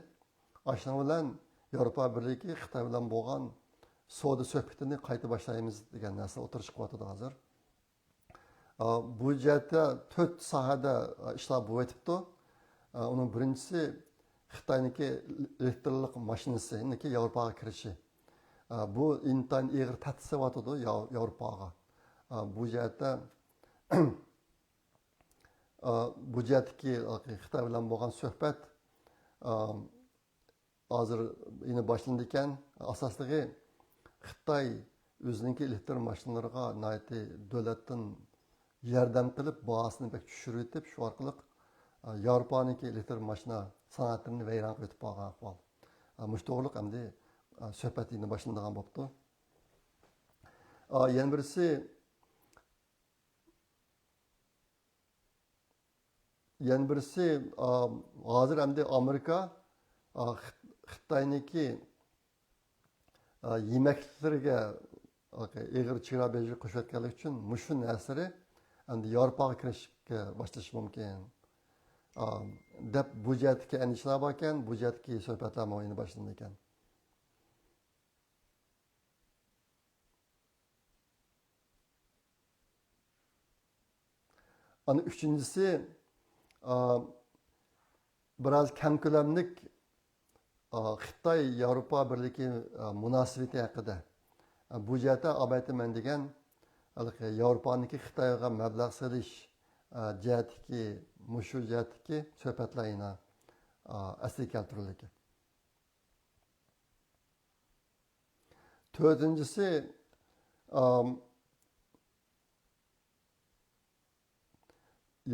ئاشۇنىڭ بىلەن ياۋروپا بىرلىكى خىتاي بىلەن بولغان سودا سۆھبىتىنى قايتا باشلايمىز دېگەن نەرسە ئوتتۇرىغا چىقىۋاتىدۇ ھازىر. ئا، بۇ جەھەتتە تۆت ساھەدە، ئا، ئىشلار بولۇۋېتىپتۇ. ئا، ئۇنىڭ بىرىنچىسى خىتاينىڭكى ئېلېكترلىق ماشىنىسىنىڭكى ياۋروپاغا كىرىشى. ئا، بۇ ئىنتايىن ئېغىر تەھدىت سېلىۋاتىدۇ ياۋ-، ياۋروپاغا. ئا، بۇ جەھەتتە، ئا، بۇ جەھەتتىكى خىتاي بىلەن بولغان سۆھبەت، ئا، ھازىر يەنە باشلىنىدىكەن. ئاساسلىقى خىتاي ئۆزىنىڭكى ئېلېكتر ماشىنىلىرىغا ناھايىتى دۆلەتتىن ياردەم قىلىپ، باھاسىنى بەك چۈشۈرۈۋېتىپ، شۇ ئارقىلىق، ئا، ياۋروپانىڭكى ئېلېكتر ماشىنا سانائەتلىرىنى ۋەيران قىلىۋېتىپ بارغان ئەھۋال. ئا، مۇشۇ توغرىلىق ئەمدى، ئا، سۆھبەت يەنە باشلىنىدىغان بوپتۇ. ئا، يەنە بىرسى، يەنە بىرسى، ئا، ھازىر ئەمدى ئامېرىكا، ئا، خىت-، خىتاينىڭكى، ئا، يېمەكلىكلىرىگە، ئا، ئېغىر چېگرا بېجى قوشۇۋەتكەنلىكى ئۈچۈن مۇشۇ نەرسىلىرى ئەمدى ياۋروپاغا كىرىشكە باشلىشى مۇمكىن، ئا، دەپ بۇ جەھەتتىكى ئەندىشىلەر باركەن، بۇ جەھەتتىكى سۆھبەتلەرمۇ يەنە باشلىنىدىكەن. ئانا ئۈچىنچىسى، ئا، بىراز كەڭ كۆلەملىك، ئا، خىتاي ياۋروپا بىرلىكى، ئا، مۇناسىۋىتى ھەققىدە. ئا، بۇ جەھەتتە ئابەتتە مەن دېگەن ھېلىقى ياۋروپانىڭكى خىتايغا مەبلەغ سېلىش، ئا، جەھەتتىكى، مۇشۇ جەھەتتىكى سۆھبەتلەر يەنە، ئا، ئەسلىگە كەلتۈرۈلىدىكەن. تۆتىنچىسى، ئام،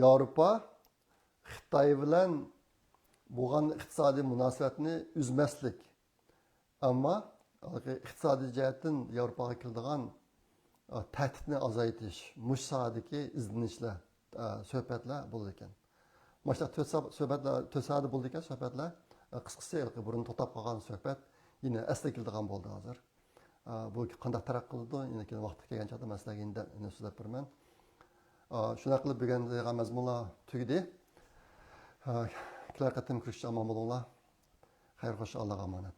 ياۋروپا خىتاي بىلەن بولغان ئىقتىسادىي مۇناسىۋەتنى ئۈزمەسلىك، ئەمما ئىقتىسادىي جەھەتتىن ياۋروپاغا كېلىدىغان، ئا، تەھدىتنى ئازايتىش، مۇشۇ ساھەدىكى ئىزدىنىشلەر، ئا، سۆھبەتلەر بولىدىكەن. ماشۇنداق تۆت سا-، سۆھبەتلەر، تۆت ساھەدە بولىدىكەن سۆھبەتلەر. قىسقىسى، بۇرۇن توختاپ قالغان سۆھبەت يەنە ئەسلىگە كېلىدىغان بولدى ھازىر. بۇ قانداق تەرەققىي قىلىدۇ؟ يەنە كېيىن ۋاقتى كەلگەن چاغدا مەن سىلەرگە يەنە سۆزلەپ بېرىمەن. شۇنداق قىلىپ بۈگۈن دەيدىغان مەزمۇنلار تۈگىدى. كېلەر قېتىم كۆرۈشكىچە ئامان بولۇڭلار. خەير خوش، ئاللاغا ئامانەت.